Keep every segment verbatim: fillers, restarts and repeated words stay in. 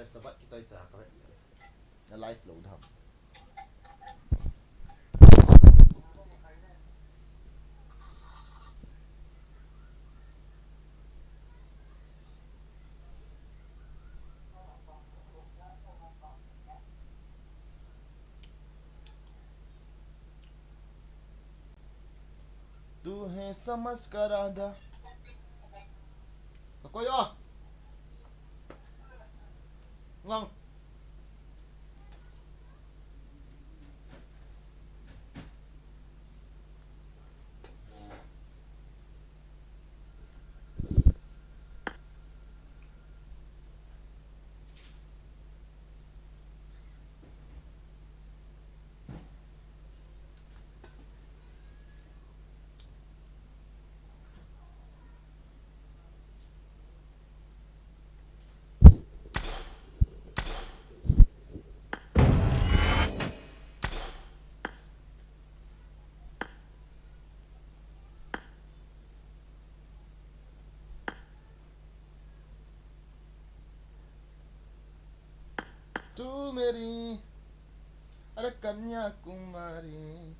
Sabat kichai cha ka. Na live lo dam. तू है समझ कर आधा। कोई हो? Ngang. तू मेरी, अरे Kanyakumari.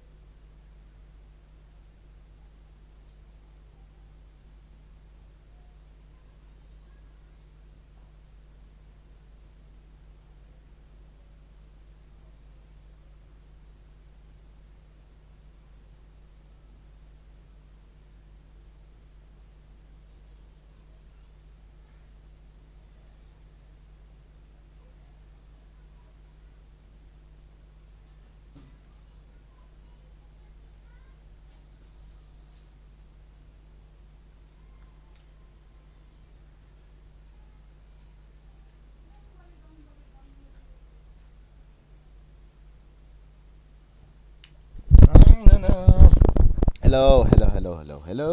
Hello, hello, hello, hello, hello.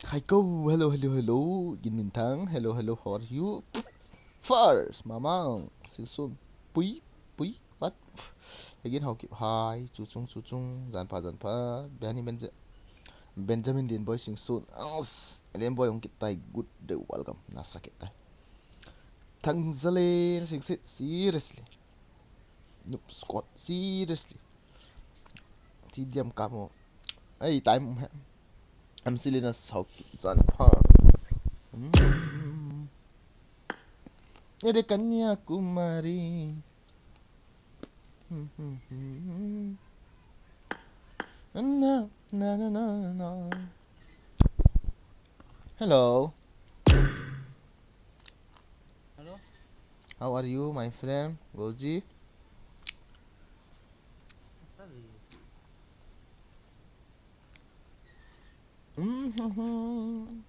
Hi, go. Hello, hello, hello. Gin Min Thang. Hello, hello, how are you? First, Mamang. Singsun. Pui, Pui. What? Again, how keep hi. Chuchung, chuchung. Zanpa, zanpa. Benny Benja-, Benjamin Lin Boy Singsun. As. Lin Boy, ong kitai. Good day, welcome. Nasa kita. Thang Zalen Singsit. Seriously. Noob Squad, seriously. Ti diam ka mo. Ei, time um he. Am silina sau ki zan pa. Hmm. Ere Kanyakumari. Hmm, hmm, hmm, hmm. Na, na, na, na, na. Hello. Hello. How are you, my friend? Goji? Sabi. Mhm.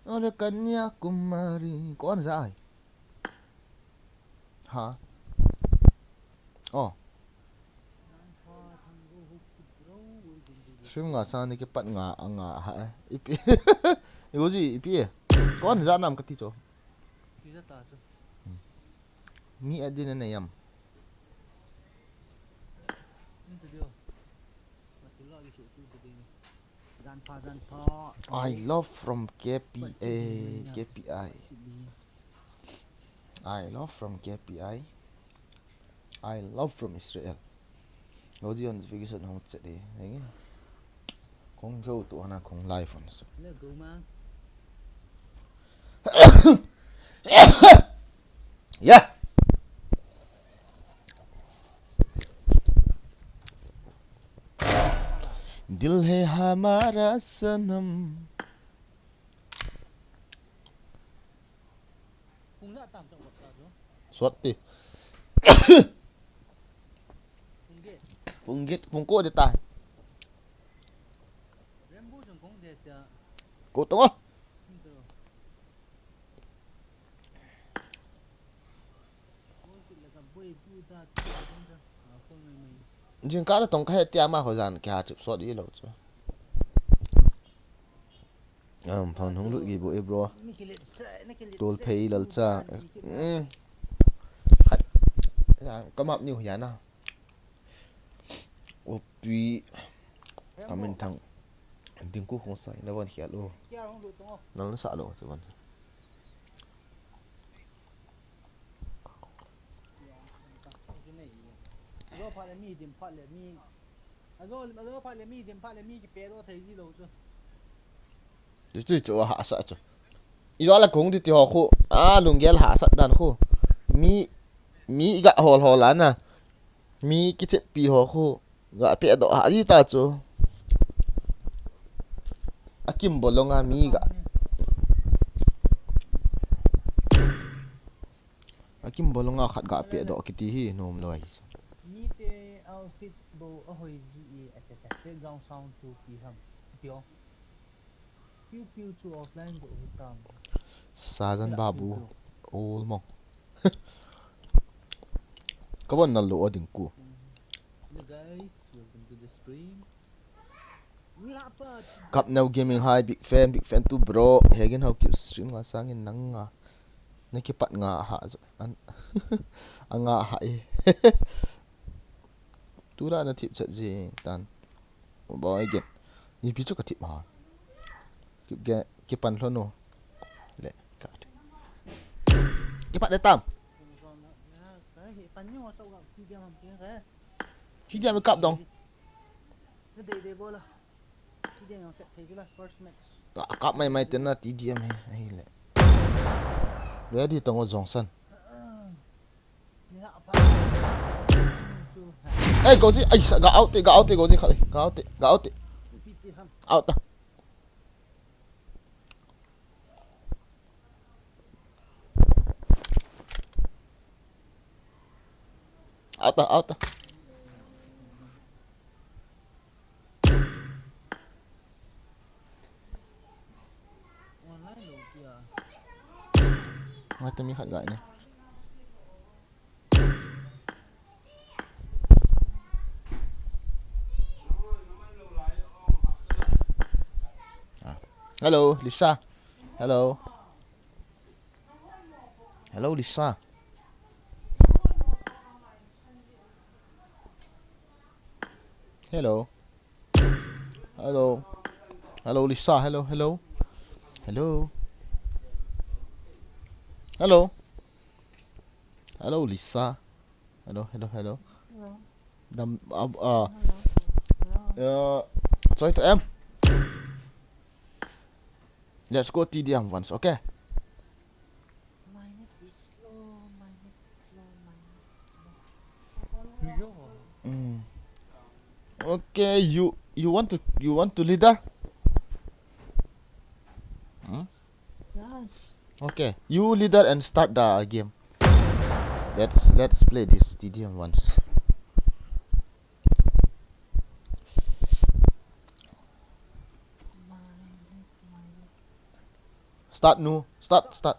Ore Kanyakumari. Kon sa ai? Ha? Oh. Stream nga sang ni kipat nga, nga ha, eh. Ipi. Igoji, ipi, eh. Kon za nam kati cho. Ti za ta cho. Hmm. Mi adin na yam. Ni tu dio. Mati lo agi chu tu tu ding. Zan pa, zan pa. I love from K P A, K P I. I love from K P I. I love from Israel. Audio notification hong chet de. Henge. Kong go to ana kong live on so. Let's go, man. Yeah. दिल है हमारा सनम। Suat ti. Punggit, pungko di ta. Ko tong. Jingkah le tong ka he tia ma ho jan kia chip sot i lo chu. Um, phone hung lut gi bu e bro. Tol phei lal cha. Mm. Hai. Ka map niu ya na. Opi. Kamin thang. Ding ku khong sai na van khial o. Nal na sa lo chu van. Phat le mi dim phat le mi. Ajo, ajo phat le mi dim phat le mi kipe doh thei ji lou chu. Chu chu chu hahsa chu. Ijole kong ti ti ho khu. A lunggel hahsa dan khu. Mi, mi ga hol hol ana. Mi kichepi ho khu. Ga pe doh ha ji ta chu. Akim bolong a mi ga. Akim bolong a khat ga pe doh kiti hi nom lou ahi. Mite outfit bou ahoi ji e, acha cha, background sound chu pi ham. Pio. Piu piu chu offline bou hi tam. Sajan Babu. Old mong. Kabon na lo ading ku. Hello guys, welcome to the stream. Kapneu Gaming, hi, big fan, big fan too, bro. Hegin hau kiu stream nga sangin nang nga. Na kipat nga ha zo. An, anga ha e. Tura na tip chat jing tan. Ba again. Ni pi chu ka tip ha. Kip ge, kipan lho no. Le, ka. Kipat le tam. Hi dia me kap dong. Ka, kap mai mai tena T D M he, ahile. Ready tong o Johnson. Ei, Goji, ei, sa, ga out te, ga out te, Goji, kha, ga out te, ga out te. Out ta. Out ta, out ta. Ngai ta mi khat gai ne. Ah. Hello, Lisa. Hello. Hello, Lisa. Hello. Hello. Hello, Lisa. Hello, hello. Hello. Hello. Hello, Lisa. Hello, hello, hello. Hello. Dam, uh, uh, Hello. Hello. Uh, sorry to em. Let's go T D M once, okay? My net is slow, my net is slow, my net is slow. Mm. Okay, you, you want to, you want to leader? Hmm? Yes. Okay, you leader and start the game. Let's, let's play this T D M once. Start nu. Start, start.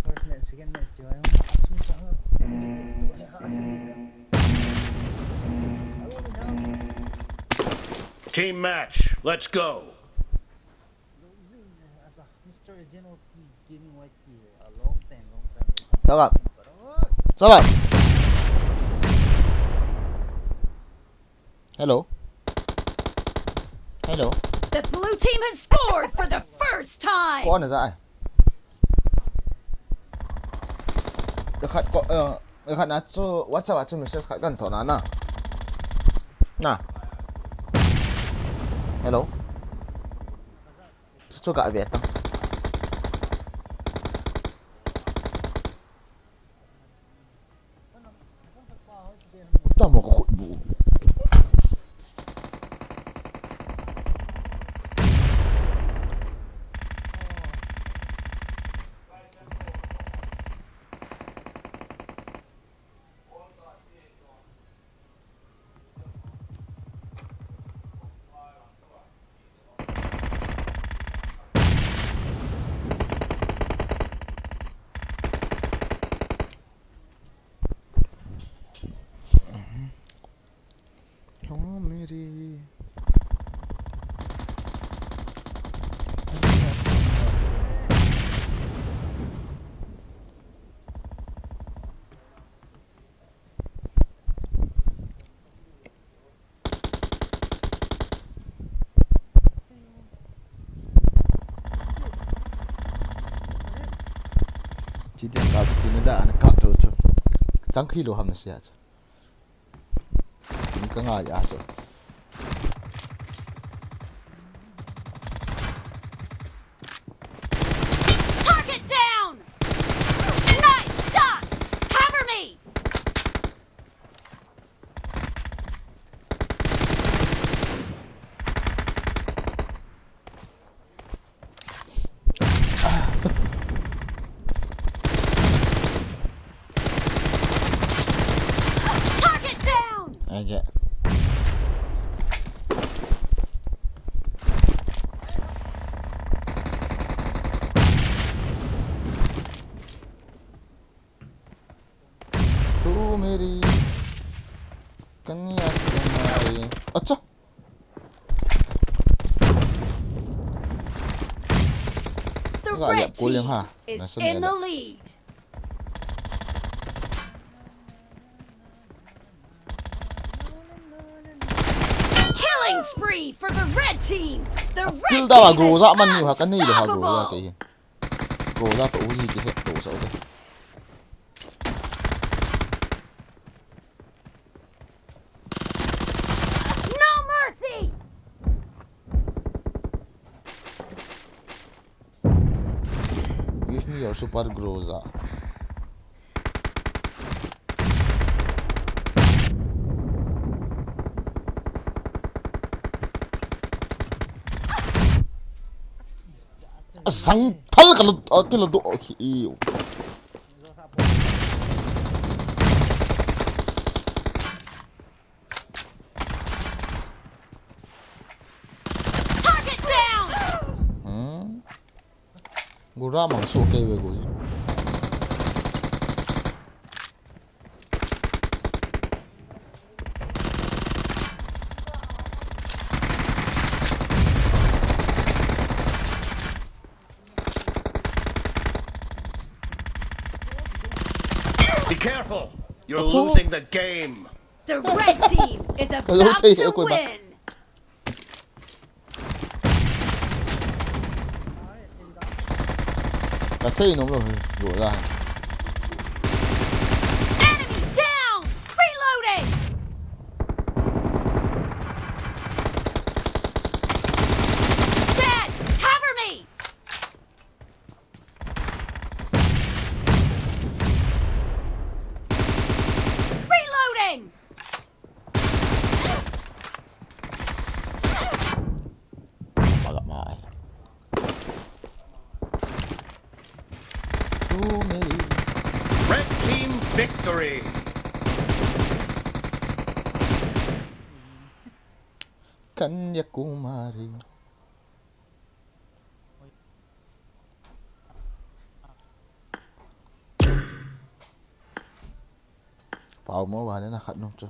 First match, second match, team match, let's go. Mister Agent O P Gaming Y T, a long time, long time. Sawa. Sawa. Hello. Hello. The blue team has scored for the first time. Ko na za ai. Khat ko, eh, khat na chu WhatsApp a chu message khat kan thona na. Na. Hello. Chu chu ga ve tang. Tamo ka khut bu. Oh, Mary. Da, ana kap tou chu. Chang khi lou ham na sia chu. Mi ka ngai a chu. Target down! Nice shot! Cover me! Target down! Okay. Tu meri Kanyakumari. Acha. The red team is in the lead. Killing spree for the red team. The red team is unstoppable. Groza to uhi ki het to sa ude. No mercy. Give me your super Groza. Asang thal ka lo, ah, kilo do, okay, iyo. Target down! Hmm? Gura mang so ke we go. Be careful! You're losing the game! The red team is about to win! Ka thei nom lo hi, go la. Enemy down! Reloading! Dead! Cover me! Reloading! Maga mai. Too many. Red team victory. Kanyakumari. Pau mo ba le na khat nom chu.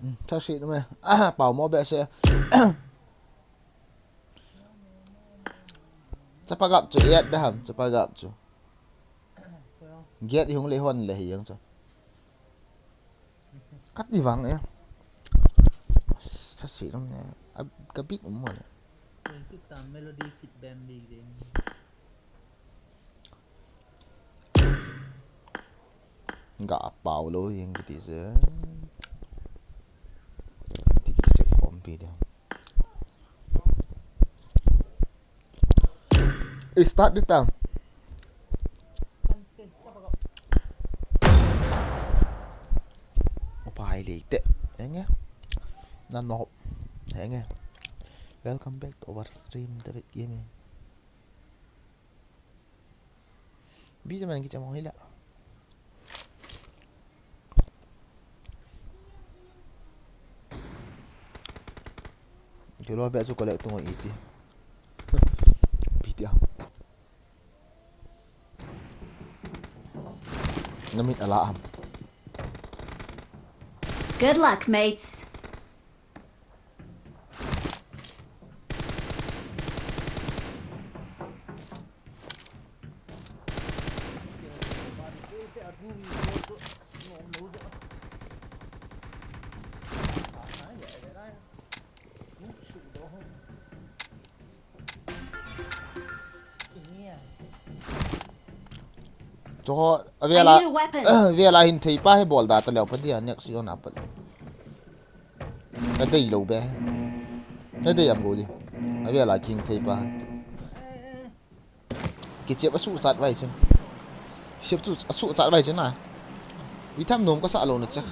Hmm, tha si me. Ah, pau mo be se. Chapa gap chu, yat da ham, chapa gap chu. Giat i hung le hon le hi yang chu. Kat di vang e. Sa si ram ne. Ab, ka bit um mo le. Oi, tu tam melody fit bam di de. Ga pau lo yang kiti se. Ti kiti check kompi de. Start di ta. Upai le te. Enge. Nano. Enge. Welcome back to our stream, David Gaming. Bi te man ki chamo hila. Kilo be chu collect tu ngo iti. Bi te a. Na mit ala am. Good luck, mates. Cho, avela, I need a weapon. Avela hin thei pa hi bol da ta leo pa dia, next yo na pa. Ka dei lo be. Ka dei am go di. Avela king thei pa. Kichep asuh chat vai chun. Chep chu asuh chat vai chun na. I tham nom ka sa lo na cha.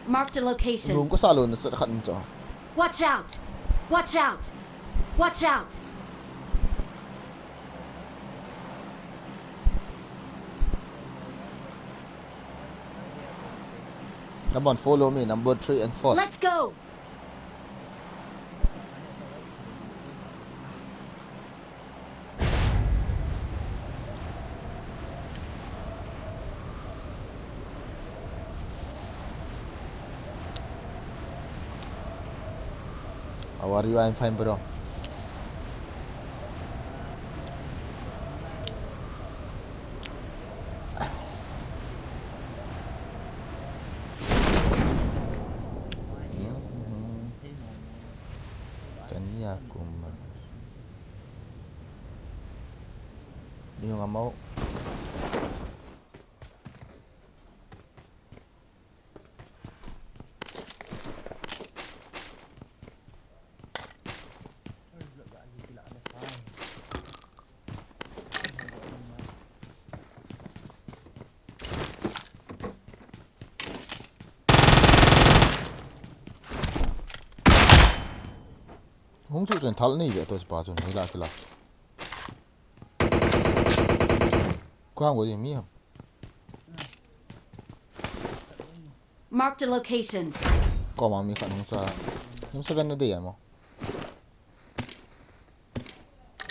Marked a location. Nom ka sa lo na cha khat um cha. Watch out! Watch out! Watch out! Come on, follow me, number three and four. Let's go! How are you? I'm fine, bro. Kania kuma. Ni hung amau. Hung chu chen thal nei ve to pa chun hila kila. Ko ham ko mi ham. Marked a location. Ko ma mi khat hung cha. Nim seven na de ya mo.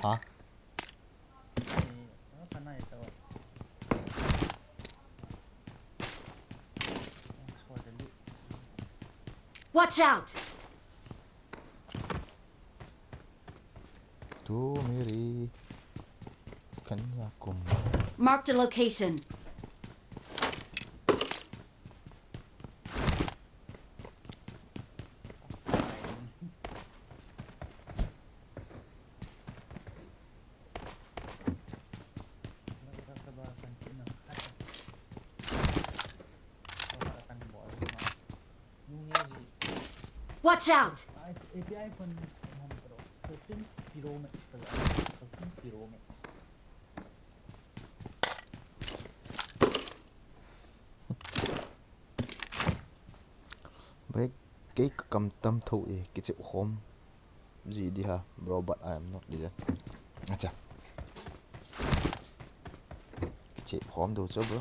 Ha? Watch out! Tu meri. Kanyakumari. Marked a location. Watch out! A P I phone hom pro. Thirteen Pro Max pala. Thirteen Pro Max. Bai, kei ka kam tam tho e, kichep khom ji di ha, bro, but I am not legend. Acha. Kichep khom do cho, bro.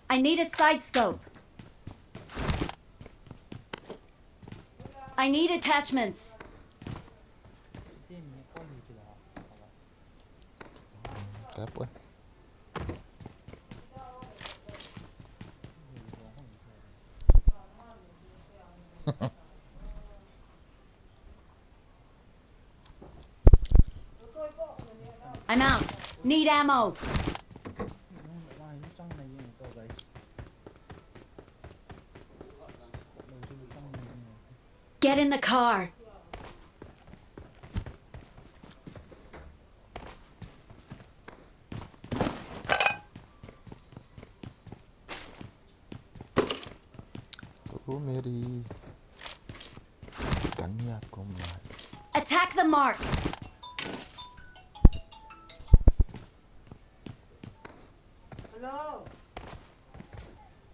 I need a side scope. I need attachments. Kap oi. I'm out. Need ammo. Get in the car. Oh, Mary. Kanyakumari. Attack the mark. Hello.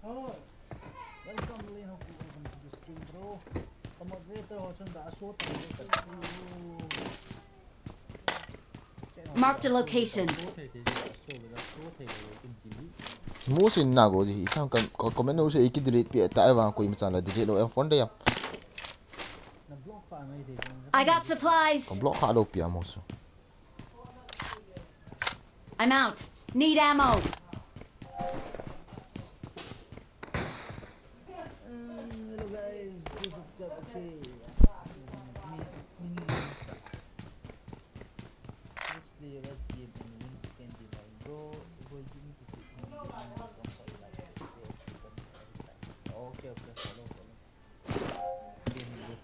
Oh. Welcome, Lin. Welcome to the stream, bro. Moderator ho chun da show tang. Marked a location. Musin na go di, ithang ka, ka comment no se iki delete pi ta, ai vang koima chan la delete lou em phone de ya. I got supplies. Ka block kha lou pi a musu. I'm out. Need ammo. Two subscribe, okay. Min, min, min, let's play rush game and win twenty nine. Bro, bro, give me to six months, give me one point nine. Okay, okay, okay, follow, follow. Game good.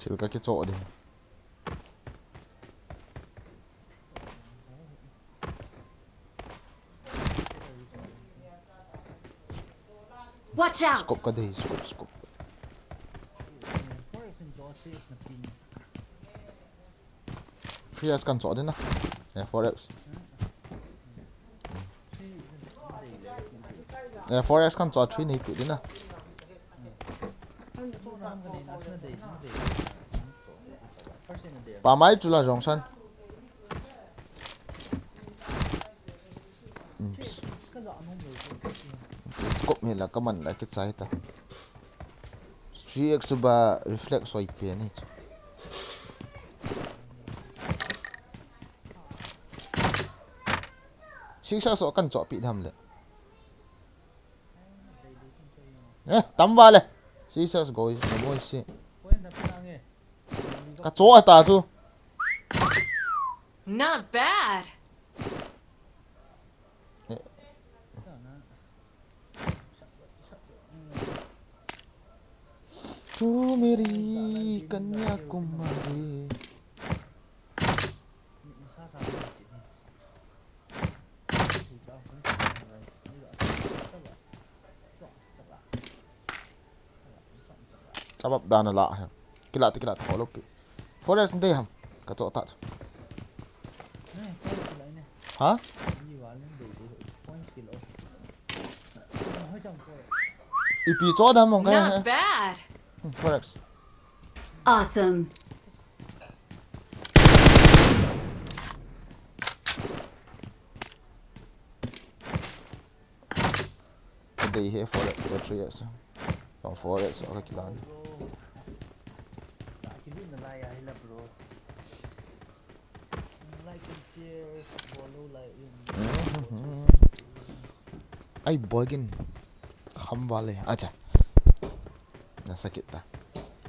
Thil ka kichoh ding. Watch out! Scope ka dei, scope, scope. Three S kan choh ding na. Eh, four X. Eh, four X kan choh, three nei pi ding na. Pa mai chu la jong san. Hmm. Scope hi la ka man la kichai ta. Three X ba reflex soi pe ni. Six X so kan choh pi dam le. Eh, tam va le. Six X go, go si. Ka choh ta chu. Not bad. Eh. Tu meri Kanyakumari. Sabab dan a la he. Kila te, kila te, follow pi. Four X dei ham. Ka choh ta chu. Ha? Ipi choh dam mong ka he. Not bad. Hmm, four X. Awesome. Ka dei he four X, three X. From four X, okay, kila ni. Like and share, follow, like, in. Mhm. Ai, boy, kin. Kham vale. Acha. Na sakit ta.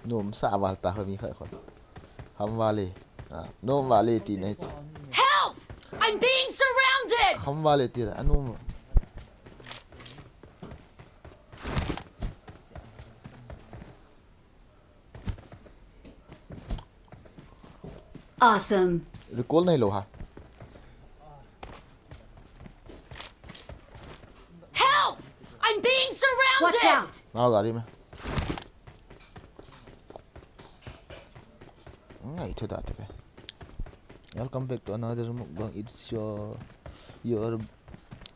Nom sa val ta, kami khai khon. Kham vale. Ah, nom vale ti nei. Help! I'm being surrounded! Kham vale ti la, anom. Awesome. Recall nahi lou ha. Help! I'm being surrounded! Watch out! Nao gari mein. Ngai the da te pe. Welcome back to another mukbang. It's your, your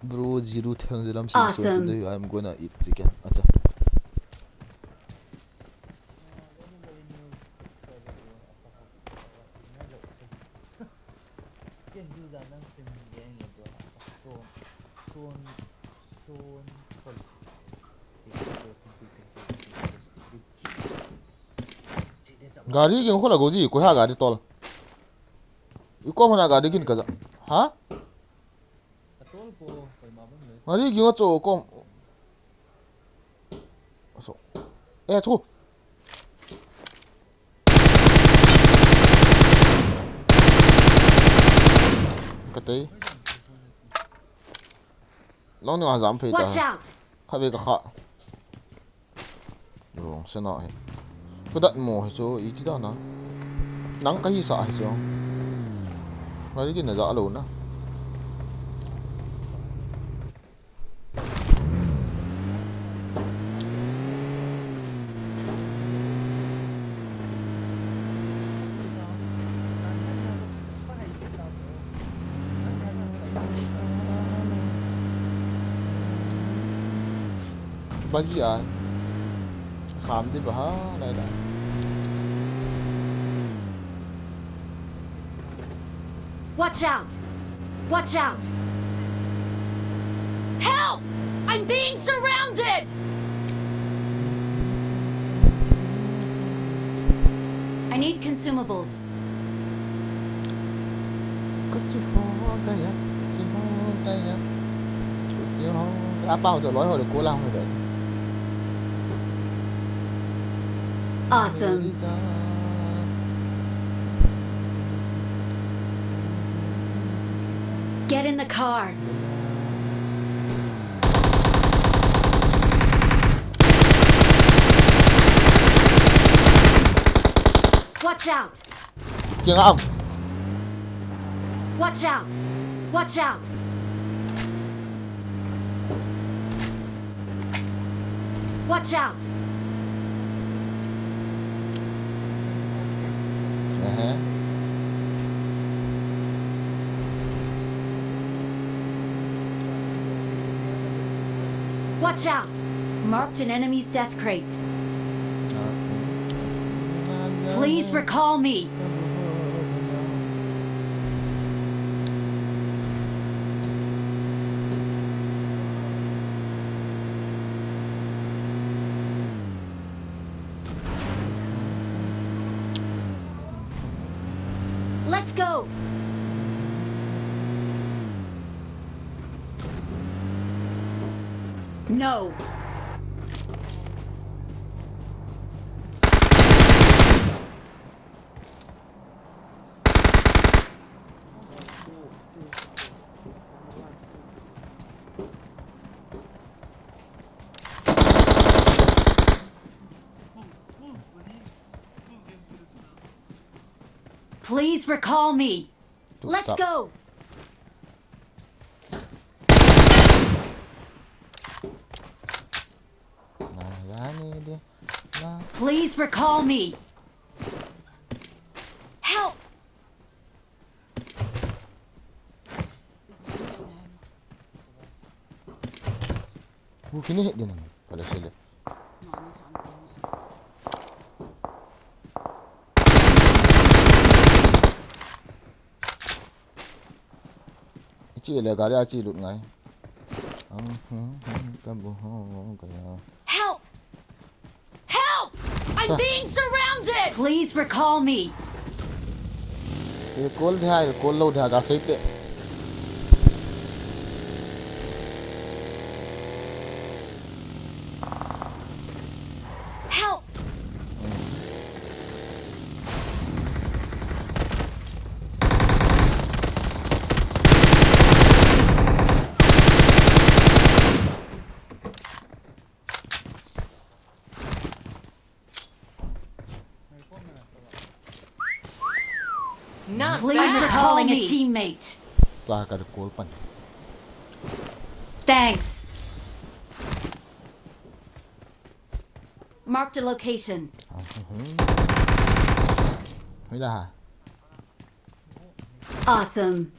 bro Zero Thang Zelam Singson. Awesome. Today I'm gonna eat chicken. Acha. Gari ging khola goji, koi ha gari tol. I kom hana gari ging kaja. Ha? Gari ging a cho kom. So. Eh, cho. Ka tei. Long ni a jam phei ta. Watch out! Kha ve ka kha. Long se na hi. Ka dat mo hi chu, iti da na. Nang ka hi sa hi chu. Gari ging na ja lou na. Bagi a. Kham di ba ha, lai lai. Watch out! Watch out! Help! I'm being surrounded! Need consumables. Kuchi ho gaya, kuchi ho gaya, kuchi ho gaya. Apa ho jo loi ho de ko la ho gaya. Awesome. Get in the car. Watch out! Kiang a um. Watch out! Watch out! Watch out! Aha. Watch out! Marked an enemy's death crate. Please recall me. Let's go. No. Please recall me. Let's go. Na, ya ni de. Na. Please recall me. Help! Bu kini het din na. Pada sele. Ichi le gari achi lut ngai. Ang, hmm, hmm, ka bu ho gaya. Help! Help! I'm being surrounded! Please recall me. Recall de hai, recall lo de ha, ga sei te. Help! Please recalling a teammate. Tla ka recall pan. Thanks. Marked a location. Hoi la ha. Awesome.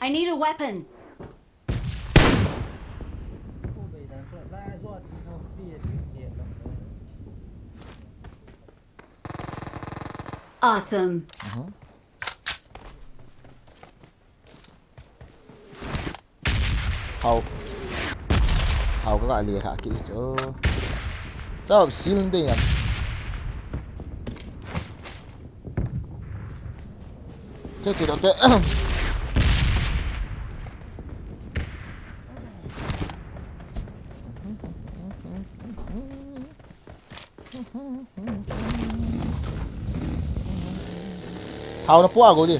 I need a weapon. Awesome. Hao. Hao ka ga le kha ki chu. Chao sil de ya. Che che do te. Thao na pua go di.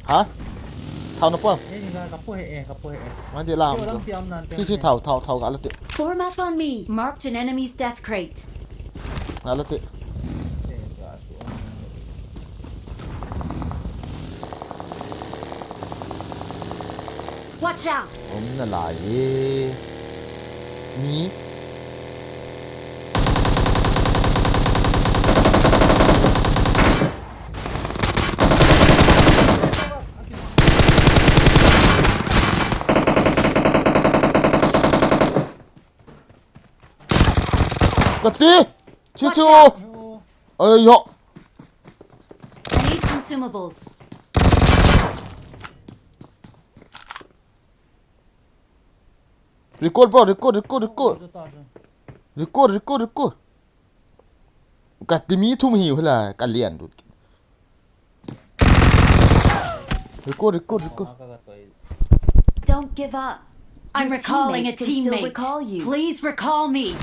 Ha? Thao na pua. Ei, ka, ka pu he e, ka pu he e. Man di la. Yo, lam ti am nan te. Ki si thao, thao, thao ga la ti. Form up on me. Marked an enemy's death crate. Ga la ti. Te, ka su am. Watch out! Om na la ye. Ni. Kati! Chu, chu. Watch out! Ai yo. I need consumables. Record, bro, record, record, record. Record, record, record. Kati mi thum hiu hila, ka lian lut. Record, record, record. Don't give up. I'm recalling a teammate. Please recall me.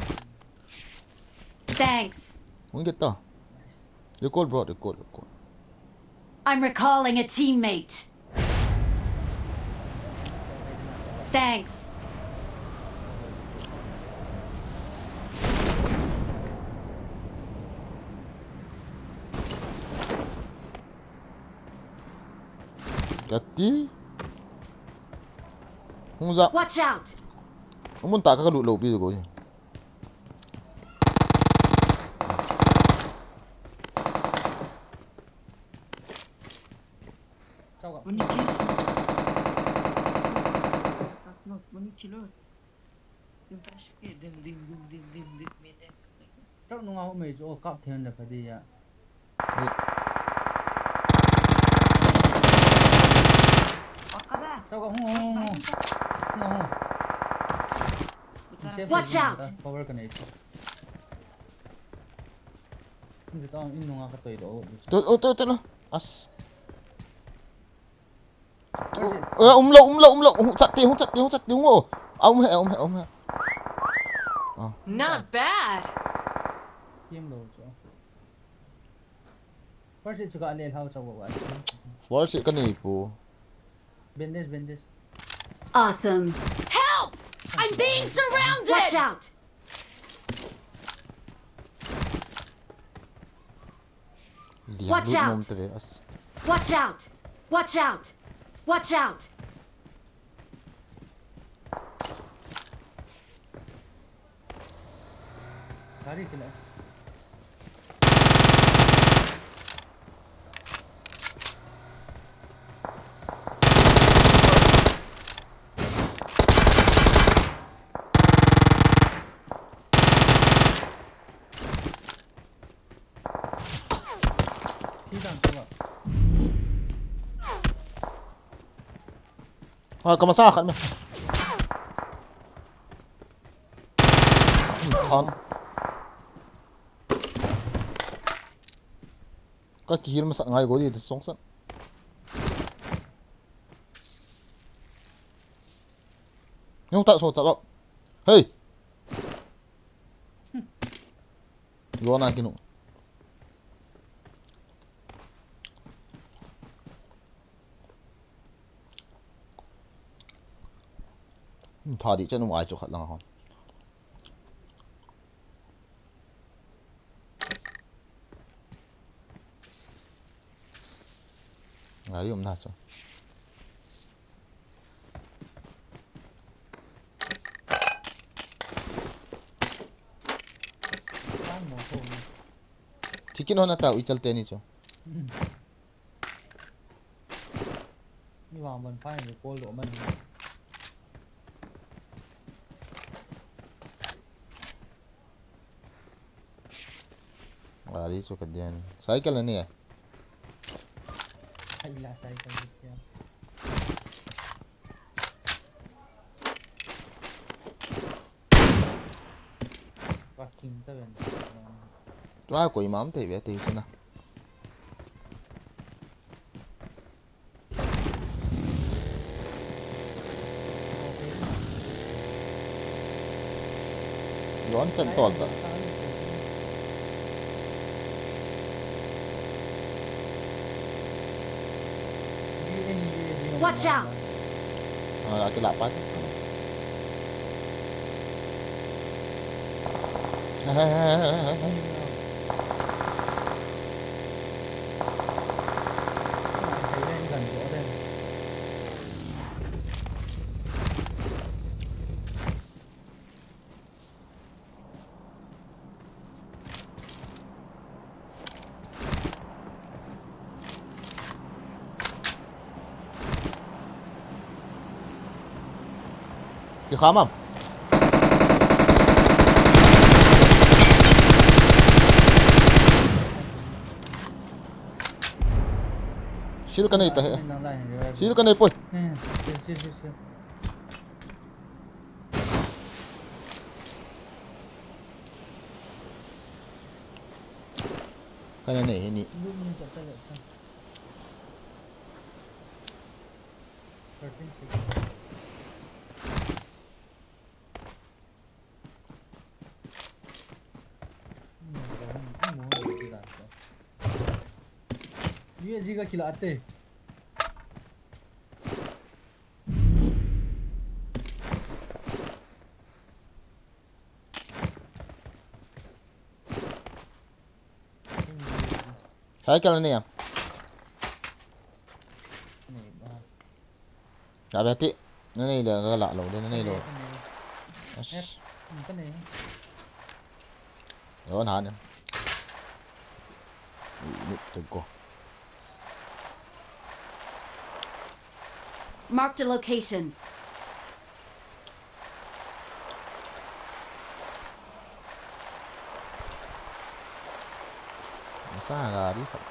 Thanks. Hung get to. Record, bro, record, record. I'm recalling a teammate. Thanks. Kati. Hung ja. Watch out. Amun ta ka lut lou pi ko. Chao ka. Mani kilo. Mani kilo. Ding, ding, ding, ding, ding, ding, ding, ding. Truck nunga ho mei chu kap thei le pha di ya. Ui. Chao ka, hung, hung, hung, hung. Hung, hung. Watch out! Cover ka nei. Hung, ta in nunga ka toi do. To, oh, to, to, no. As. Ơ, um lou, um lou, um lou. Hung chat ti, hung chat ti, hung chat ti, hung o. A, um he, um he, um he. Ơ. Not bad. Kim lou chu. First aid chu ka le hlau chau ba. First aid ka nei pu. Bandage, bandage. Awesome. Help! I'm being surrounded! Watch out! Liam lut nom te ve as. Watch out! Watch out! Watch out! Gari kena. Thi dan tu ba. Ha, ka masa khat me. An. Ka kihil masat ngai go di, song san. Nung ta so ta lo. Hey. Lo na kinu. Hmm, tha di chen um ai chu khat lang hon. Ngai um na chu. Chicken hon ata u i chal te ni chu. Ni vang ban phai ni kol lo man. Gari chu ka dian. Cycle ani e? Hai la cycle ni kya? Parking ta ben. Tua koi mam te ve te chu na. Yon chen tol ta. Watch out! Ah, aki la pa. Kikham am? Shield ka nei ta he. Nang lai hi. Shield ka nei poi. Hmm, shield, shield, shield, shield. Ka na nei hi ni. Lu ni cha ta le ta. Thirteen six. Hmm, hmm, hmm, hmm, hmm. U A V ka kila ate. Hai kal ne ya. Nei ba. Ka be ti. Na nei le ka la lo le na nei lo. Ka nei. As. Ka nei. Lo na ne. We need to go. Marked a location. Sa gari khat.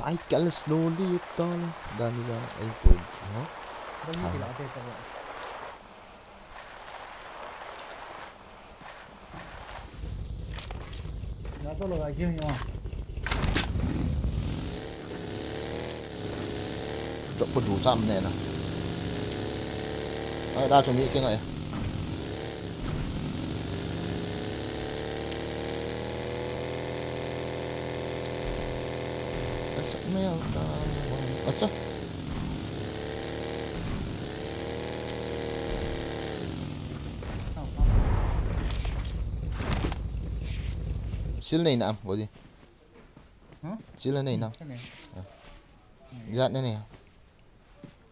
Cycle slowly, you tall. Dani lang ay po, ha? Bagi Ah. Kila ate sa. Na to lo ga kyo nyo. Chop ko du cham ne na. Ai, da chu mi ke ngai. Acha, me ta. Acha. Sil nei na am, godi. Hả? Sil nei na. Cái này. Jat nei nei.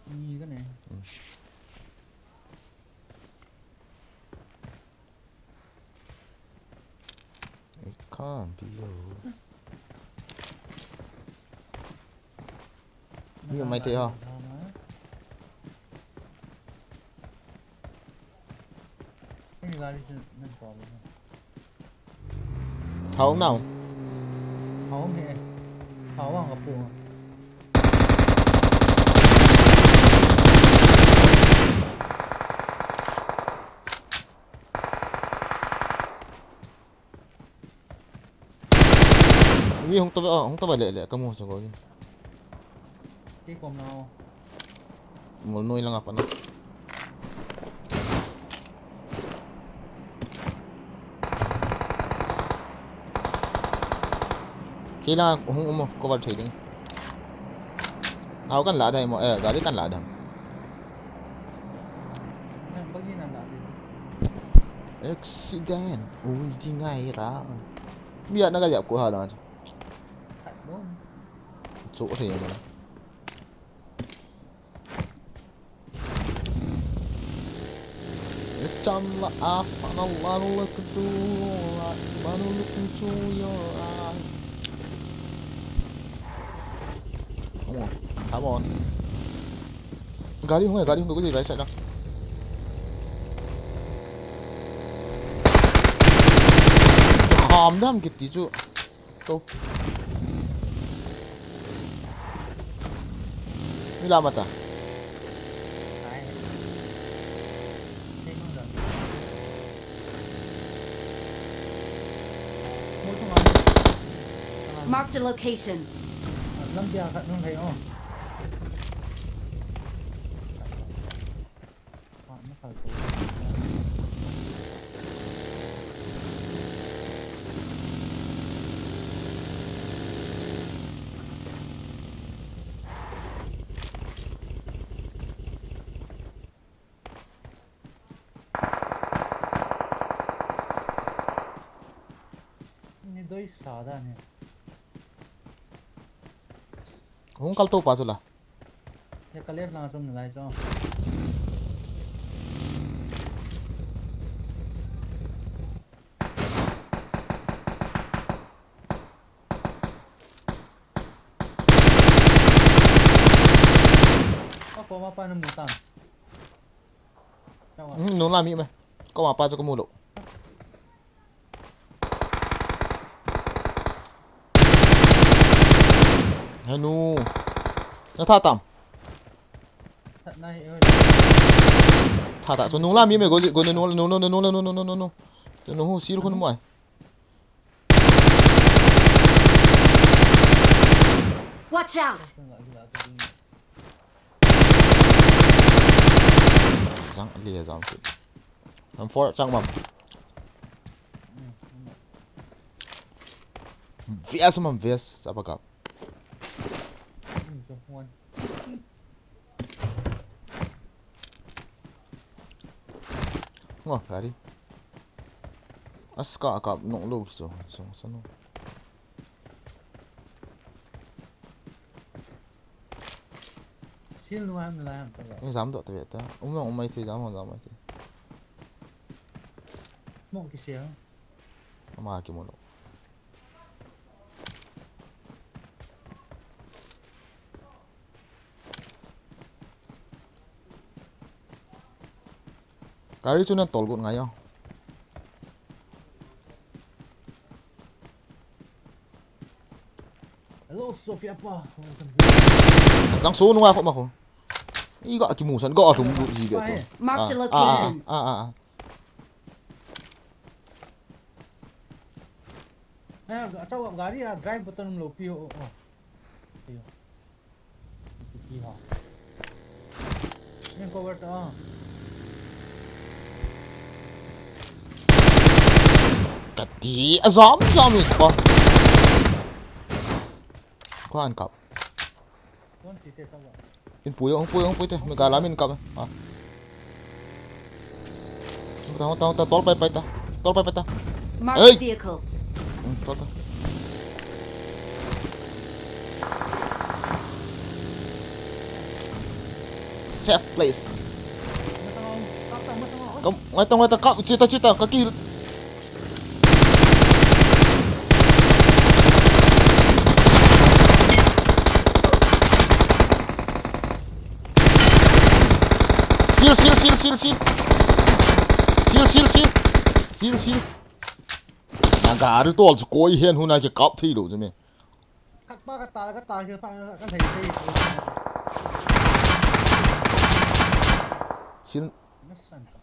Như cái này. Ừ. It can't be over. Ví dụ mày tệ hả? Tháo không nào? Tháo không hề. Tháo vào gặpปู่. Ui, hung to ve, oh, hung to ve le, le, kamu sa ko. Ti kom nao. Mul noi langa pat na. Kei langa hung um o, cover thei ding. Nao kan la dai mo, eh, gari kan la dam. Accident. Ui, di ngai ra. Bia na ka yap ko ha la. Chu thei na. Cham la a pa na la lu ku tu la, la lu ku tu yo a. Come on, come on. Gari hung, gari hung, gari right side na. Ham dam kiti chu. To. Mila mata. Marked a location. Lampi a khat nung thei o. Ni doi sa da ni. Hung kal to pa chu la. Ya ka left lang chom nalai cho. Ako mapa na mutam. Tawa. Hmm, nung lami me. Ko mapa cho ko mulo. Hanu. Na tha tam. Tha na hi, oi. Tha ta. So nung lami me go go nung nung nung nung nung nung nung nung nung. So nung hu sil khun mo ai. Watch out! Jang, ali jam tu. Am for chang mam. Vias mam vias, sapa kap. Ngo, gari. Aska kap nung lo so, so, so no. Sil nu ham la ham ta. Ni jam do ta ve ta. Um, um mai thi jam, jam mai thi. Mo ki sia. Ama ki mo lo. Gari chu na tol got ngai yo. Hello, Sophia pa. Welcome. Sang so nunga ko ma ko. I ga ki mu san ga lum du ji ga to. Mark the location. Ah, ah, ah, ah. Eh, ga, gari a drive button lo pi ho. Iyo. Pi ho. Yang cover ta. Kati, a jam, jam ko. Ko an kap. Kon si te sa ba. In pui, in pui, in pui te. Me gala min kap. Ah. Hung ta, hung ta, hung ta, tol pai, pai ta. Tol pai, pai ta. Mark the vehicle. Hmm, tol ta. Safe place. Kam, ngai ta, ngai ta, kap, chita, chita, ka ki. Shield, shield, shield, shield, shield. Shield, shield, shield. Shield, shield. Na gari tol chu koi hen huna ke kap thei lo chu me. Kak pa ka ta, ka ta, ka ta, ka thei thei. Shield. Na san ka.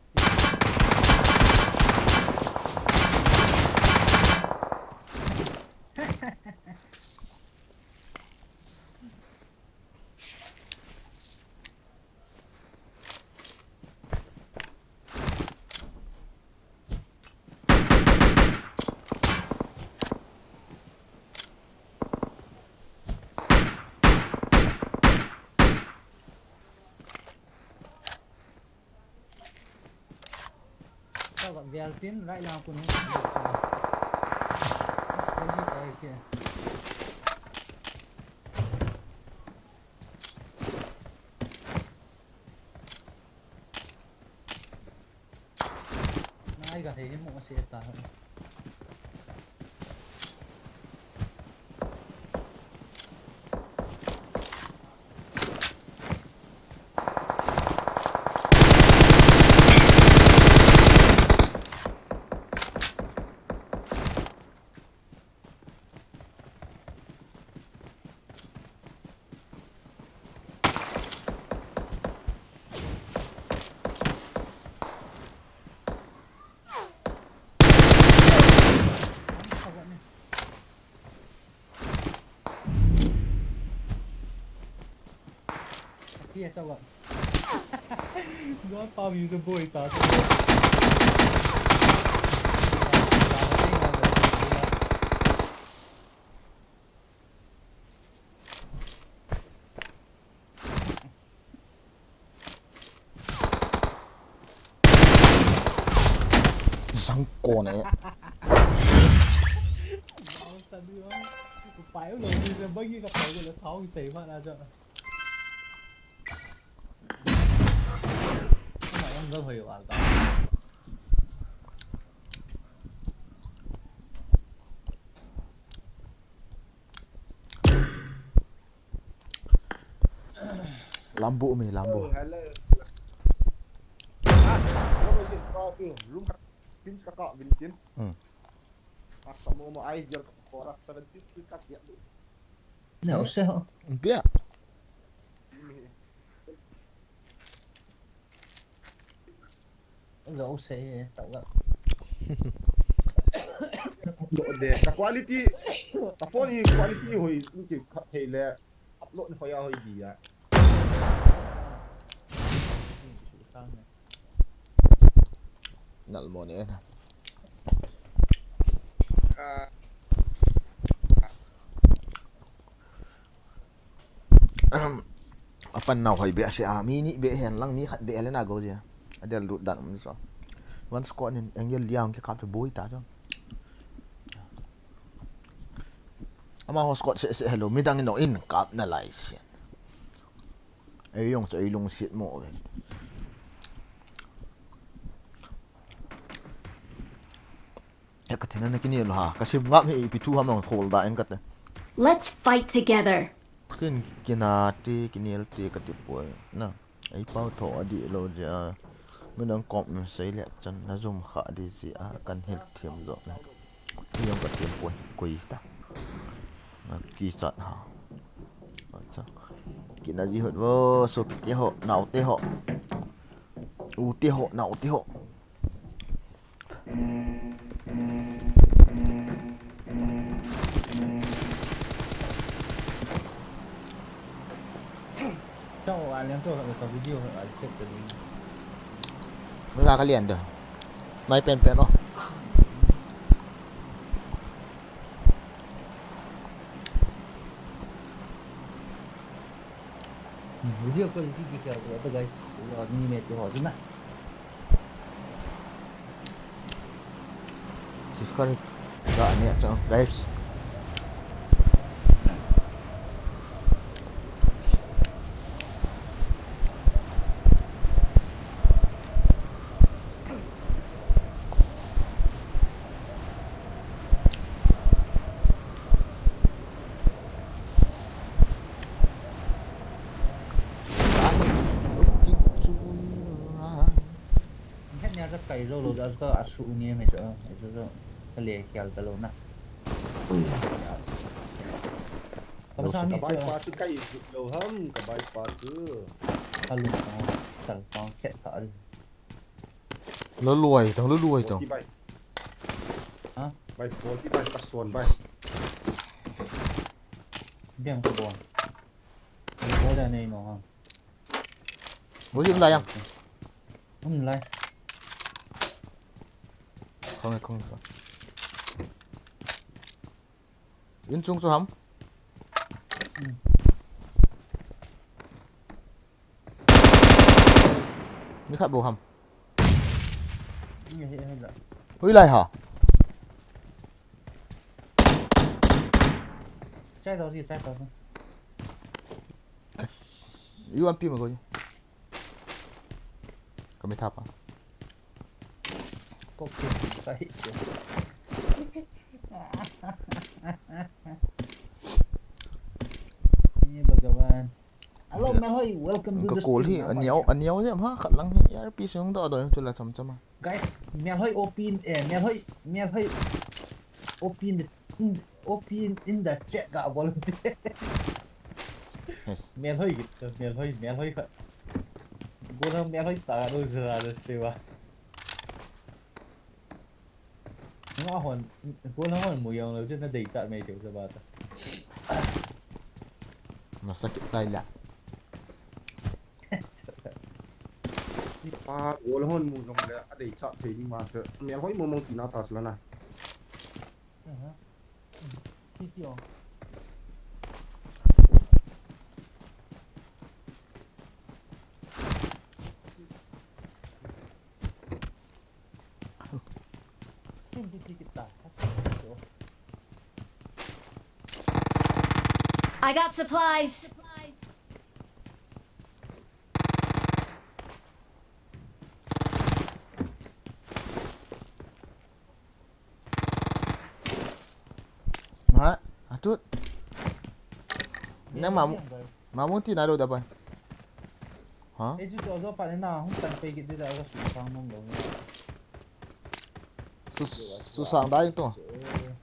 Sao ka vial tin, right lang kun hung. Let's go, you guys, yeah. Nai ka thei ni mo se ta. Kia sao ka. Gua pa view chu boi ta. Zang ko ne. Pai lo ni se bagi ka pai lo thau chei ma na cho. Gal hoi wal ta. Lambu mi, lambu. Oh, hello. Ah, room ka, pin ka ka, bin tin. Hmm. Ah, sa mo mo, ai, jer ka, chorus seventy three ka, ya. Na, o se ho. Bia. Zo se, tao la. Lo de, ka quality, ka phone hi quality hoi, in ki khat thei le, upload ni hoi a hoi di a. Nal mo ne na. Ah. Apan nau hoi beh sia, mi ni beh hen lang, mi khat beh le na go dia. Adel lut dan um so. One squad in angle liang ke kap boi ta so. Ama ho squad se se hello, midang in no in kap na lai sia. Ei jong chu ei lungset mo ve. E ka thina na kinel ha. Ka sim ngap hi ipi thu ham long khol da eng ka te. Let's fight together. Kin kina te kinel te ka ti poi. Na. Ei pau tho a di lo ja. Mun ang kom sei le chan na zum kha di ji a kan hel thiam zo na. Ei jong ka thiam poi koi ta. Na ki sat ha. Acha. Kina ji hot vo so ki te ho, nau te ho. U te ho, nau te ho. Chao, a liang to ka video a check ta ding. Mala ka lian da. Nai pen pen o. Video quality ki kya to guys. Ni me ti ho na. Subscribe ka ania chang, guys. Hanya ka kai lo lo da ka asu ni me cha, asu so ka le khial ta lo na. Ka sa mi ka bai pa chu kai lo ham, ka bai pa chu. Ka lu ko, ka pa khet ka al. Lo luai tang, lo luai tang. Bai. Ha? Bai forty bai, ka son bai. Diam ka bon. Lo da nei no ha. Bo sim la yang. Um lai. Không, không, không. In chung chu ham. Mi khat bo ham. Hui lai ha. Sai tau si, sai tau si. You want pima go. Kami thapa. Kok ke sai. Ni Bhagavan. Hello, Melhoi. Welcome to the stream. Ka call hi, aniau, aniau hi, ha, khat lang hi, A R P sung da, da, chu la cham cham a. Guys, Melhoi open, eh, Melhoi, Melhoi open the, open in the chat ga bol. Yes. Melhoi git, Melhoi, Melhoi khat. Golang Melhoi ta ga do zara do stream a. Nga hon, golang hon mu jong lou chu na dei chat mai thei chu ba ta. Na sakit tai la. Pa, golang hon mu jong le, a dei chat thei ni ma chu. Melhoi mo mong tina ta chu la na. Aha. Ki ki o. I got supplies. Nang mamu, mamu ti nai lou da bai. Ha? Ei chu chu ajo pa ni na, hung tan pei kit di da, aga su sang nom lou ni. Su, su sang dai to. Su, eh.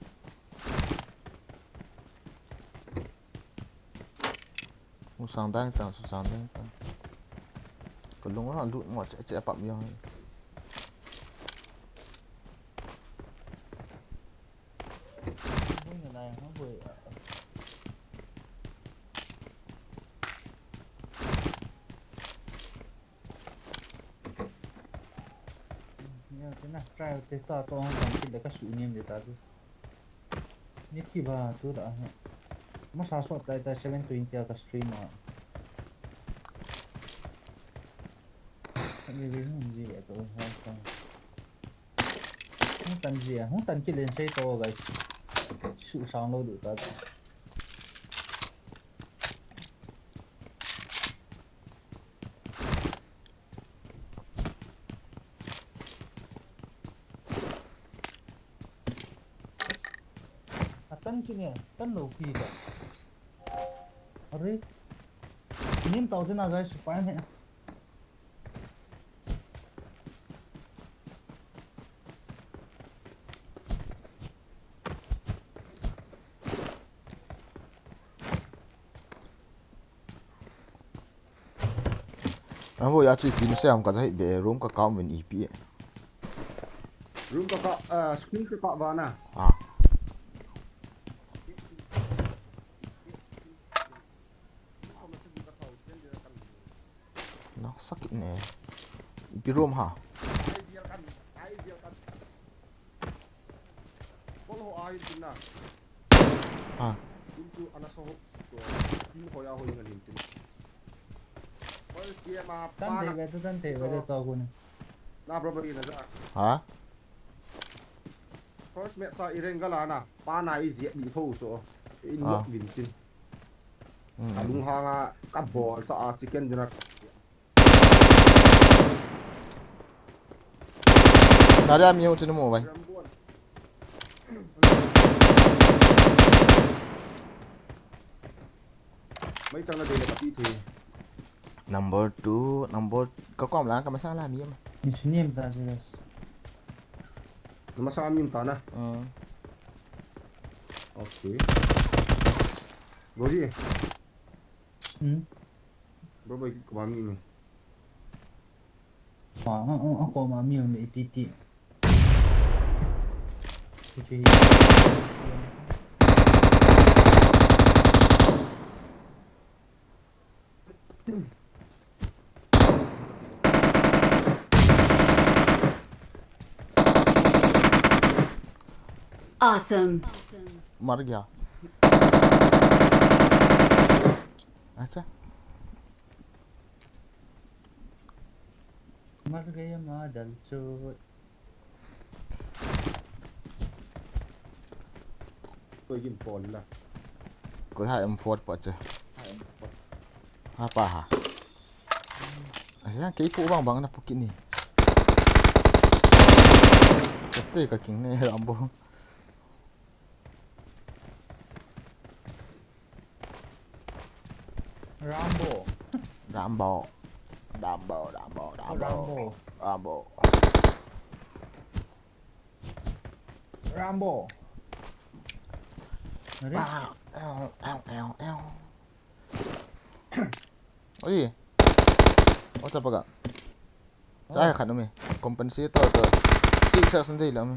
Su sang dai ta, su sang dai ta. Ka lung ha lut mo che che pap yo. Bui na lai, ha bui. Ya, te na, try te ta to, hung tan kit le ka su nem de ta tu. Ni ki ba tu da ha. Masa sot tai tai seven twenty a ka stream a. Ni ri hung ji a to ha ta. Hung tan ji a, hung tan kit len sei to, guys. Su sang lou du ta. Atan kini, tan lou pi ta. Are. Nim tau te na, guys, su pa ne. Avo ya chu ipi na sem ka ja hi be, room ka kam ven ipi. Room ka ka, ah, screen ka ka ba na. Ah. Nang sakit ne. Ipi room ha. Bol ho ahin tin na. Ha. Tin tu ana so ho. Tin ho ya ho ngan tin. Bol ke ma. Tan pa te na. Be tu, tan te be tu to kun. Na bro bro na ja. Ha? First match sa i reng gala na. Pa na i ziak di tho so. In Ah. Nok vin tin. Hmm. Ka lung hanga ka bol sa a chicken dinner. Nari ami ho chinu mo bai. Mai chang na de le ka pi the. Number two, number ka kom la ka masa la mi ma. Ni sini em ta serious. Na masa mi ta na. Hmm. Okay. Bro ji. Hmm. Bro, bro, ko ba mi mi. Wa, a, a, a, ko ma mi mi ti ti. Ti ti. Awesome. मर गया। अच्छा। मर गया मादल चोर। Koi gin pon la. Koi ha M four pa che. Ha M four. Ha pa ha. Asa kei pu bang bang na pu kini. Kate ka king ne Rambo. Rambo. Rambo, Rambo, Rambo, Rambo. Rambo. Rambo. Rambo. Are? Ow, ow, ow, ow. Oi. What's up, aga? Sa hai khat um e. Compensator to. Six X an dei lam e.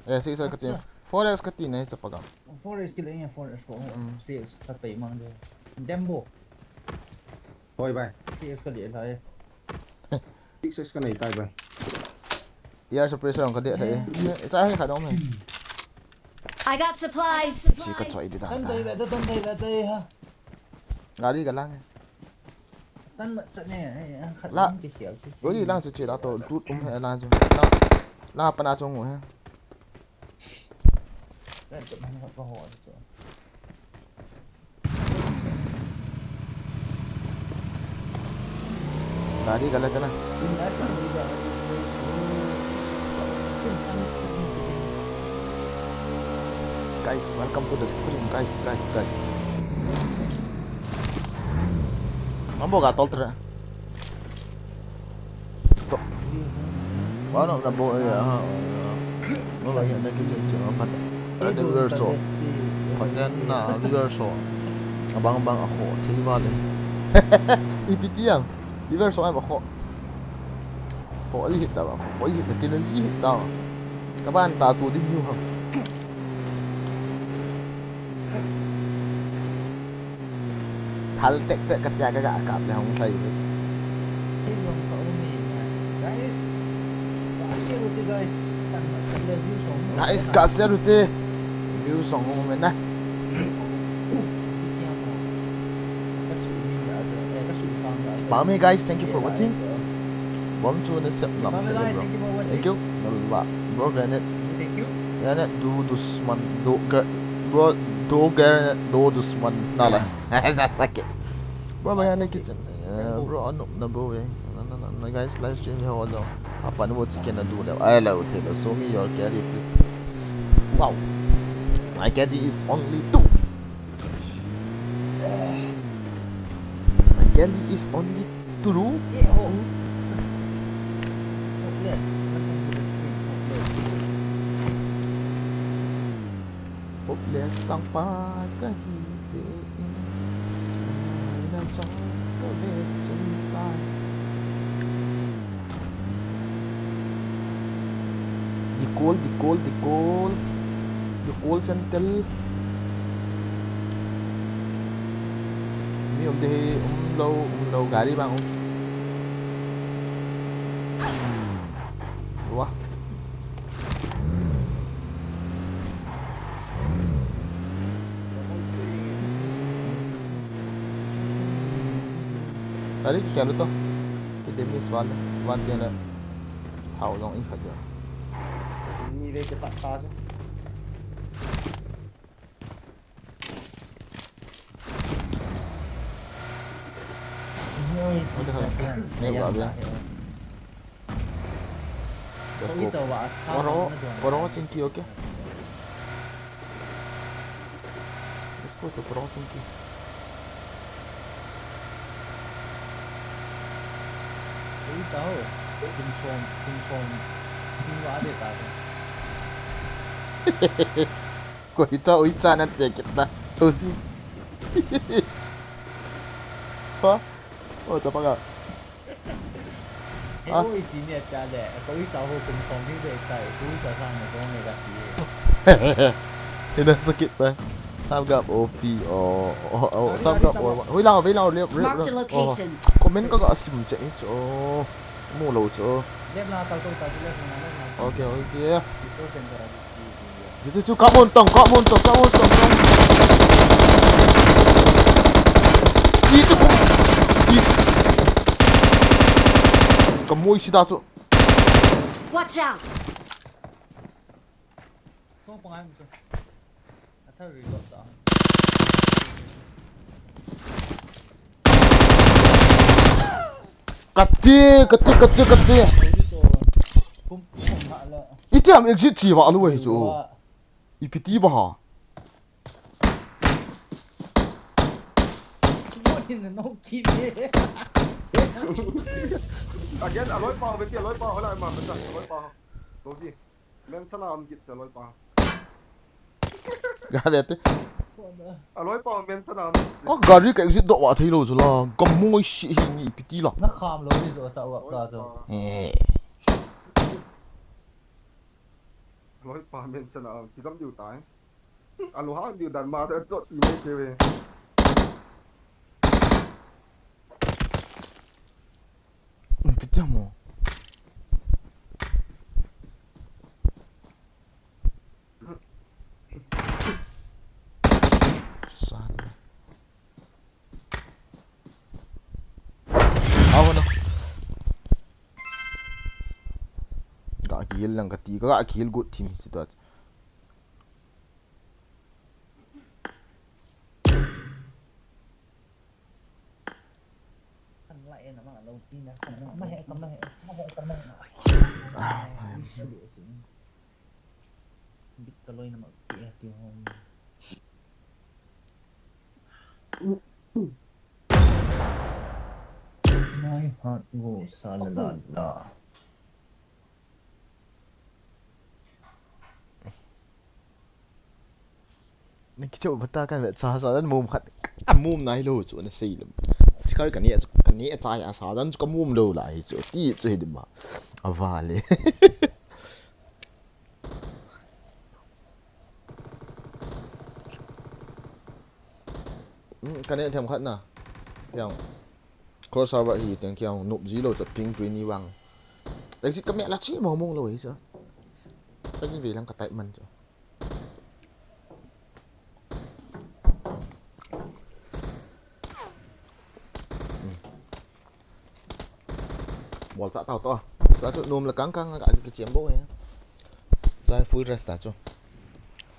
Eh, six X ka tin. Acha. Four X ka tin e, chapa ka. Four X ki le nge, four X ko. Mm. Six X ka pei mang de. Dembo. Hoi bai. Six X ka le la e. Six X ka nei tai bai. Air suppressor ka de thei. Eh. Sa hai khat um e. I got supplies. Chi ka choi di dan ta. Tan dei le, tan dei le, dei ha. Gari ka lang e. Tan mat chat ne, eh, khat la, lang ki khial ki. Oi, lang chu che la to, lut um he lang chu. Lang, lang pa na chu ngu he. Lang chu man ka ho chu. Gari ka la ta na. Guys, welcome to the stream, guys, guys, guys. Mambo ga tol tre. To. Wa no na bo ya ha. No la ya na ki chen chen ma phat. Ani viewers ho. Phat na viewers ho. Abang bang a ho thei va le. Ipi ti am. Viewers ho ai ba ho. Ho li hit ta ba. Ho hit ta ki na li hit ta. Ka ban ta tu ding hiu ha. Thal tek tek ka tia ka ga kap le hong thai ve. Guys, ka share ute, guys. Guys, ka share ute. View song hong me na. Pame guys, thank you for watching. Bom chu na sep ngam. Pame guys, bro, thank you for watching. Thank you. Nala. Bro, granite. Thank you. Granite, do dusman, do ga-, bro, do granite, do dusman. Nala. Na sakit. Bro, granite kitchen. Eh, bro, ano na bo eh. Na, na, na, na, guys, live stream ho do. Apa ni bo chicken na do le. Ai la, okay, show me your carry, please. Wow. My carry is only two. My carry is only two. Hopeless tang pa ka hi je in. Na song ko le sum tai. Dikol, dikol, dikol. Dikol central. Mi um de hi, um lou, um lou, gari bang um. Wah. Tadi ki sialu to. Ki demi swal. Wan tian la. Hao long in khat ya. Ni le ke tak ta. Oi, oi, oi. Nei, oi, oi. Let's go. Oro, oro, chinki, okay. Let's go to oro, chinki. Ui, tao. Kum som, kum som. Kum wa de ta. Koi tao, ui, cha nan te kita. Tosi. Ha? Oh, tapa ka. Ah. Oi, ti ne ta le, ko i sa ho kum song ni de tai, ko i sa sang ne ko ne ka ti. Ina sakit pa. Tam gap O P, oh, oh, oh, tam gap, oh, hui lang, hui lang, lep, lep, lep. Mark the location. Comment ka ga sim che, oh. Mu lo che, oh. Lep la, tal to, tal to, lep la, lep la. Okay, okay. Before then, Chuchu, chuchu, come on, tong, come on, tong, come on, tong, come on. Chuchu, chuchu. Kamui sida chu. Watch out! Kong pangai mo siya. Ata reload ta. Kati, kati, kati, kati. Iti am exit chi va alu hi chu. Ipi ti ba ha. Again, aloi pa, beti aloi pa, hola ma, beti aloi pa. Logi. Men sana am git aloi pa. Ga ve te. Aloi pa men sana am. Oh, gari ka exit doh wa thei lou chu la. Kamui si hi ni piti la. Na kham lou ni jo cha wa ka jo. Eh. Aloi pa men sana am ki gam diu tai. Aloi ha diu dan ma da to ti mai te ve. Piti mo. Sana. Awa na. Ga kill lang kati, ga kill good team si ta. Bit ka loi na ma pi ati hom. My heart goes sa la la la. Na kichou bata kan ve cha sa dan mum khat a mum nai lo chu na sei lem. Sikar kan ni kan ni cha ya sa dan chu ka mum lo lai chu ti chu hi dima. Avale. Hmm, ka neh them khat na. Yang. Cross server hi teng kiang nup ji lo chu ping tui ni vang. Exit ka meh la chi mo mong lo hi chu. Ka jin ve lang ka tai man chu. Hmm. Bol cha tau to. Tua chu nom le kang kang ka ki chem bo he. Tua full rest ta chu.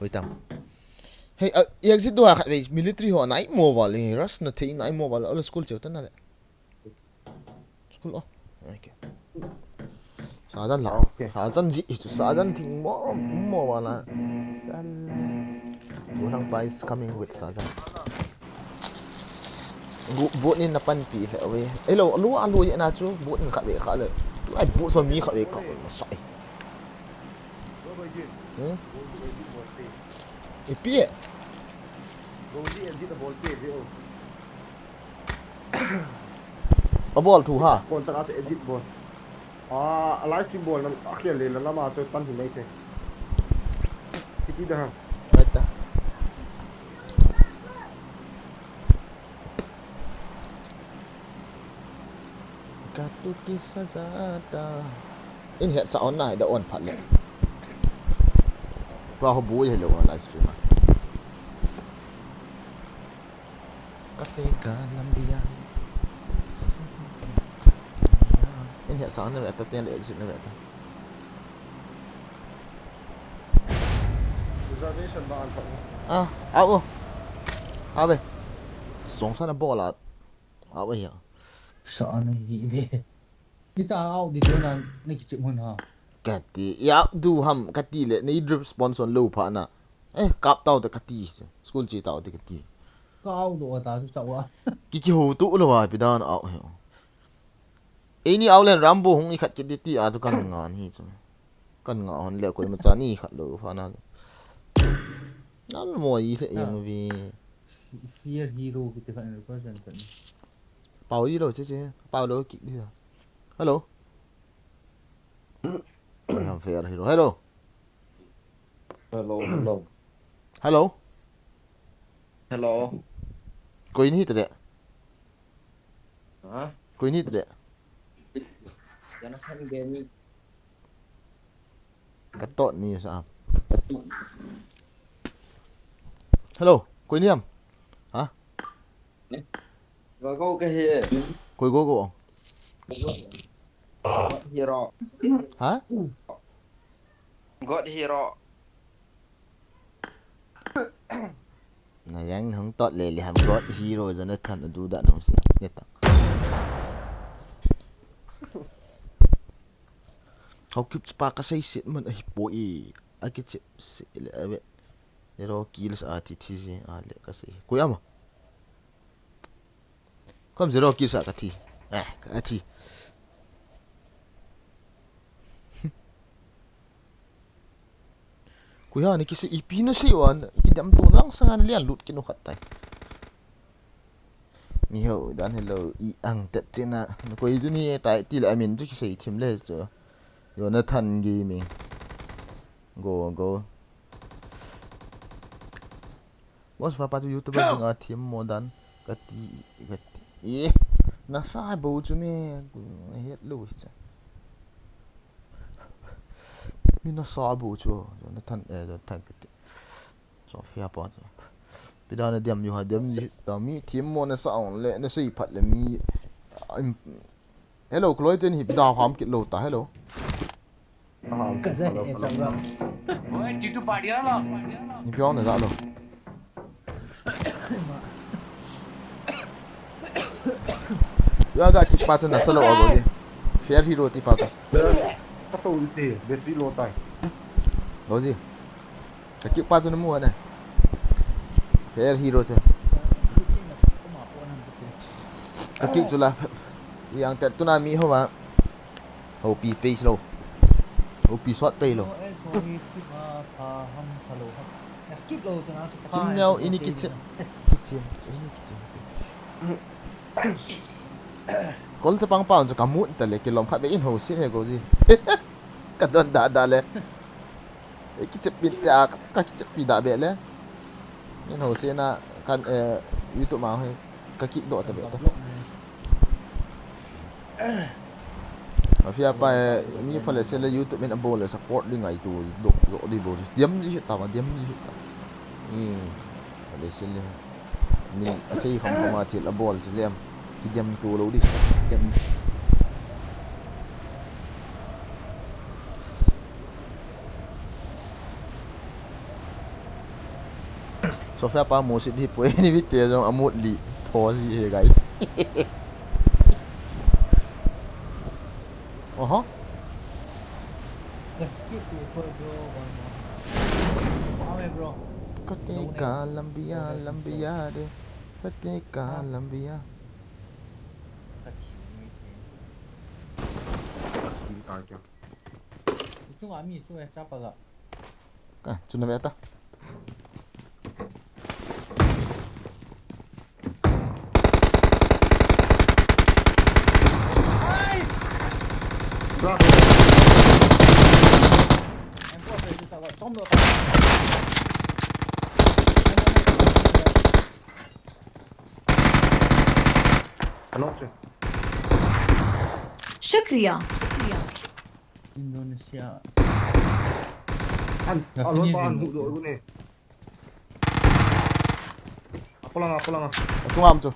Hoi tam. Hey, uh, exit dua khat vei military ho nai mo va le rush na thei nai mo va le school cheu ta na le. School oh. Okay. Sajan la. Okay. Sajan ji chu sajan thing mo mo va la. Sajan. Gunang pa is coming with sajan. Boat nin na panpi le ve. Elo, lu a lu ye na chu, boat nin kha ve kha le. Tu ai boat so mi kha ve kha ma sai. Hmm? Ipi e? Abol thu ha. Contract exit bol. Ah, a live stream bol na a khel le la lama chu tan hi nei te. Kiti da ha. Right ta. Katu kisa jata. In het sa on na da on phat le. Tua ho bu ye lo live stream a. Kate ka lambian. In het sa on na ve ta ten le exit na ve ta. Reservation ba an thak. Ah, au. Ave. Song sana bol a. Au ya. Sa ana hi ve. Kita au di tu na na kichip mun ha. Kati, ya du ham kati le nei drip sponsor lo pha na. Eh, kap tau te kati. School chi tau te kati. Ka au do ta chu chau a. Ki ki ho tu lo wa pi dan au he. Eini au len Rambo hung i khat kiti ti a tu kan nga ni chu. Kan nga hon le koima cha ni khat lo pha na. Nan mo i le yang vi. Fear hero kiti khat ni ko jan kan. Pau i lo che che. Pau lo ki di. Hello. Oi, ham fear hero. Hello. Hello, hello. Hello. Hello. Koi ni te de. Ha? Koi ni te de. Jonathan Gaming. Ka tot ni sa. Hello, koi ni ham? Ha? Gogo ka hi. Koi Gogo? God Hero. Ha? God Hero. Na yang hung tot le le ham God Hero Jonathan adu da nong si. Ne ta. Hau kip pa ka sei sit man ahi po e. A ki chip se le ave. Hero kills a ti thi je a le ka sei. Koi ama. Kom zero kill sa ka thi. Eh, ka thi. Koi ha ni kisi ipi na sei wan, kidam to lang sanga lian lut kinu khat tai. Mi ho dan hello i ang tet tina. Koi ju ni tai ti le amin ju kisei thim le chu. Jonathan Gaming. Go, go. Boss, papa chu YouTuber dinga thim mo dan kati, kati. Eh, nasa bo chu me, het lo chu. Mi nasa bo chu, Jonathan, eh, Jonathan kati. Sophia pa chu. Pida na diam yu ha diam ni ta mi thim mo nasa on le, nasei phat le mi, im-, hello, Chloe ten hi pida ham kit lo ta, hello. Ka za he chang ra. Oi, Titu party ra lo. Ni piong na za lo. Ya ga ki pa chu nasa lo a go ji. Fair hero ti pa chu. Ka to te, battery low tai. Lo ji. Ka ki pa chu na mu ne. Fair hero chu. Ka ki chu la. Yang tet tuna mi ho va. Ho pi pei lo. Ho pi sot pei lo. Oh, eh, sorry, skip a, pha ham pha lo ha. Ya, skip lo chana chu pha. Kin neo ini kiche. Kiche, ini kiche. Kol chapang pa chu ka mut ta le, kilom khat be in ho si he ko ji. Ka don da da le. E kiche pi ta, ka kiche pi da be le. In ho si na kan, eh, YouTube ma he. Ka kick doh ta be ta. Mafia pa, eh, mi pha le se le YouTube in a bol le support ding ngai tu doh, doh di bol. Diam ji ta ma, diam ji ta. Ni, pha le se le. Min a chei kham kham a thil a bol se le am. Ki diam tu lo di. Diam. Sofia pa musit hi poi ni vite jong amut li tho li he, guys. Oho. Let's keep it for bro, one more. Come on, bro. Kate ka lambia, lambia de. Kate ka lambia. Ka thi ni te. Ka thi ta kya? Chunga mi chu e chapa ga. Ka, chuna ve ta. Bravo. Em ko pe chu ta ga chom lo ta. Hello, sir. Shukriya. Shukriya. Indonesia. An, Dah aloi sini pa an sini. Hu do ni. Apa lang, apa lang. Achunga am chu.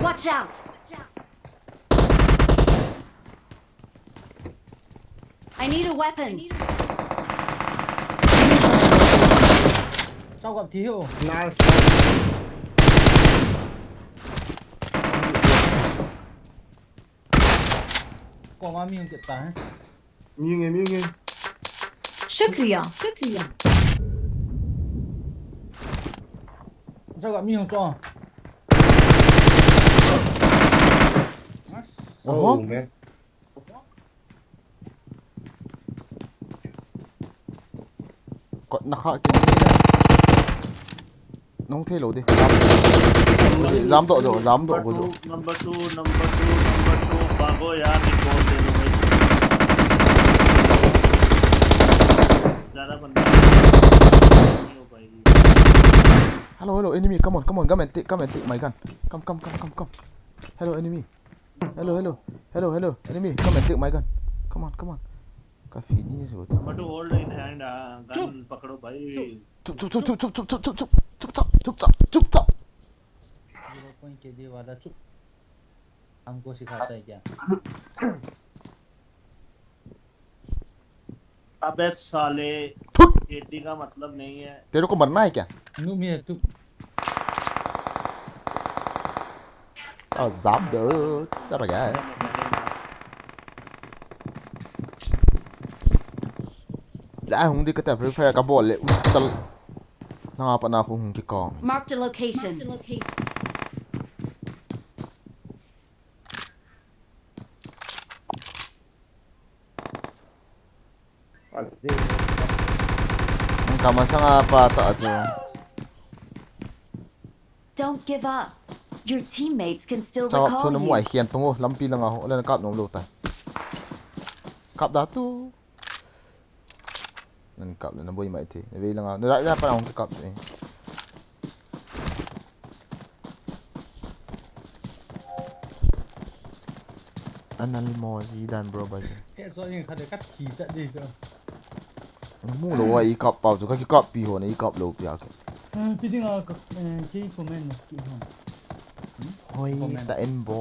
Watch out! Watch out! I need a weapon. Sao gap thi ho. Nice. Koma mi hung kit ta hai. Mi nge, mi nge. Shukriya. Shukriya. Sao gap mi hung cho. Oho. Oh, man. Kot na kha ki. Nung thei lo di. Jam doh jo, jam doh ko jo. Number two, number two, number two, भागो यार, रिकॉल दे दो भाई। ज्यादा बंदा नहीं हो पाएगी। Hello, hello, enemy, come on, come on, come and take, come and take my gun. Come, come, come, come, come. Hello, enemy. Hello, hello, hello, hello, enemy, come and take my gun. Come on, come on. Ka finish ho. Number two, hold in hand, gun pakdo bhai. Chup, chup, chup, chup. Zero point K D wala chup. हमको सिखाता है क्या? अबे साले, थुत। K D का मतलब नहीं है। तेरे को मरना है क्या? Noob hi hai tu. Sao jam doh, jam a ga. La hung di kata Free Fire ka bol le u tal. Na pa na hung ki kong. Marked a location. Nang kama sanga pa ta chu. Don't give up. Your teammates can still recall you. Chawap chu na mu ai khian tong o, lampi langa ho, le na kap nom lo ta. Kap da tu. Nan kap le na boi mai the. Na vei langa, na ra ja pa hung kap the. Anal mo ji dan bro ba. He so yin kha de ka thi cha de so. Mu lo wa i kap pau chu ka ki kap pi ho na i kap lo pi a ke. Pi ding a ka ki comment na skip ho. Hoi ta en bo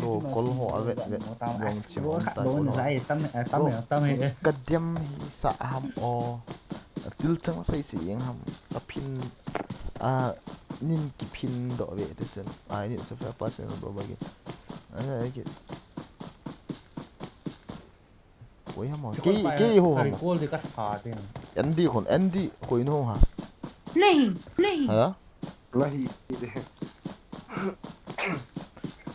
lo kol ho a vet vet. Jong chi mo ta ko. Ai tam tam tam he. Ka diam hi sa ham o. Til chang sei si eng ham. Ka phin a Nin kiphin doh ve te chen. Ai, ni sa fa pa chen bo ba ki. Ai, ai ki. Koi ham mo? Kei, kei ho ham mo? Recall de ka tha te. Andy khun, Andy koi no ha? Nahi, nahi. Hala? Nahi.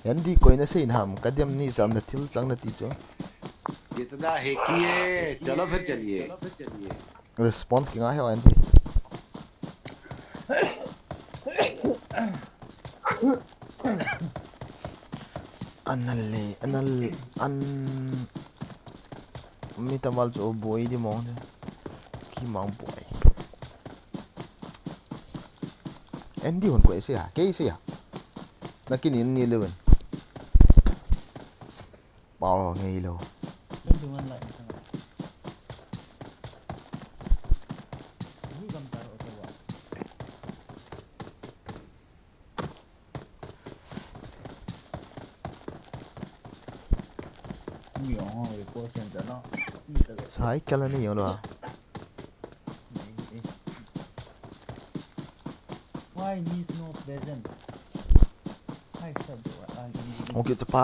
Andy koi na sei na ham? Ka dem ni sam na thil chang na ti chu. जितना है किए, चलो फिर चलिए। Response kinga he o Andy. Anal le, anal, an. Mi tamal chu boi di mong. Ki mang boi. Andy hon koi sei ha, kei sei ha. Na kinin ni le wen. Pao ngei lo. Twenty-one like ni sanga. Ni gam tar o te wa. Ni ong ho recall center no. Ni ta le. Sai kala ni yo lo. Why miss no present? Hai, sa do, ah, gini, gini. Okay, chapa.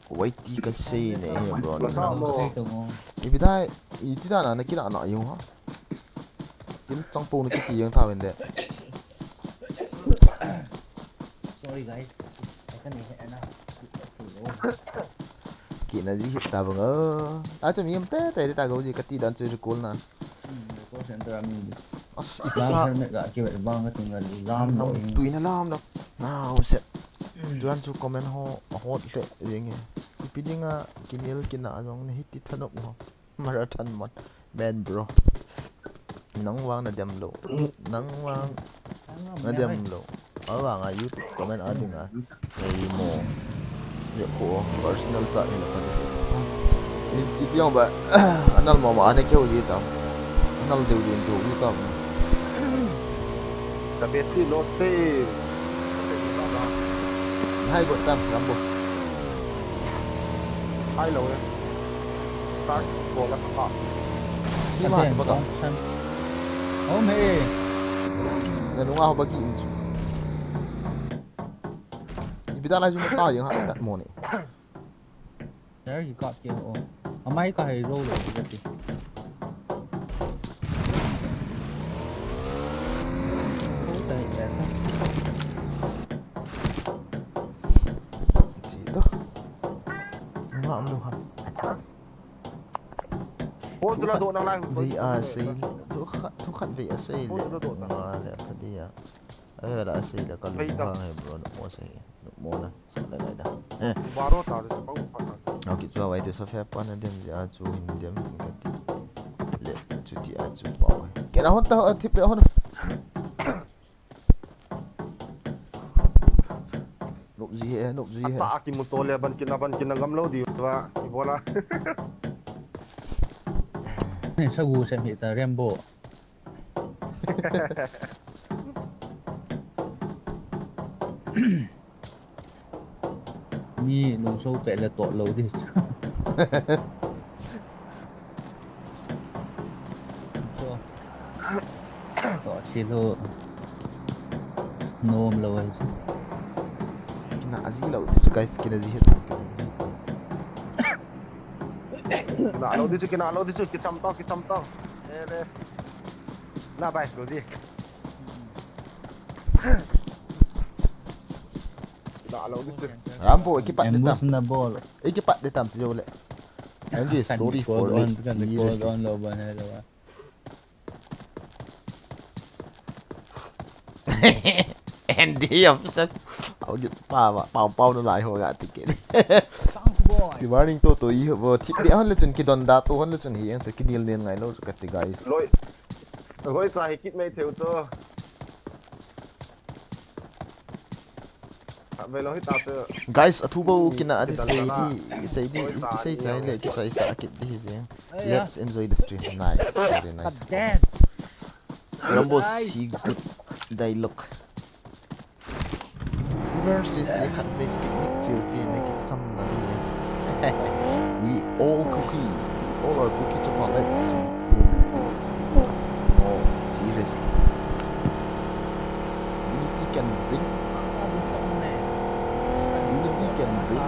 Wai ti ka sei ne, bro. Kasi to mo. Ibidai, iti da na, na kina na yung ha. Tin chang po na kiti yung tawin de. Sorry, guys. I can hear enough. Kina ji hit ta bang. Ah, chami am te, te ta go ji kati dan chu recall na. Hmm, recall center a mi. As, lam ipsa. Helmet ga kive bang ka ting ga lam. Lam lo, tui na lam lo. Na, set. Hmm. Tuan chu comment ho, a hot le, yeng e. Ipi dinga, kinel kina jong ni hiti thanop ho. Marathon man. Man, bro. Nang vang na dem lo. Nang vang na dem lo. Avang a YouTube comment a ding a. Ei mo. Ye ko personal chat ni la ka. I, i tiang ba. Anal mo ma ane keu ji tam. Anal deu deu deu ji tam. Ka beti lo te. Hai go tam Rambo. Hai lo ya. Start ko la ka. Ni ma. Ate, chapa ka. Tong san. Om he. Na nunga ho ba ki in chu. Ipi da lai chu ta yang ha ta mo ni. There you got ke ho. Amai ka hai ro lo ka ti. Ho tai ya ta. Chi to. Nga am lo ha. Acha. Pon tu la do nang lai. Vei a sei, thu khat, thu khat vei a sei le. Pon tu la do nang. Nga le kha dia. Ai la sei le ka lu ha he bro, no mo sei. No mo na. Sa le lai da. Eh. Baro ta de pa u pa na. Okay, chu a vai te sa fe pa na dem ja chu hin dem ka ti. Le chu ti a chu pa. Ke na hon ta a thi pe hon. Nop ji he, nop ji he. Ata a kimu to le ban kin a ban kin a ngam lo di va. Ibola. Sa gu sem hi ta Rambo. Mi lungso pe le to lo di. So. To chi lo. Nom lo ai. Kina aji lo. This guys kina ji het. Kina lo di chu, kina lo di chu, kicham to, kicham to. Eh, le. Na bai lo di. Kina lo di chu. Rambo, ekipat de tam. Ambush na bol. Ekipat de tam si jo le. I'm just sorry for late. Kan record on, kan record on lo ba na lo ba. Andy upset. Au dit pa ba, pau pau na lai ho ga ticket. Ti warning to to i bo tip de hon le chun kidon da to hon le chun hi ang se kinil nen ngai lo ka ti guys. Loi. Loi sa hi kit mai theu to. Guys, athu bou kina ati sei di, sei di, sei chai le kichai sa kit di hi jeng. Let's enjoy the stream. Nice, very nice. Rambo si good dialogue. Versus ye khat vei picnic chiu ti na kicham na ni. We all Kuki, we all are Kuki Chapa. Let's be cool. Oh, serious. Unity can bring. Unity can bring.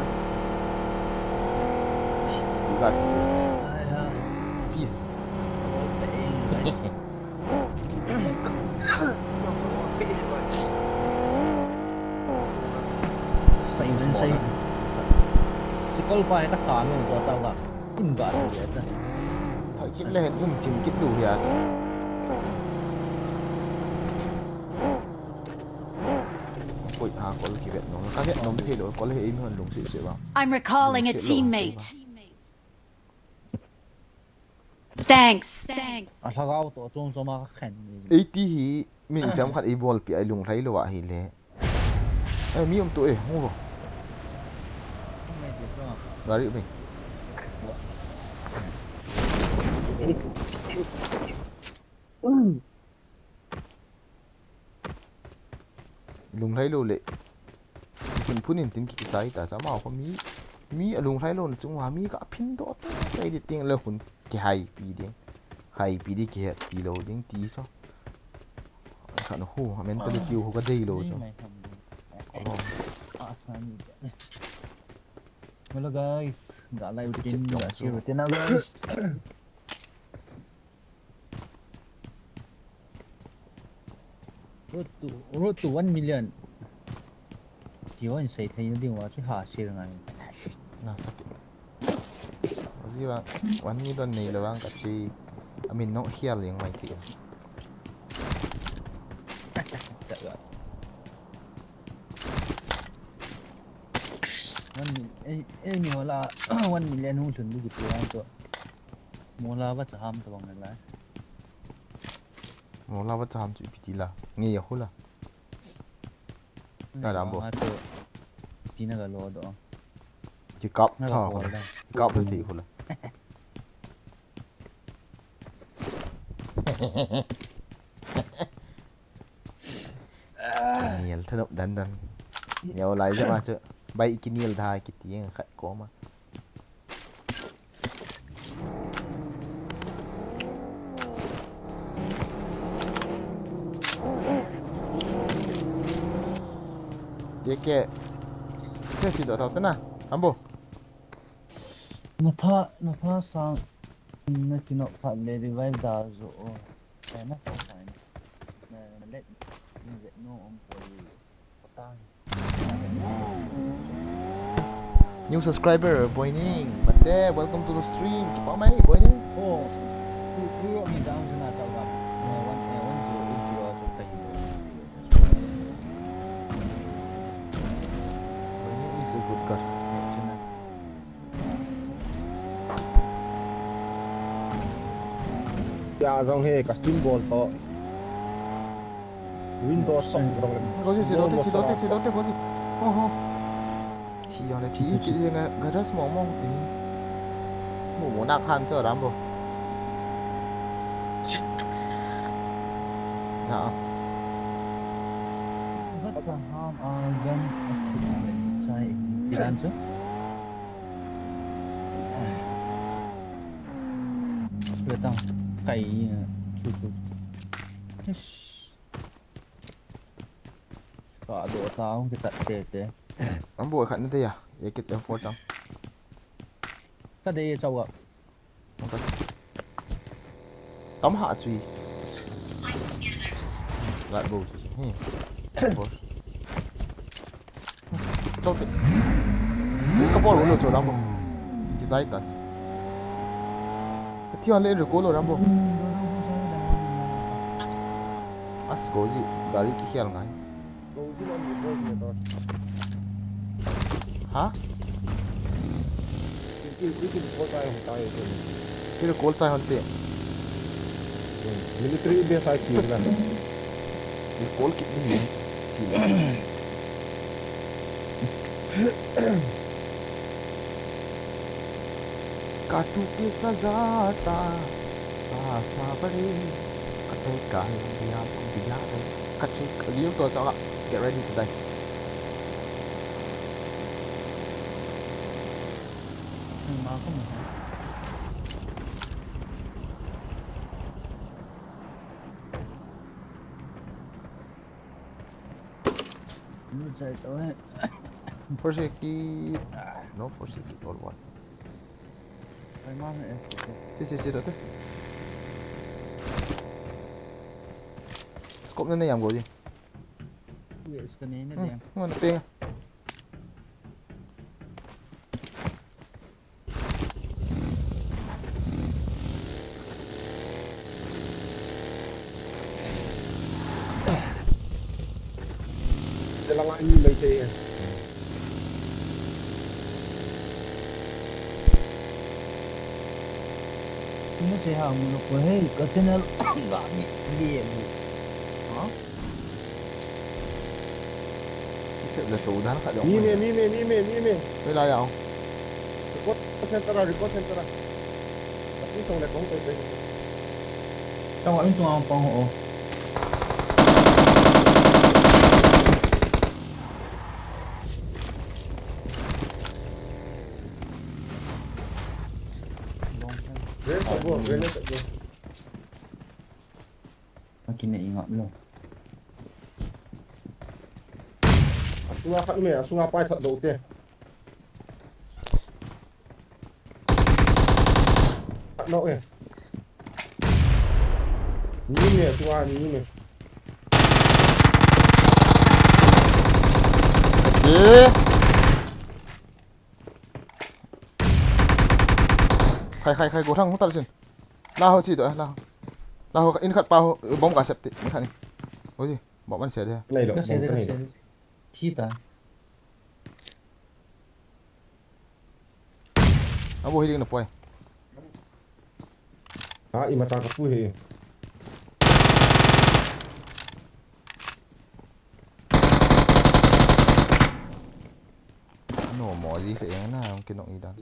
We got you. Peace. Sai, sai. Sikol pa ta ka no to chau ga. Im ga ta. Thoi kit le hen um thim kit lu hia. Koi ha kol kivet nom. Ka vet nom thei lou, kol hi eimi hon lungset se ba. I'm recalling a teammate. Thanks. A lhagao to chom chom a khen ni. Eiti hi min pem khat ei bol pi ai lunglhai lou ahi le. Eh, mi um tu eh, hung vo. Gari mai. Lunglhai lou le. Phun phun in tin kichai ta cha ma kho mi. Mi a lunglhai lou na chung wa mi ka phin do te te di ting le hun kihai pi ding. Hai pi di kihet pi lou ding ti so. Khan hu, a mentality hu ka dei lou so. Hello guys, ga live tin, ga share tin na guys. Road to, road to one million. Ti wan sei thei na ding wa chu ha share ngai. Na sakit. Ozi wa one million nei le wang ka ti. Amin nong hial yang mai ti. One million, eh, eh, ni hola one million hung lhun di ti lang to. Mola ba cha ham to bang lai. Mola ba cha ham chu pi ti la. Nge ya hula. Ta ram bo. Ti na ga lo do. Ki kap tha. Kap thei hula. Nial thanop dan dan. Nial lai jama chu. Bai ki nial da ki ti khat ko ma. Ye ke. Che chi do ta na. Ambo. Na tha, na tha sang. Na kino phat le revive da jo. Sai na sa sai. Na let ni get no om ko. New subscriber, Boining. Mate, welcome to the stream. Kipa mai, Boining. Oh, tu tu ro mi down sana chau ga. One one zero eight zero chau kai. Boining is a good car. Ya jong he ka stream bol to. Windows song dong le. Go si si do te si do te si do te go si. Ho ho. Thi yo le thi ki ye nga garage mo mo ti. Mo mo na khan cho Rambo. Na. That's a harm a gun. Sai. Ti dan chu. Betang kai chu chu. Ka do ta hung kita te te. An bo khat na te ya. Ye kit M four chang. Ka de ye chau a. Tam ha chui. Lat bo chu. Hmm. Bo. Tau te. Ka bol lo chu Rambo. Kichai ta. Ka thi le recall lo Rambo. As go ji gari kikhel ngai. Ha? Kira call chai hon te. Military base ai kila. Kira call kit ni. Kila. Katu ke sajata sa sa bari. Kate ka biya biya. Katu liu to sa. Get ready to die. Lu chai to hai. Forsake it. No, forsake it, all one. Ai, ma hai. Chi, chi, chi, da te. Scope na nei am go ji. Yes, ka nei na. Hmm, dia. Mana pe. Jalang ani mai te. Ina se ha mu lo ko, hey, ka channel ga mi le mu. Ha? Chet le to dan kha jong. Ni me, ni me, ni me, ni me. Oi la ya. Record center a, record center a. Tapi song le kong pai pai. Tao in tua pang ho. Long time. Grenade at go, grenade at go. Akin na ingat mo. Asunga khat me, asunga pai khat do te. Khat no e. Ni me, asunga ni me. Eh. Khai, khai, khai, go thang, hotel sin. La ho chi do, la ho. La ho, in khat pa ho, bomb ka sep ti, in khat ni. Oi, bomb man se de. Nei lo, ka se de, bomb ka nei lo. Thi ta. Abo hi ding na poi. Ha, ima ta ka pu hi. No mo ji te yang na, ang kinong i dan.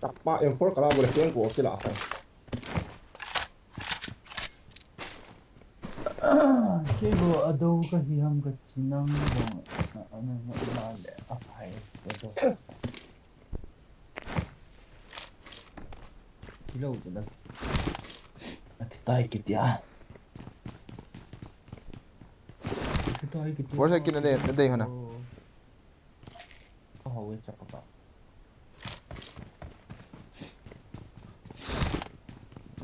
Takpa M four kala bole keng ko kila kha. Kei bo ado ka hi ham ka chinang bong. Ana na ma le a phai ko do. Kilo tu la. Ati tai kitia. Ati tai kitia. Force kina de, de hana. Ka hau e chapa ka.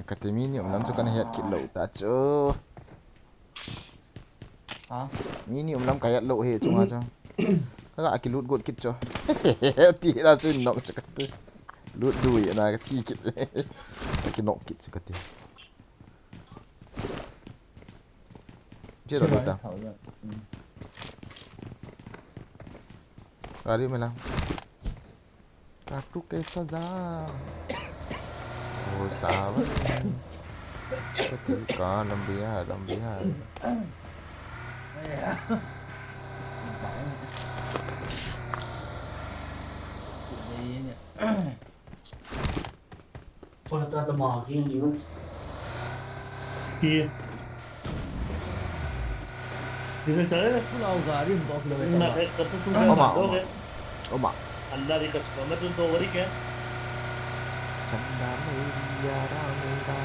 Kati mi ni um lam chu kana het kit lou ta chu. Ha? Mi ni um lam ka het lou hi chunga chu. Ka ga ki loot got kit chu. Ti la chu nok chu kati. Loot dui na ka ti kit. Ka ki nok kit chu kati. Che lo ta. Gari mila. Katu ke saja. Oh, sabar. Kati ka lambi hai, lambi hai. Ki. Diesel chale na. Pulao gari hung to kilo. Na, eh, ka tu tu. Oma, oma. Oma. Anda di kas kama tu to wari ke. Chanda meriya ra mera.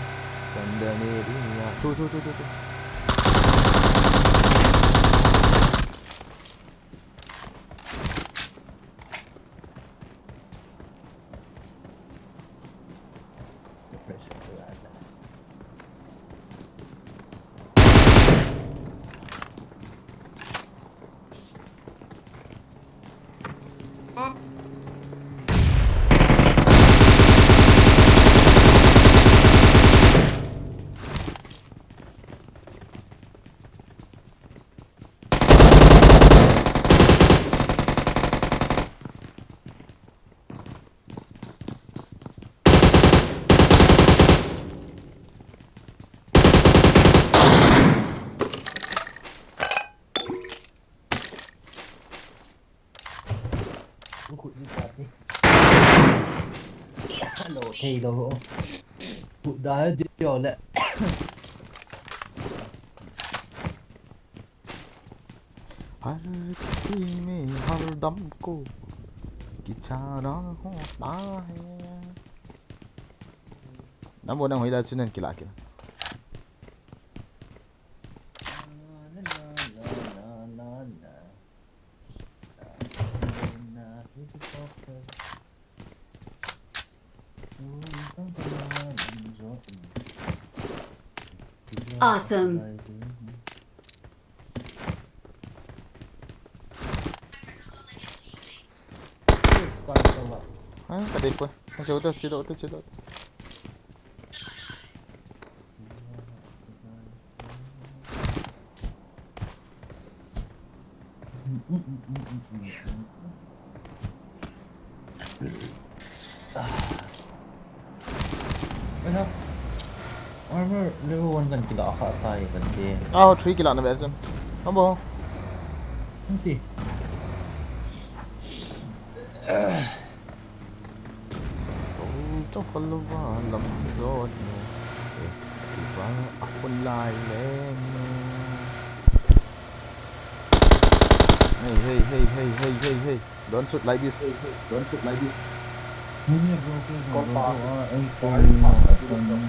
Chanda meriya. Tu, tu, tu, tu, tu. Hello, hello. Put da dio le. हर किसी में हरदम को किचारा होता है। Ambo nang hoilai chu nan kila kila. Awesome. Ai, ka dei poi. Ka cheu ta, cheu ta, cheu ta. Armor level one kan kila kha tai kan ti. Ah, three kila na version. Ambo. Nanti. Oi, to kalwa lam jot nu. Eh, kiba a khun lai leng nu. Hey, hey, hey, hey, hey, hey, hey. Don't shoot like this. Hey, hey, don't shoot like this. Hey, bro, okay, bro, bro, bro, ah, eh, sorry, no, I don't know.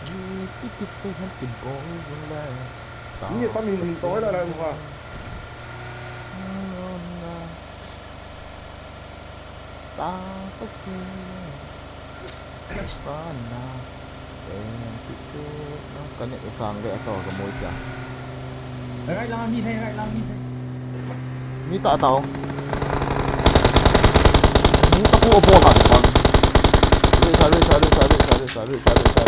Eh, kiti se han ki bol jong lai. Ni pa min min to la la wa. Ta ka si. Pana. Em, tu, tu. Ka ne sang ve to ka moi sa. Right lang mi thei, right lang mi thei. Mi ta ta o. Mi ta ko bol ha pa. Re sa, re sa, re sa, re sa, re sa, re sa, re sa, re sa.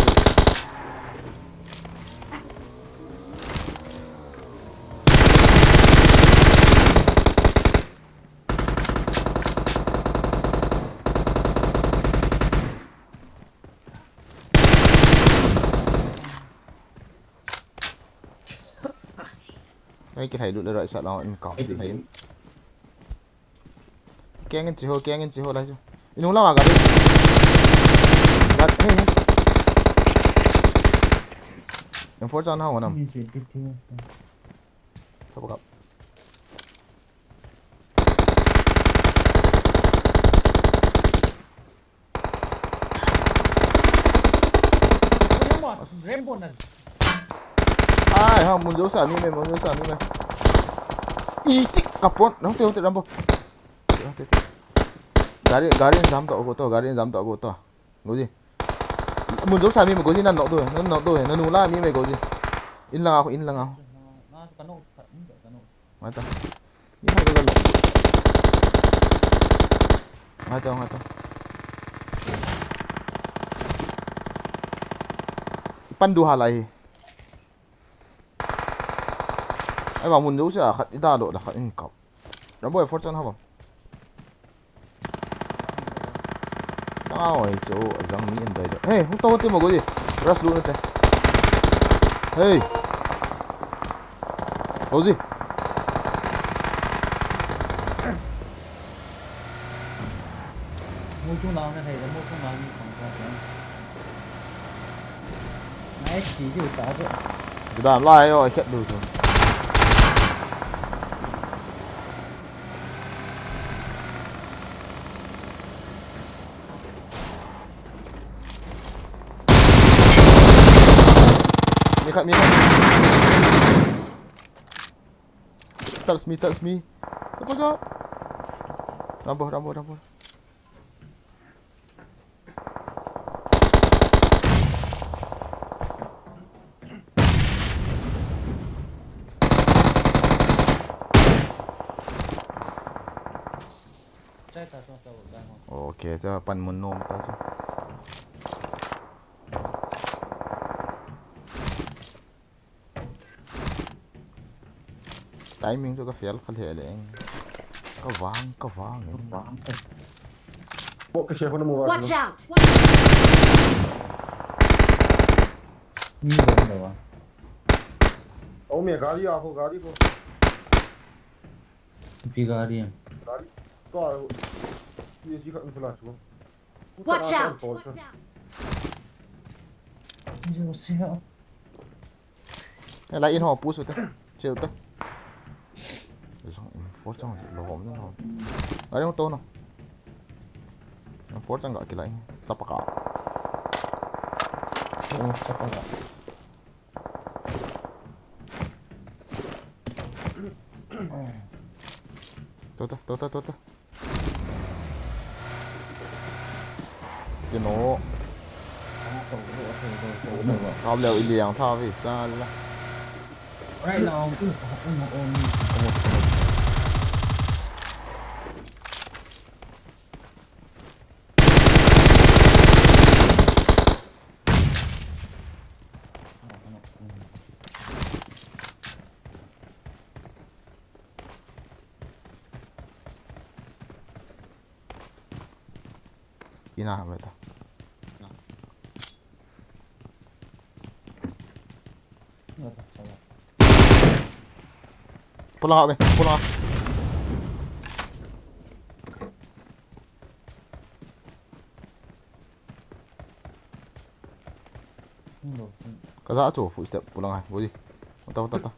Ai, kithai lut le right side lang in kau ti hin. Keng in chi ho, keng in chi ho lai chu. Inung lang a gari. Gari, hey, hey. M four chan ha ho nam. Ni si ti ti. Sab kap. Rainbow na. Ai, ha, mun jo sa mi me, mun jo sa mi me. Iti, kapon, nang te, te, Rambo. Te, te, te. Gari, gari jam to, go to, gari jam to, go to. Goji. Mun jo sa mi me, goji, nan nok do, nan nok do, nan nula mi me, goji. In lang a, in lang a. Mata. Ni hai ka nok. Ngai ta, ngai ta. Pan du ha lai. Ai, ba mun jo sa khat i da lo da khat in kap. Rambo e fortune ha ba. Tao ai chu ajang mi in dai do. Hey, hung to te mo goji. Rush lu na te. Hey. Goji. Mu chung lang na thei, mu chung lang ni kong ka. Nice, si ji ta chu. Ji dam lai o, khet du chu. Mi khat, mi khat. Touch me, touch me. Siapa kau? Rambo, Rambo, Rambo. Chai ta, ta, ta, ta, ta. Ok, cha pan mun nom ta chu. Timing chu ka fel kha lheh leh. Ka vang, ka vang. Bo ka che ko na mo ba. Watch out! Ni ba na ba. Oh, me gari a ko, gari ko. Pi gari. Gari. Ko a. Ye ji ka in flash ko. Watch out! Ni jo se ha. Lai in ho push u te. Cheu te. Jong M four jong lo hom na lo. Ai jong to no. M Por chang ga kilai. Chapaka. Oh, chapaka. Tota, tota, tota. Kino. Kap leo iliang tha vi sala. Right now. Ina ham ta. Pulang ah, pulang ah. Ka za chu footstep pulang ah, boi. Uta, uta, uta.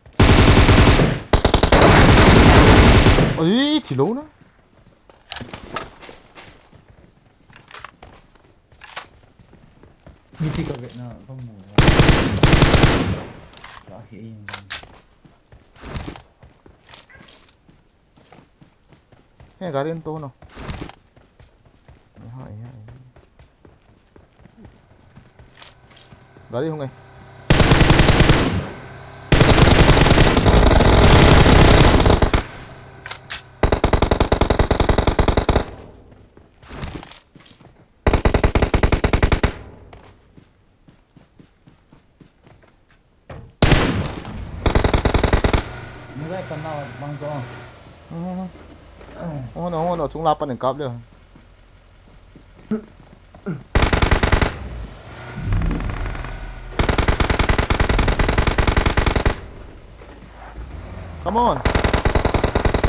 Oi, thi lou na. Miti ka vetna ka mu. Ka hi ing. He, gari an to no. Aha, aha, aha. Gari hung e. Ni vai kan na bang ko. Hmm. Hung no, hung no, chung la pan kap le. Come on.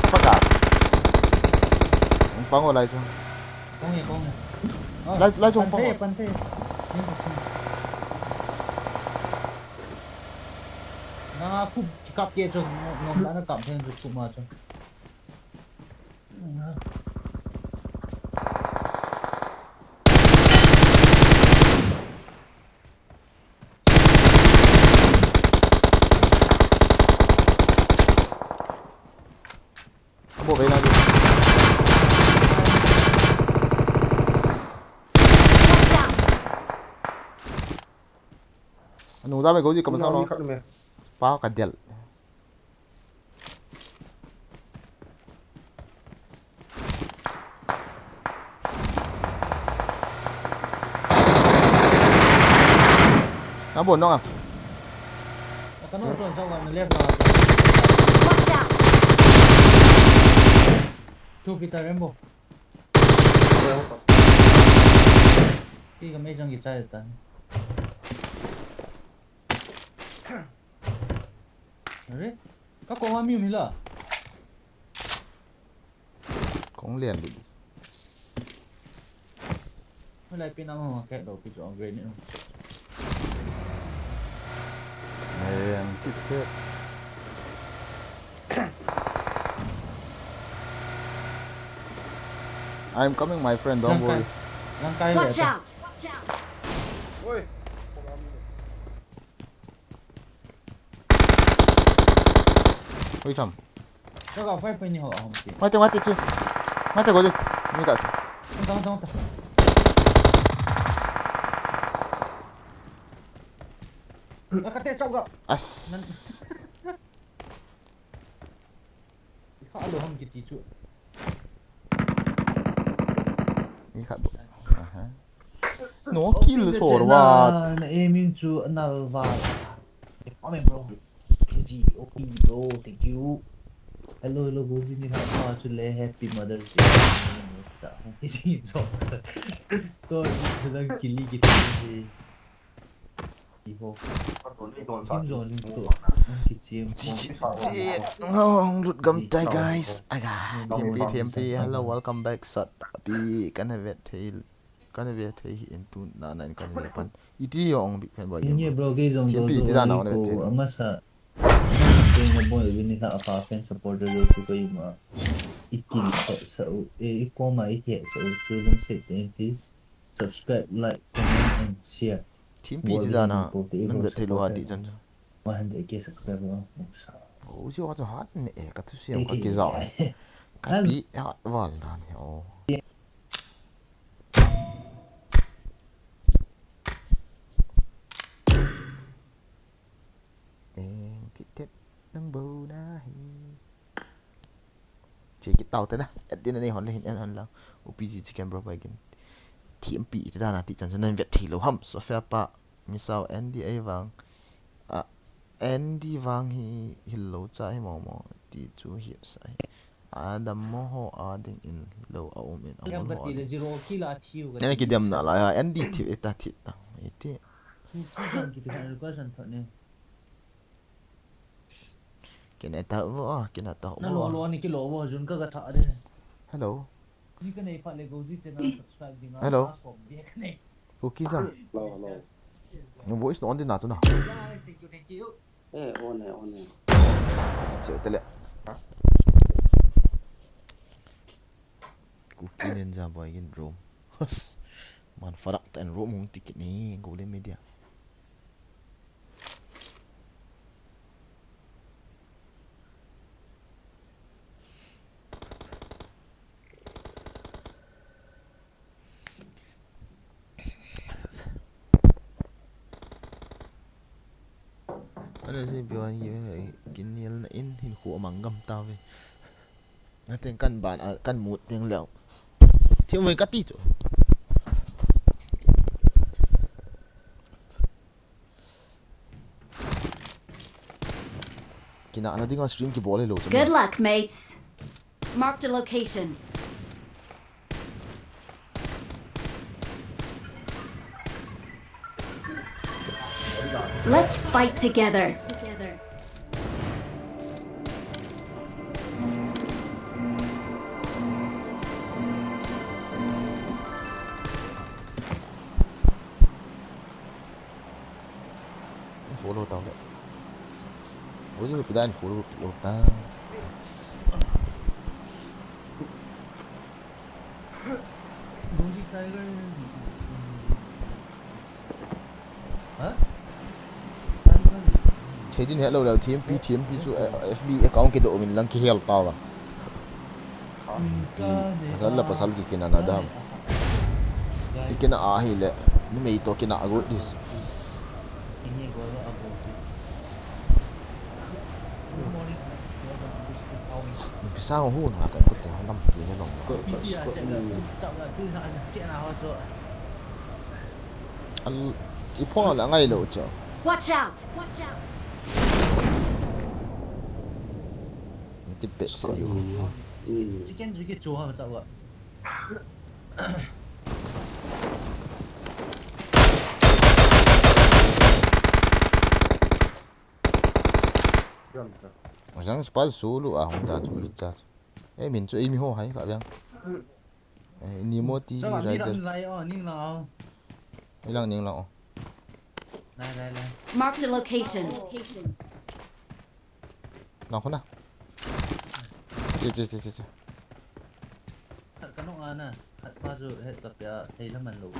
Apa ka? Pang o lai chung. Kong e, kong e. Oh, lai, lai chung pang. Pante, pang. Pante. Na khu kap ke chu, na, na, na kap ke chu khu ma chu. Abo ve na. Watch out! Anu da me go ji kam sa no. Khat me. Pa ka del. Na bon nong a. Ka no chon sa wa na left na. Watch out! Two Peter Rambo. Ki ka mei jang ki chai ta. Are? Ka ko ha mi mi la. Kong lian di. Lai pin ang ho ka do ki jo grenade. Em, chit chit. I'm coming, my friend, don't worry. Watch out! Oi. Oi, cham. Ka ga five point ni ho a hom ti. Mate, mate, che. Mate, go di. Mi ka sa. Tang, tang, tang. Ka te chau ga. As. Ikha lo ham kiti chu. Ikha bo. Aha. No kill so what? Na aiming chu nalva. Amen, bro. G G, O P, bro. Thank you. Hello, hello, Guji ni ha pa chu le, Happy Mother's Day. Ta, G G, so. To, to, kill kiti. Iho. Kim jong ling to. Ang kichim. Hong lut gam tai, guys. Aga. T M P, T M P. Hello, welcome back. Sat. Pi, kana vet thei. Kana vet thei hi in tu na na in kana vet pan. Iti yo ong big fan boy. Ni bro, kei jong T M P to iti da na to na vet thei. Amasa. Kei na boy, win na apa fan supporter lo chu kei ma. Iti sa u, eh, i koma iti sa u, chu lung se ten please. Subscribe, like, comment and share. Thim pi ti dan a, nan vet thei lou a ti chan. One hundred K subscriber. Oh, si wa chu hat ne, eh, ka thu siam ka ki zau. Ka ti hat val dan hi, oh. Eng ti tet nang bo na hi. Che ki tau te na. Et din nei hon le hin en hon lang. U P G chicken bro bai gin. T M P ti dan a ti chan chan nan vet thei lou ham. Sophia pa. Misao Andy ei vang. A, Andy vang hi, hi lou cha hi mo mo. Ti chu hi sa hi. Adam mo ho a ding in lou a um in a mo ho a ding. Nene ki dem na la ya, Andy thi e ta thi ta. E ti. Kina ta vo, kina ta vo. Na lo lo ni ki lo vo, jun ka ka tha de. Hello. Ji ka nei pha le go ji channel subscribe ding a. Hello. Ko ki sa. Hello, hello. Your voice no on din na chu na. Thank you, thank you. Eh, on eh, on eh. Che tele. Kuki Ninja boy in room. Man farak tan room hung tikit ni Golden Media. Ano si Biwan Kim, eh, kinil na in, hin khu amang gam ta ve. Nga teng kan ban, ah, kan mut teng leo. Thiu mai ka ti chu. Kina na dinga stream ki bol lo chu. Good luck, mates. Marked a location. Let's fight together. Follow tau le. Oi, pi dan follow lo ta. Thei din hello leo, T M P, T M P chu, eh, F B account kidoh min lang kihel tau va. Pi, pasal la pasal ki kina na dam. I kina a hi le, numei to kina a got dis. Pisa ho hu na kan ko te ho nam tu ne long. Ko, ko, ko, mm. Al, i pho la ngai lo cho. Watch out! Watch out! Ti pe se yo. Mm. Chicken ju ki chu ha ta wa. Jang spal sulu a hung ta chu ri cha. Eh, min chu ei mi ho hai ka biang. Eh, ni mo ti ri rai den. Lai o, ning la o. Ei lang ning la o. Lai, lai, lai. Mark the location. Nang khuna. Che, che, che, che, che. Khat ka nung ana, khat pa chu het ka pia thei la man lo.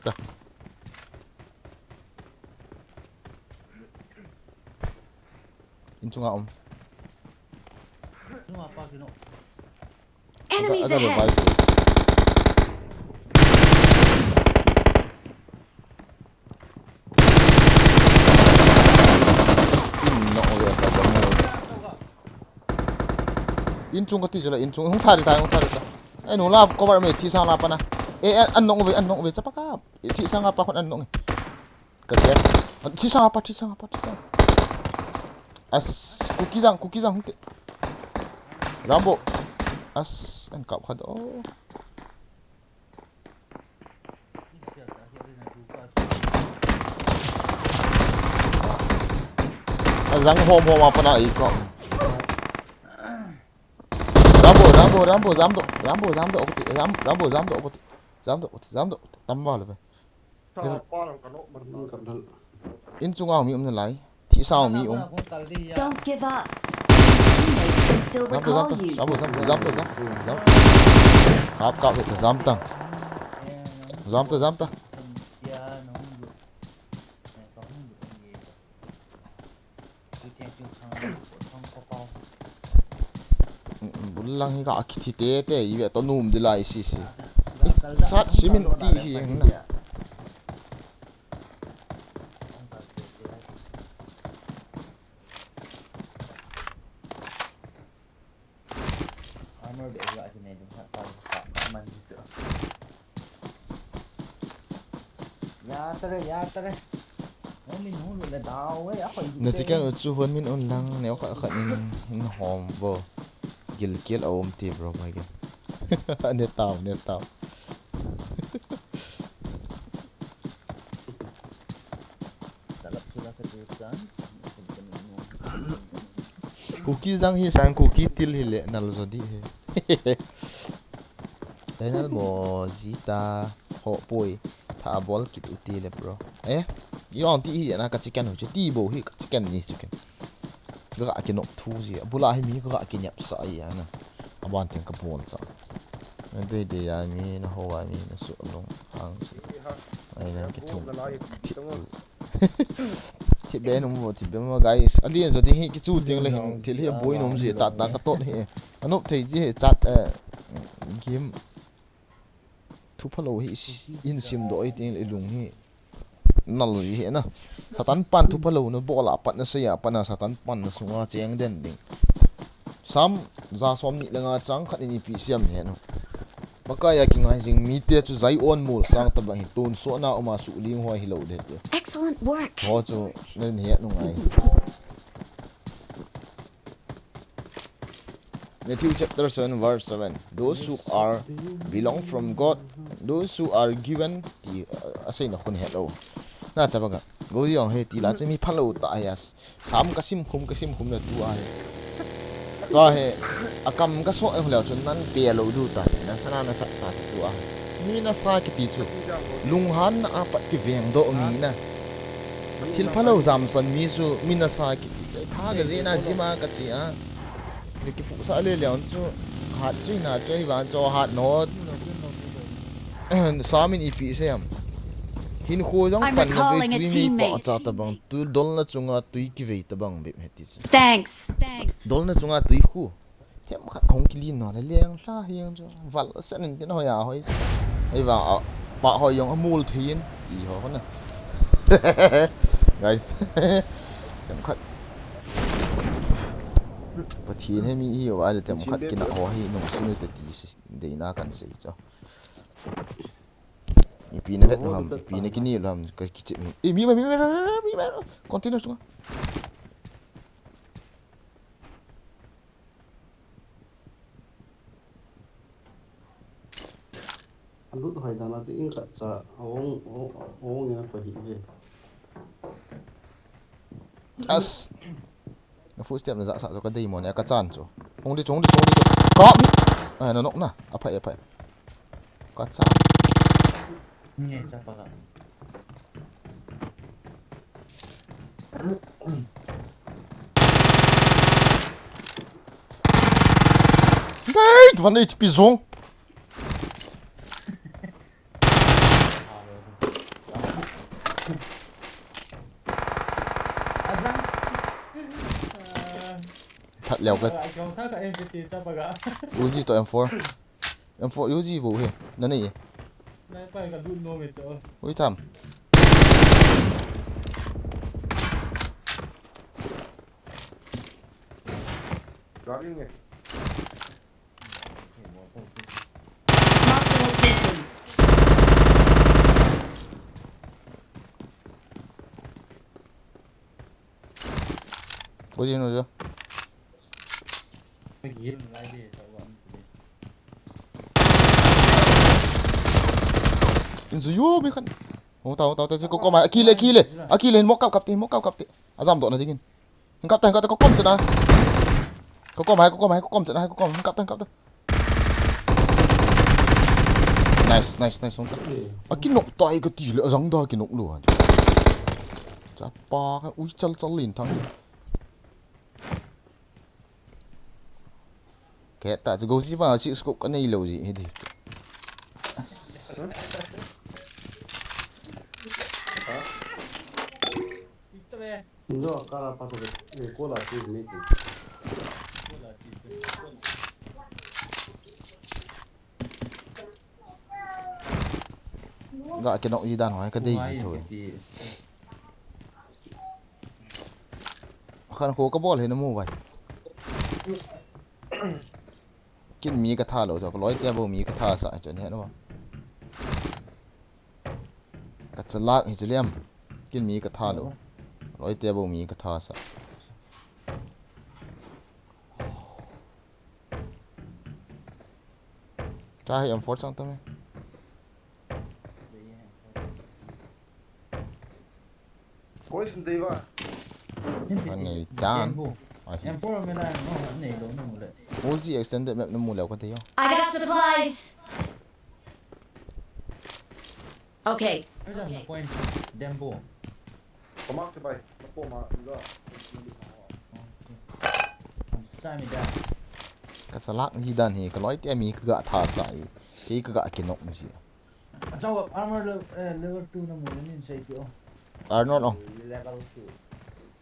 Ta. In chunga um. Chunga pa kino. Enemies ahead. In nong ve ka bang mo. In chung ka ti jula, in chung hung thari ta, hung thari ta. Ai, nung la cover me, thi sang la pa na. Eh, eh, an nong ve, an nong ve, chapa ka. Eh, thi sang la pa khun an nong. Ka tia. An thi sang la pa, thi sang la pa, thi sang. As, Kuki jang, Kuki jang hung te. Rambo. As, an kap khat. Oh. Jang hom hom a pana i ko. Rambo, Rambo, Rambo, jam doh, Rambo, jam doh, kuti, Ram-, Rambo, jam doh, kuti, jam doh, kuti, jam doh, tam val ve. Sa pa lang kano man. In chunga mi um nalai. Thi sa mi um. Don't give up. Your teammates can still recall you. Jam doh, jam doh, jam doh, jam doh, jam doh. Kap, kap, jam tang. Jam ta, jam ta. Bul lang hi ka kithi tete, i ve to num di lai si si. Sat simin ti hi na. Armor beh hi akinei ding khat pa, pa man hi chu. Ya tare, ya tare. Home in hung lut le dau e, a khoi. Na chicken u chu hon min un lang, neo khat khat in, in hom bo. Gilkial a um ti bro, mai gel. Ne tau, ne tau. Kuki jang hi sang, kuki til hi le nal jo di hi. Daniel mo jita ho poi tha bol kit u ti le bro. Eh, i ong ti hi na ka chicken hu che ti bo hi ka chicken ni chicken. Ka ka kinop thu ji. Bula hi mi ka ka kinyap sa ai na. Aban teng ka bol sa. Dei dei a mi na ho a mi na su long hang. Ai na ki thum. Ki thum. Thip be num bo, thip be mo, guys. Ali en jo ding hi kichu ding le hin thil hi boi num ji ta ta ka tot hi. Anop thei ji hi chat, eh, game. Thu phalo hi in sim doh i ting le lung hi. Nal ji hi na. Satan pan thu phalo na bol a pat na sei a pat na Satan pan na sunga cheng den ding. Sam ja som ni le nga chang khat in ipi siam hi no. Pakai a kingai jing mite chu Zion mol sang tabang hi tonsot na um a suhling hoi hi lo de te. Excellent work. Ho chu nen he nungai. Matthew chapter seven verse seven. Those who are belong from God, those who are given ti, uh, asei na khun he lo. Na cha baga. Go yong he ti la chu mi phalo ta ya. Sam ka sim khum, ka sim khum na tu a hi. Ka hi, a kam ka so e hule chun nan pe lo du ta, na sana na sa ta tu a hi. Mi na sa kiti chu. Lunghan na a pat kiveng doh mi na. Thil phalo jam san mi chu, mi na sa kiti chu. Tha ka je na jima ka chi a. Ni ki fu sa le le chu. Hat chu na chu i van cho hat not. Samin ipi siam. Hin khu jong pan na ve tui mi pa cha ta bang. Tu dol na chunga tui kivei ta bang bep he ti chu. Thanks. Dol na chunga tui khu. Hem khat hong kili na le leng hla hiang chu. Val sen in tin hoi a hoi. Ei va a, pa hoi jong a mul thei in. I ho na. Guys. Hem khat. Pathian he mi hi va le tem khat kina ho hi nung sunu te ti si. Dei na kan sei chu. Ipi na vet ham, ipi na kini lam, ka kichep mi. Eh, mi ma, mi ma, mi ma, mi ma. Container sunga. Alut hoi dan a chu in khat cha, awong, awong, awong ina pa hi ve. As. Na footstep na ja sa chu ka dei mo ne ka chan chu. Hung di chu, hung di chu, hung di chu. Kap mi. Ai, na nok na. Aphai, aphai. Ka chan. Nge cha pa ka. Dei, one H P zong. That leo ka. Ka M P T cha pa ka. Uzi to M four. M four Uzi bo he. Na nei. Na pa ka lut nom e cho. Ui tham. Gari nge. Mark the location. Ui no jo. In zu yo mi khan. Ho ta, ho ta, ho ta, ko, ko mai. Akile, akile. Akile, mo kap kap te, mo kap kap te. Ajam doh na dingin. Hung kap ta, hung kap ta, ka kom chana. Ka kom hai, ka kom hai, ka kom chana hai, ka kom, hung kap ta, hung kap ta. Nice, nice, nice, hung kap. A kinok tai kati le, ajang da kinok lou. Chapa ka, ui, chal chal lin thang. Keta chu goji ba si scope ka nei lou ji hi di. Ndo kara pa to, eh, kola ti ni ti. Ga kinok ji dan ho ka dei ji tho. Khan ko ka bol hi na mu vai. Kin mi ka tha lou chu, ka loi te bou mi ka tha sa chu ne no. Ka chalak hi chu liam. Kin mi ka tha lou. Loi te bou mi ka tha sa. Cha hi M four chang ta me. Koi sun dei ba. Anei dan. Ahi. M four me la no, anei lou na mu le. Uzi extended map na mu leu ka te yo. I got supplies. Okay. Koi sun na point. Dembo. Kamak te bai. Kapo ma, ilo. Sa mi da. Ka chalak hi dan hi, ka loi te mi ka ga tha sa hi. Kei ka ga kinok ni si. Achau armor level, eh, level two na mu le nin sei ti o. Arnold o. Level two.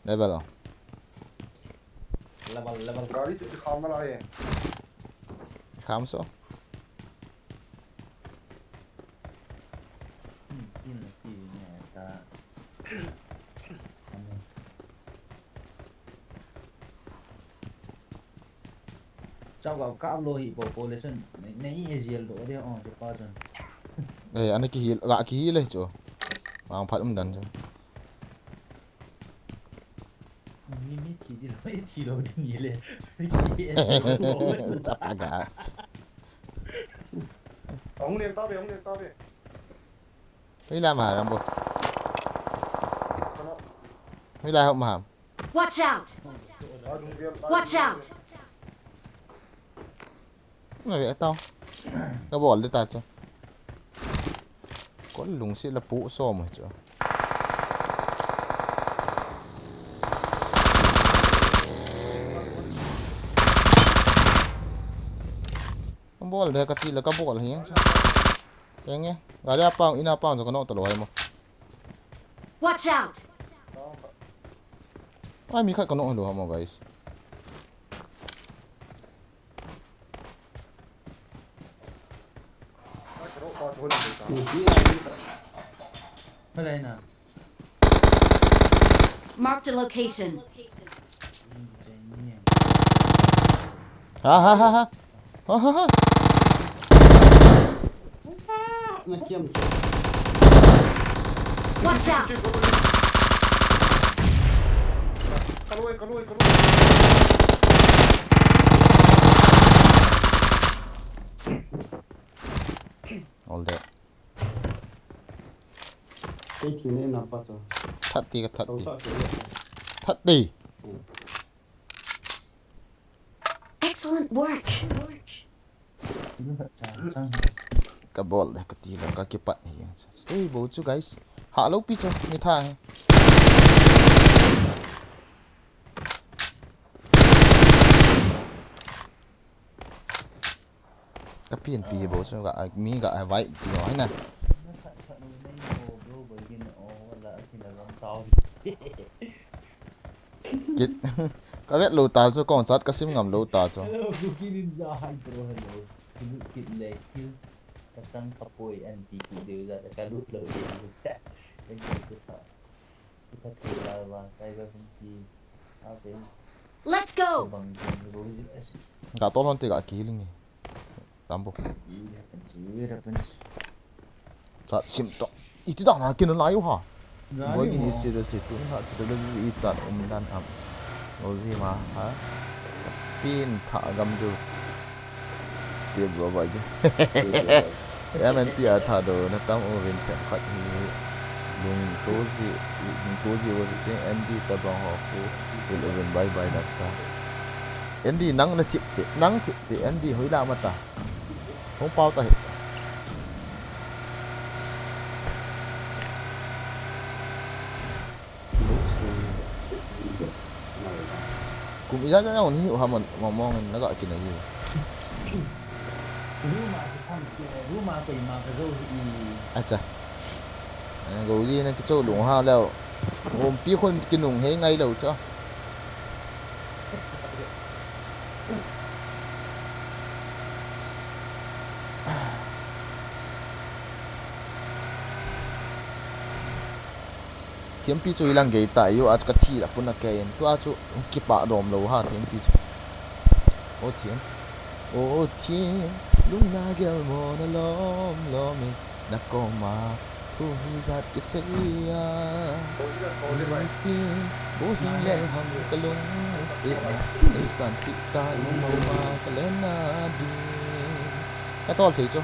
Level o. Level, level. Gari chu kham na lai e. Kham so. Hmm, in la ti ne ta. Amen. Chau ka kap lou hi population nei, nei e jel do de o, ke pa chun. Eh, ana kihil, ga kihil le chu. Vang phat um dan chu. Mi, mi thi di lou, thi lou di ni le. Chapa ga. Hung leng ta ve, hung leng ta ve. Hoi la ma Rambo. Hoi la hop ma. Watch out! Watch out! Ngai ve tau. Ka bol le ta chu. Ko lungsi la pu so mo chu. Ka bol de ka ti la ka bol hi chu. Kenge, gari a pang, ina pang chu ka no ta lou hai mo. Watch out! Ai, mi khat ka no lou ha mo, guys. Marked a location. Ha, ha, ha, ha. Ha, ha, ha. Na kiam chu. Watch out! Kaloi, kaloi, kaloi. All dead. Kei thi ne na pa chu. That ti ka that ti. That ti. Hmm. Excellent work. Ka bol de, ka ti la, ka kipat hi. Stay bo chu, guys. Ha lo pi chu, mi tha hi. Ka pian pi bo chu, ka, mi ka vai ti ho hai na. Kit. Ka vet lou ta chu, kong chat ka sim ngam lou ta chu. Hello, Cookie Ninja. Hi, bro. Hello. Kilut kit le, kill. Ka chang ka poi, anti ku deu jat, ka lut lou deu jat. Thank you, Cookie. Cookie thei la ba, Tiger Monkey. Ape. Let's go! Bang jing, Rose. Ka tolon te ka kill nge. Rambo. Chat sim to. Iti dan na kin lai u ha. Boy, kin serious ti tu na chu le i chat um dan am. Lo ji ma ha. Pin tha gam du. Ti bro boy. Ya men ti a tha do na tam u vin them khat hi. Lungtoji, lungtoji o ji te, Andy tabang ho khu, il uvin bye bye dak ta. Andy nang na thip te, nang thip te, Andy hoilah mata. Hung pau ta hi. Kum ijat jat jong ni hi u ham mong mong in na ga kinai hi. Room a ki tham ki, room a koi ma ka jo hi. Acha. Eh, go ji na kicho lung ha leo. Umpi khun kinung he ngai lou cha. Thempi chu ilang gei ta, io, a chu ka thi la pun a kei in. Tua chu kipa dom lou ha, thempi chu. O thiem. O thiem, lungna gel mo na lom lom e, na koma thu hijat kisei a. Thiem, bu hing lel ham ka lungset na, ei san pi ta lung ma ka len na di. Ka tol thei chu.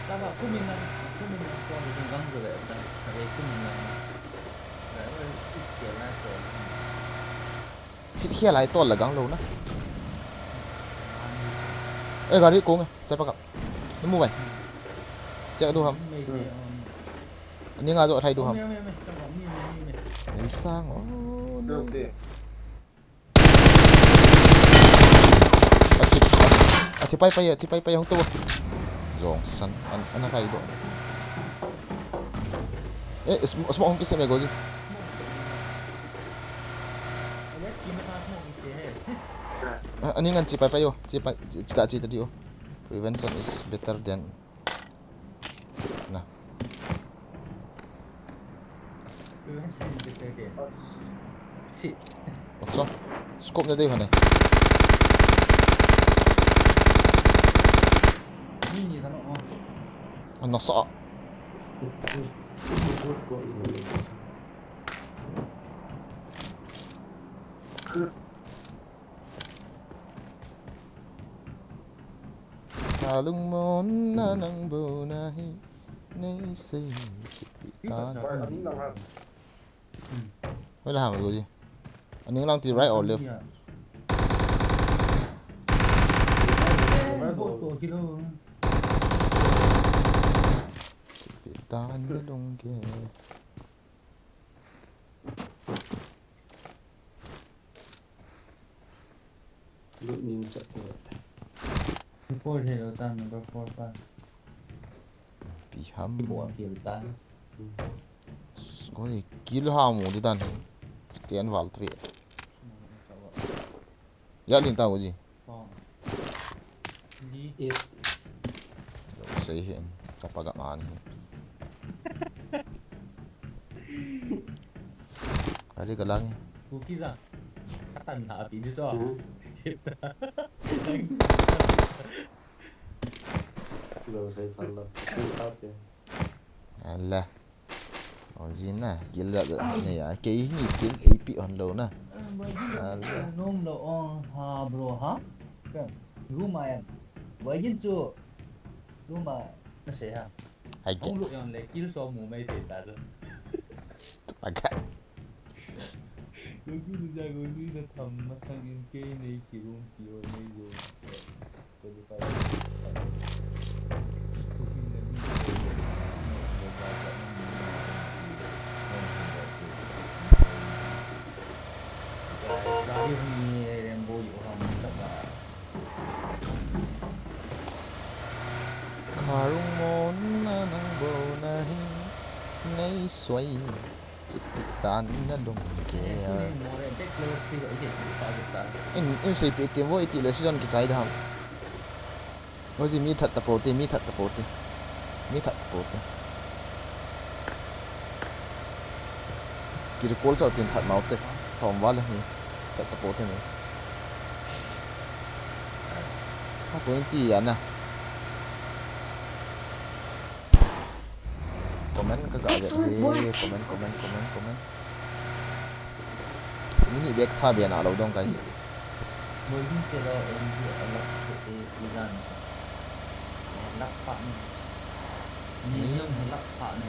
Tama, kumin lang, kumin lang, kumin lang, kumin lang. Sit khia lai tol la gang lou na. Eh, gari kong e, chapa ka. Ni mu vai. Check du ham. Ni nga jo thai du ham. Ni sang o. Athi, athi pai pai, athi pai pai hung to. Jong san, an, an kai do. Eh, sm-, smoke hung kisem e goji. Ah, ani ngan chi pai pai o, chi pai, chi, chi ka chi ta di o. Prevention is better than na. Prevention is better than. Si. Acha. Scope na dei hane. Ni ni kana o. Ana sa. Ka lungmon na nang bou na hi, nei sei kipi ta. Hoi la ham go ji. Aning lang ti right or left? Kipi ta ni lung ke. Lut ning chat ke. Four helo ta number four pa. Pi ham. Four kill ta. Oi, kill ha mu di dan. Tian val tri. Ya lin ta go ji. Eight. Lo sei hin, chapa ga man hin. Ari ga lang. Kuki za. Katan na api di so. Lo sei pala. Ala. O jin na, kill jat jat nei a, kei hi kill eipi hon lou na. Ala. Nom lou ong ha bro ha. Ka, room a em. Wai jin chu. Room a na sei ha. Hai ke. Hung lou yang le kill so mu mai te ta lo. Aga. Kuki du ja go ni na tham masang in kei nei ki room ki o nei jo. Kharung mon na nang bo na hi nei suai. Chiti tan na dong ke. In, in sei pe te vo iti le season kichai dam. Hoji mi that ta po te, mi that ta po te. Mi that ta po te. Kiri kol sa tin that mau te. Thom va le mi that ta po te mi. Ha twenty ya na. Comment ka ga vet hi, comment, comment, comment, comment. Mini bek tha bia na lo dong, guys. Moi hin te lo, em ji a lak te e, ilan. Lak pa ni. Ni ni ni lak pha ni.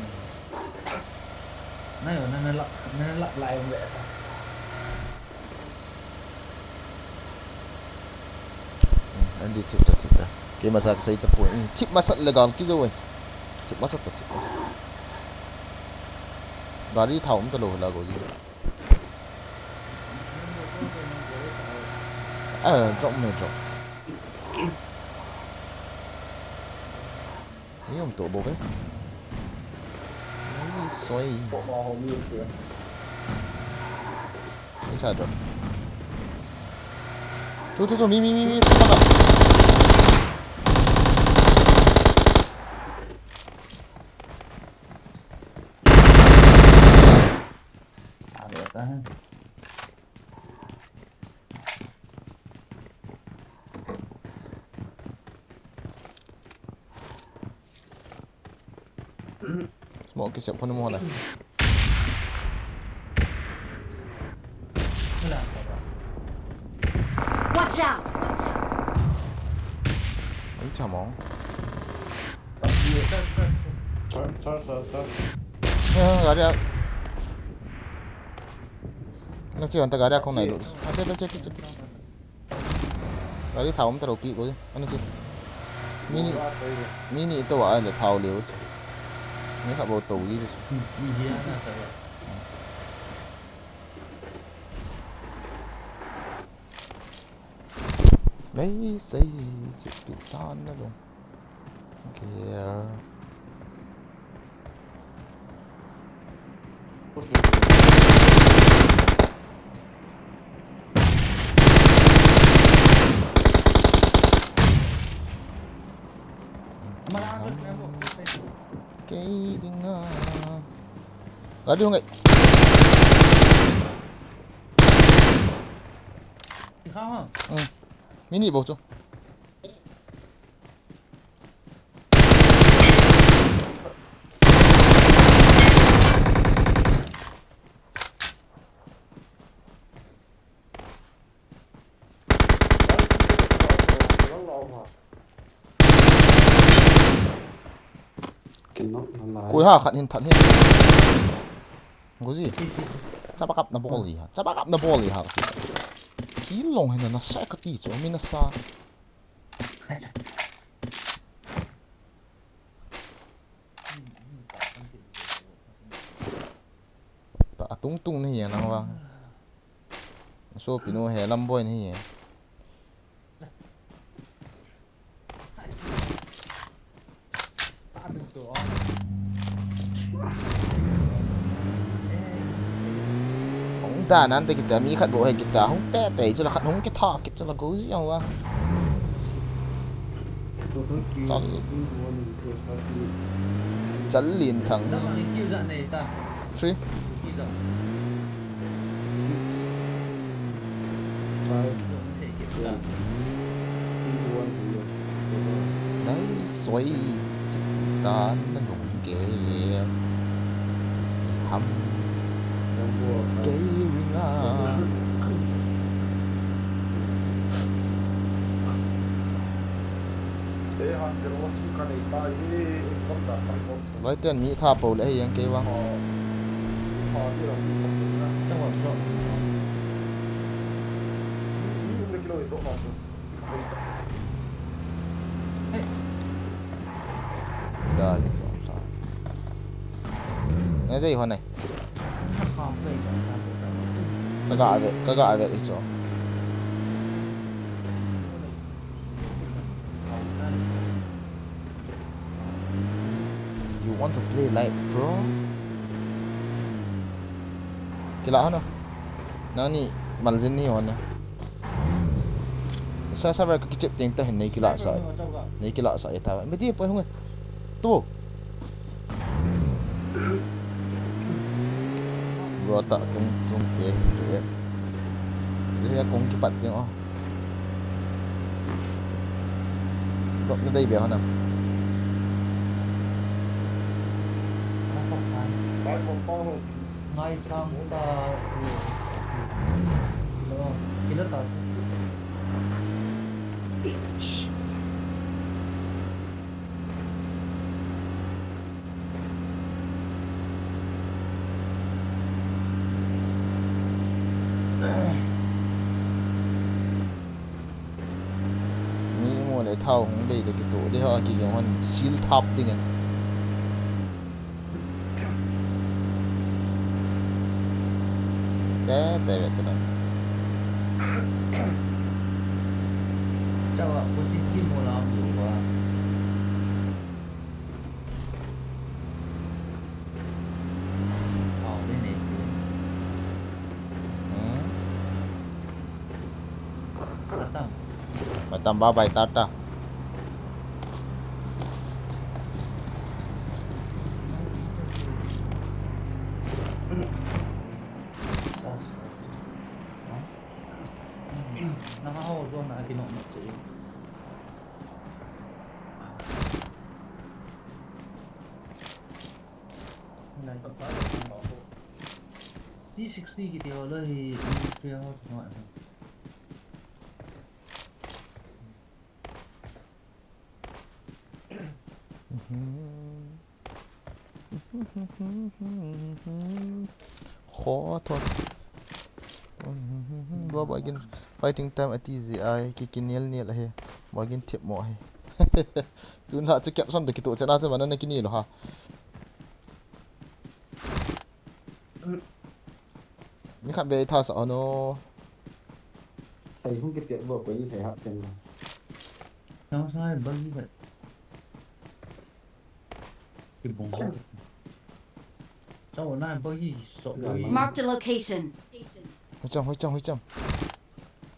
Na yo na na lak na na lak lai ve ta. Andi thip ta thip ta. Keima sa kasei tapoi. Thip masat le gal kijo e. Thip masat ta thip masat. Gari thao um talou la go ji. Ah, drop me drop. Ni um to bo ke. Ni soi. Ni cha drop. Tu tu tu mi mi mi mi. Smoke kisep khun mo la. Watch out! Ai cha mo. Sir, sir, sir. Sir, sir, sir, sir. Ah, gari a. Na chi anta gari a kong nai lo. Acha, acha, acha, acha. Gari thao um talou pi ko. Ana chi. Mini, mini to a le thao leo. Ni kha bo to yi. Nei sei chi pi tan na lo. Okay. Kei dinga. Gari hung ngai. Ikha ha. Hmm. Mini bou chu. Koi ha khat hin that hin. Guji. Chapa kap na bol hi ha. Chapa kap na bol hi ha. Kilong hin na sa kati chu mi na sa. Ta tung tung nahi nang vang. Sopi nu he lam boi nahi. Hung da nan te kita mi khat bou he kita hung te te chu la khat hung kitha kit chu la go ji ang wa. Chal, chal lin thang. Three. Nai soi. Ta na nung ke. Ham. Kei ringa. Loi ten mi tha pou le hei ang kei vang. Da ki chong sa. Ngai dei hon nai. Ka ga ve, ka ga ve ki chong. You want to play like pro? Kila hana. Nani maljin ni hana. Sa sa ka kichep teng ta hin nei kila sa. Nei kila sa eta. Meti poi hung. Tu. Bro ta tung tung te. Ni ya kong kipat teng o. Drop na dei be hana. Ngai sang ta. Kila ta. Bitch. Thao hung bei to kito de ho ki jong hon sil thap ding e. Te te ve te. Chawa ko chi chi mo la mo wa. Thao de ne. Hmm. Matam. Matam, bye bye, tata. T sixty kiti ho lo hi, industrial ho chu no. Kho tho. Bro, bro, again, fighting time ati ji ai, ki, ki nil nil ahi. Bro, again, tip mo ahi. Tun ha chu caption de kito chena chu mana na kini lo ha. Mi khat be tha sa ono. Ai hung ke tiat bo ko ni thei hap ken lo. Nang sai bagi ba. Ki bung. Chau na bagi so bagi. Marked a location. Hoi chang, hoi chang, hoi chang.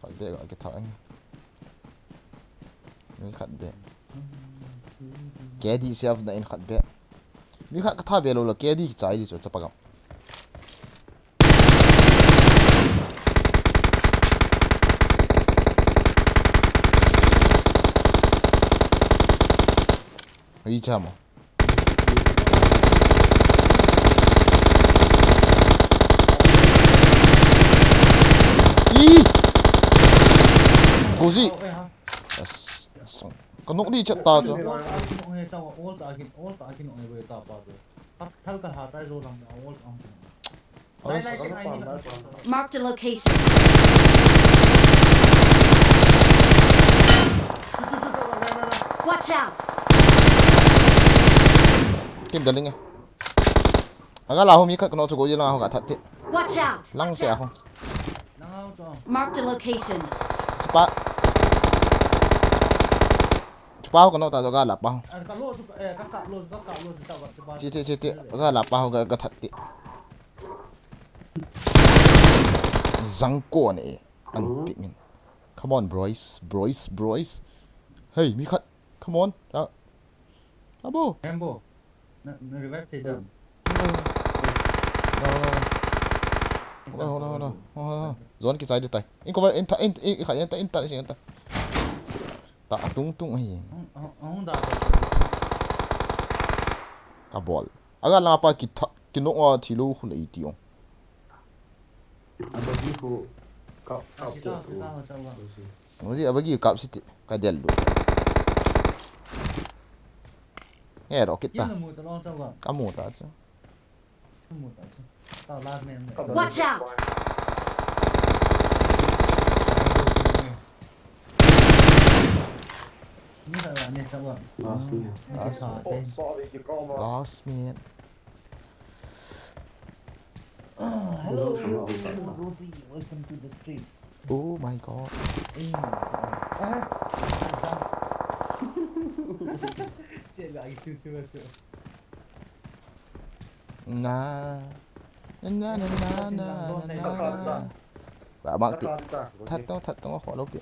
Khat be ga ke tha ang. Mi khat be. K D self na in khat be. Mi khat ka tha be lo lo K D ki chai di chu chapa gam. Hoi chang mo. Ih! Gozi. Yes. Ka nok di chat ta chu. Thal ka ha chai zo lam a wall ang. Marked a location. Watch out! Kin daling e. Aga la ho mi khat kano chu go ye lang ho ga that te. Watch out! Lang te a ho. Marked a location. Chupa. Chupa ho kano ta jo ga la pa ho. Chi, chi, chi, chi. Ga la pa ho ga, ga that te. Zangko ne an pick min. Come on, boys, boys, boys. Hey, mi khat. Come on. Ra-, Rambo. Rambo. Na, na revive thei dam. Hold on, hold on, hold on. Hold on, hold on, hold on. Hold on, hold on. Zone kichai di tai. In cover, in ta, in, in, in, in ta, in ta, in ta. Ta tung tung ahi. Hung, hung, hung da. Ka bol. Aga la pa ki tha, ki nok a thi lo khu nei ti ong. Abagi khu kap, kap. Asi ta, asi ta, asi ta. Muzi abagi kap siti ka del lu. Nge ro kita. Kin na mu ta long chau ga. Ka mu ta chu. Ka mu ta chu. Ta last man. Watch out! Ni ta la ne chau ga. Last man. Ni ta last, ta te. Last man. Ah, hello, Rosie, welcome to the stream. Oh my God. Eh, ah, che ga isu su chu. Na. Na, na, na, na, na, na. Ba mak ti. That to, that to, kho lo pi.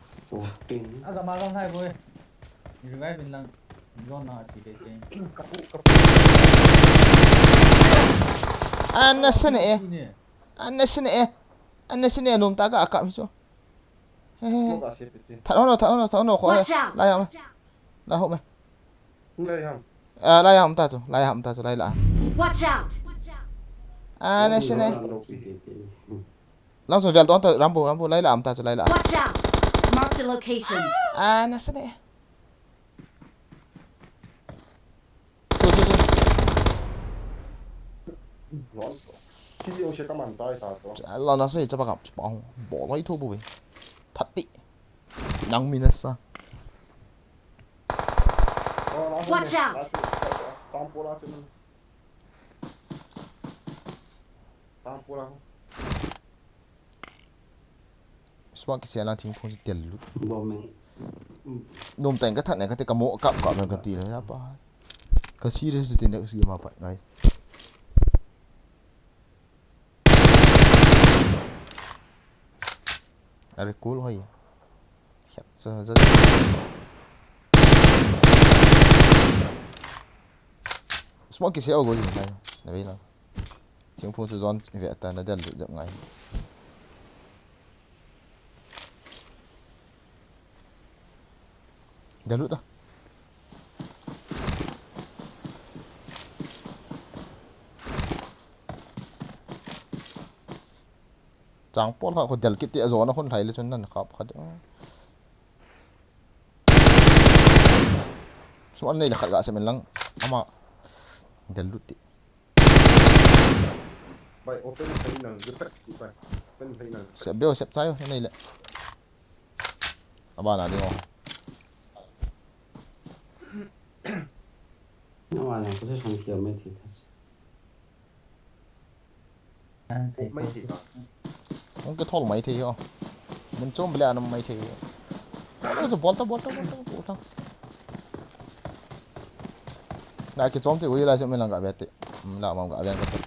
Aga ma gam hai boy. Revive in lang. Zone na chi te te. Ana sene e. Ana sene e. Ana sene e, nom ta ka aka mi so. He, he, he. That ono, that ono, that ono, kho he. Watch out! Lai ham. Lai ho me. Lai ham. Ah, lai ham ta chu, lai ham ta chu, lai la. Watch out! Ana sene e. Lang chu vel don ta, Rambo, Rambo, lai la ham ta chu, lai la. Watch out! Marked a location. Ana sene e. Chu, chu, chu. Lon. Ki jong se ka man tai ta to. Cha, lon na se chapa kap, chapa hung. Bol hoi tho bu ve. That ti. Nang mi na sa. Watch out! Tampo la chu. Tampo la. Smoke kisel a thingphung chu tel lut. Bombing. Nom teng ka that ne ka te ka mo kap kap ka ti le ya pa. Ka serious ti ne ka si ma pa ngai. Are cool hoi. Khat sa sa. Smoke kisel o go jing ngai. Na ve na. Thingphung chu zone ve ta na del lut jep ngai. Del lut ta. Chang pol ha ko del kit ti a zone a khun lhai le chun nan khap khat. Smoke nei le khat ga sem lang. Ama. Del lut ti. Bai, open thei nang, je pet ti bai. Open thei nang. Sep beo, sep chai, nei le. Abana ding o. Abana position kial mai thei ta. Mai thei ta. Hung kithol mai thei o. Mun chom bele anam mai thei. Ano sa bol ta, bol ta, bol ta, bol ta. Na kichom ti ui la se me lang ga ve ti. La mam ga ve ka ti.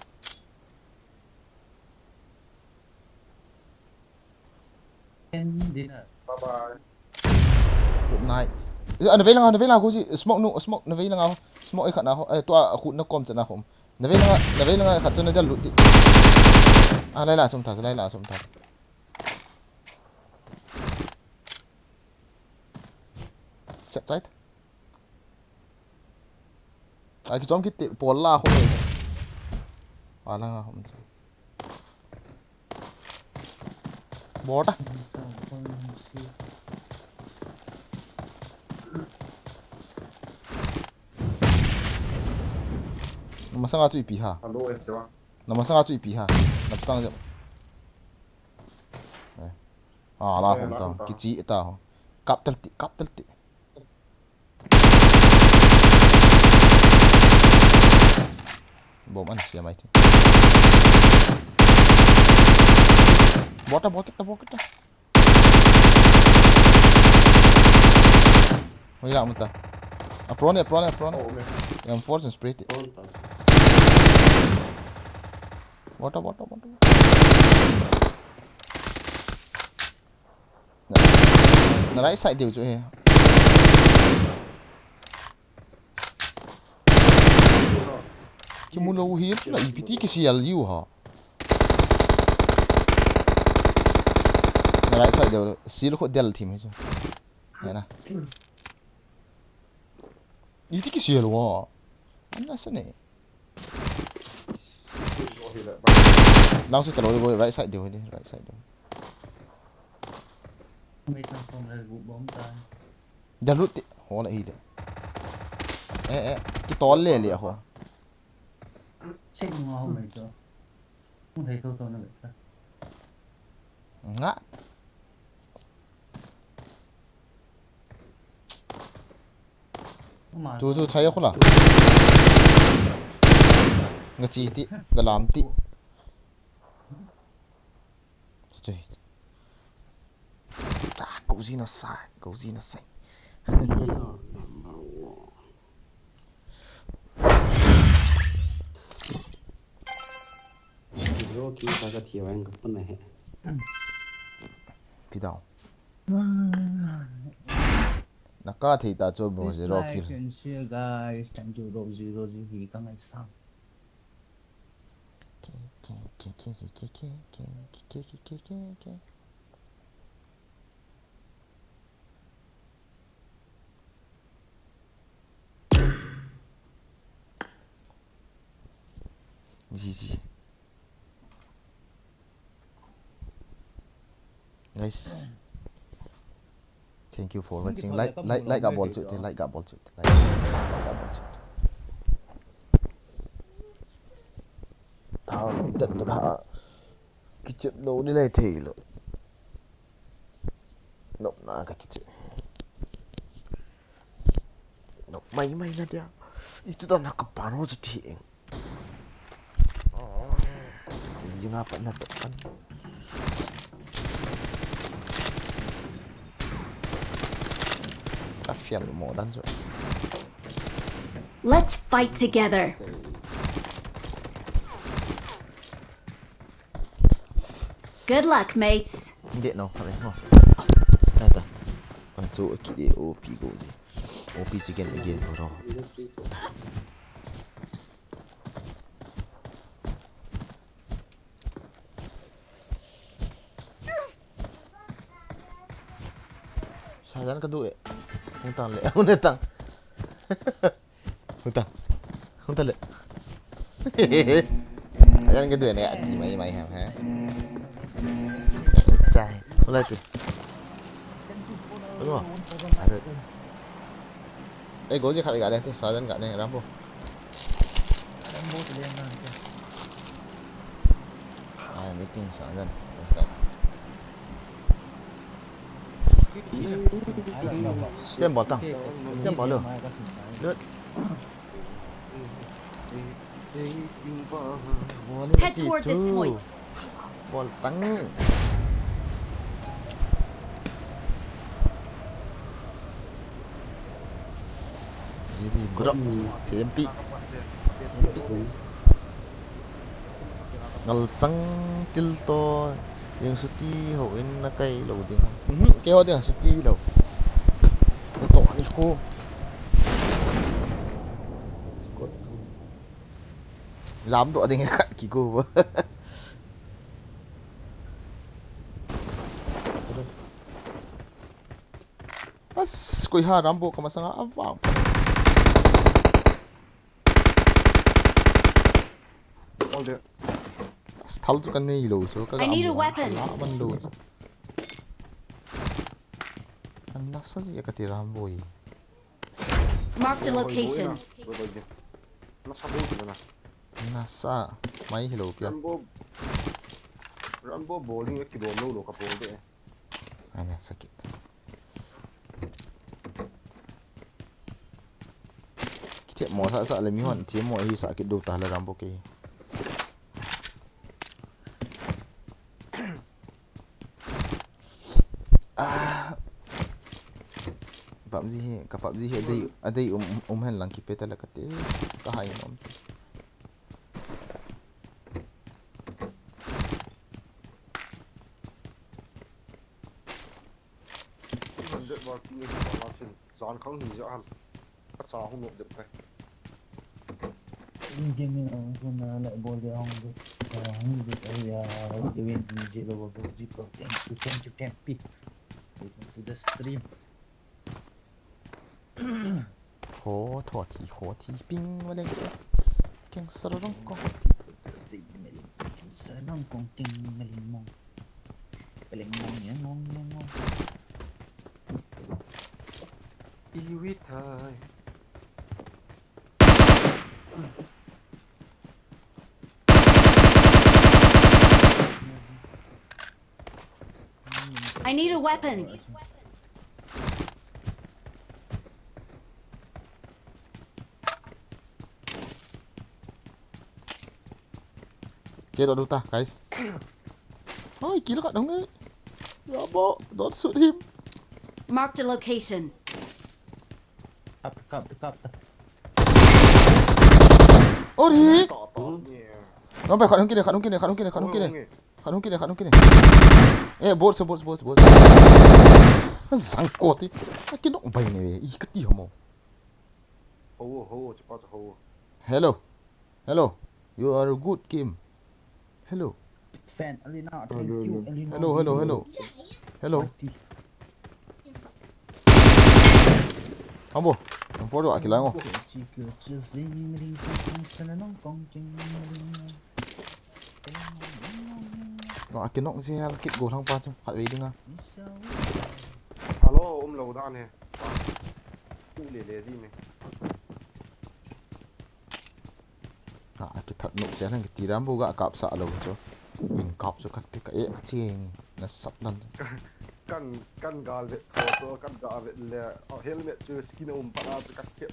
End dinner. Bye bye. Good night. Eh, na vei langa, na vei langa, ko si smoke nu, smoke, na vei langa, smoke e khat na ho, eh, tua khu na kom chana ho. Na vei langa, na vei langa khat chu na del lut ti. Ah, lai la sum ta, lai la sum ta. Sep tight. Ai, kichom kit ti, pol la ho. Ala nga ho. Bota. Namasanga chu ipi ha. Hello, eh, Dewa. Namasanga chu ipi ha. Namasanga chu. Eh. Ah, la hom ta. Kichi ta ho. Kap tel ti, kap tel ti. Bom an sia mai ti. Bota, bota, bota. Oi la muta. Apron, apron, apron. Yang force and spirit. Bota, bota, bota. Na, na right side deu chu he. Kimu lou hi, la ipi ti kisial u ha. Na right side deu, sil khu del thim hi chu. He na. Iti kisial u ha. Ana sa ne. Lang su ta lou, right side deu, right side deu. Mei tang som le gu bom ta. Da lut ti, ho la hi de. Eh, eh, ki tol le le ho. Check nu ho mei to. Mu thei to to na le ta. Nga. Tu, tu, thai khu la. Nga chi ti, nga lam ti. Chui. Ta, ko zi na sa, ko zi na sa. Rocky ka ka thiu ang ka pun na he. Pi dau. Na ka thei ta chu bro. Please zero like kill and share, guys. Thank you, bro. Zero zero hi ka ngai sang. G G. Guys. Thank you for watching. Like, like, like a bol chu, like a bol chu, like, like a bol chu. Tao, tet tu ha. Kichep lou ni lai thei lou. Nop na ka kichep. Nop Mai mai na dia. Itu dah nak kepano je ti eng. Ti nga pat na to kan. Ka fial mo dan jo. Let's fight together. Good luck, mates. Hindi no, pare mo. Nata. Ang tu kidi O P go ji. O P chicken again bro. Sajan ka du e. Hung tang le, hung le tang. Hung tang. Hung tang le. Sajan ka du e ne, ati mai mai ham ha. Chai. Hung le tu. Ano? Ano? Eh, Goji khat ga le, tu Sajan ga le, Rambo. Rambo tu le na. Ah, meeting Sajan. What's that? Ken bol tang. Ken bol lo. Lut. Head toward this point. Bol tang. Easy bro. T M P. T M P. Ngal chang til to. Jing suti ho in na kai lo ding. Mhm, kei ho ding suti lo. Na to ni ko. Lam do ding khat ki ko. As, koi ha Rambo ka masanga avang. All there. As, thal tu kan nei lo so ka. I need a weapon. La man lo so. An nasa ji ka ti Rambo yi. Marked a location. Nasa bol na. Nasa mai hi lo pia. Rambo. Rambo bowling e kidom lo lo ka bol de. Ana sakit. Kite mo sa sa le mi hon ti mo hi sa kit do ta le Rambo ke. Ah. PUBG hi, ka PUBG hi adei, adei um, um hen lang kipe ta la kate. Ka hai nom. Hundred marking e ba la chin. Zan khang hi ja han. Ka cha hung no dep kai. Gaming ang ko na la bol de hong de. Hong de ya de win ni je lo go ji pro ten to ten to ten pi. Welcome to the stream. Ho tho thi ho thi ping wa le ke. Keng sar rong ko. Zi me ling ting sa nong kong ting me ling mong. Me ling mong yang mong yang mong. Iwi thai. I need a weapon. Kei do ta, guys. Oi, kill khat dong e. Ya bo, don't shoot him. Marked a location. Kap kap kap. Ori. Ta ta ni. Nong pai khat hung kile, khat hung kile, khat hung kile, khat hung kile. Khat hung kile, khat hung kile. Eh, bot se, bot se, bot se, bot. Zang ko ti. Aki nok bai ne. I kati homo. Ho ho, chapa ho. Hello. Hello. You are good, Kim. Hello. Fan Alina, thank you Alina. Hello, hello, hello. Hello. Hambo. Ang photo akilang o. No, aki nok si hal kit go lang pa chu. Khat ve ding a. Hello, um lo dan he. U le le di me. Ha, aki that nok chen hang ti Rambo ga kap sa lo chu. In kap chu khat te ka e chi nge. Na sap dan. Kan kan gal ve. Ko kan ga ve le. Helmet chu skin um pa na ka ke.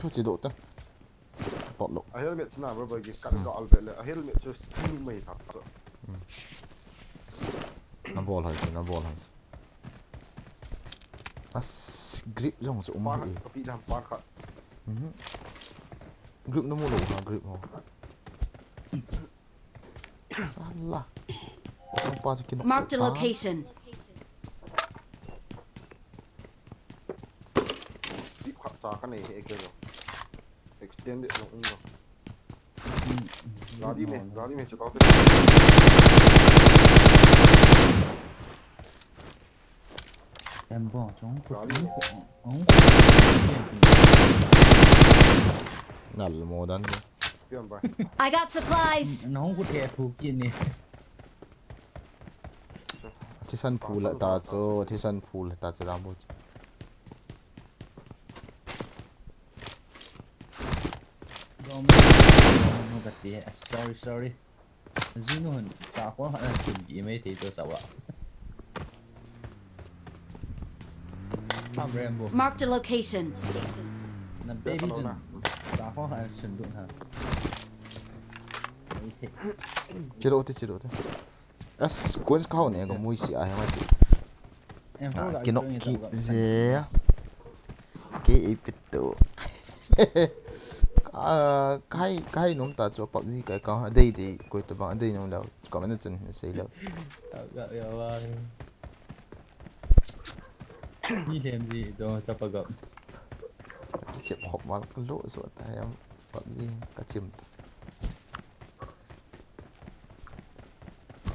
Thu chi do ta. Ka tot lo. A helmet chu na rubber gi kat ga al be le. A helmet chu steel mai tha chu. Hmm. Na bol hai chu, na bol hai chu. As grip jong chu um hi. Ka pi dam pa ka. Mhm. Grip na mu lo ha grip ho. Sala. Kong pa chu kin. Marked a location. Tip khat cha ka nei he ke lo. Extend it lo um lo. Gari me, gari me chu ka. Em bo, chung ku. Gari. Nal mo dan de. Pian ba. I got supplies. Na hung ku the thu ki ni. Thisan phu la ta chu, thisan phu la ta chu Rambo chu. Dom, dom, dom, dom, sorry, sorry. Jinu hon, sa ko han sun ki mai thei to sa wa. Pam Rambo. Marked a location. Na baby jun. Sa ko han sun du ha. Mai thei. Chiro te, chiro te. As, coins ka hau ne, ka mui si a, hemati. Em, ah, kino ki je. Ke e pito. Ah, kai, kai nom ta chu PUBG kai ka, dei dei, koi to bang, dei nom dau. Comment chun, sei lo. Ga, ga, ga, ga. Ni lem ji, do, chapa ga. Chep hop mal, lo, so ta, em, PUBG, ka chim.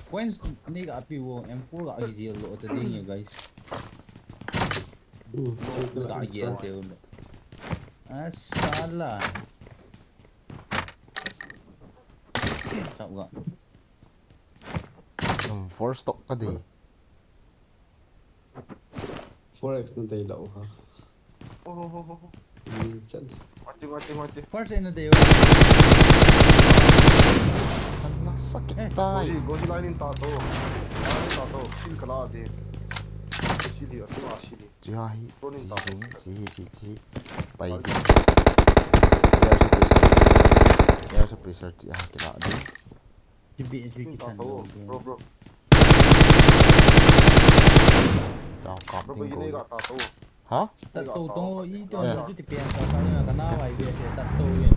Points ni ka api wo, M four ka agi zero lo ta ding ye, guys. Hmm, ni ka agi ante wo. Ah, sala. Sab ga. Hmm, four stock ka di. Four X na dei lo ha. Oh, oh, oh, oh. Hmm, chan. Watching, watching, watching. First in the day. Sakit tai. Goji, goji line in ta to. Line in ta to. Shield kala de. Shield hi, atua shield hi. Ji ha hi. Ronin ta to. Ji hi, ji hi, ji hi. Pai di. Air suppressor. Air suppressor ji ha kila di. Bro, bro. Tao kap ding ko. Ha? Tat to to i to. Eh. Chu ti pian ta sa na ka na wai bia se tat to yin.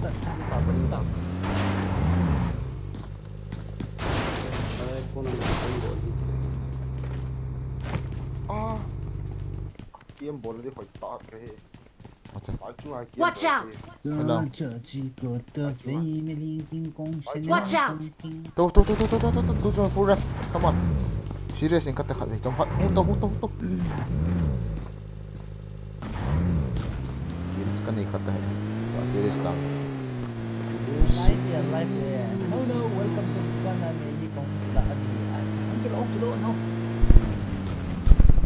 Tat ta ta ta. Ai, phone ni phone bol ni. Ah. Game bol ni khoi ta ke. Watch out! Hello. Watch out! To, to, to, full rest. Come on. Serious in khat khat. Chom khat. Hung to, hung to, hung to. Serious ka nei khat hai. Serious tang. Live ya, live ya. Hello, welcome to Bhutan.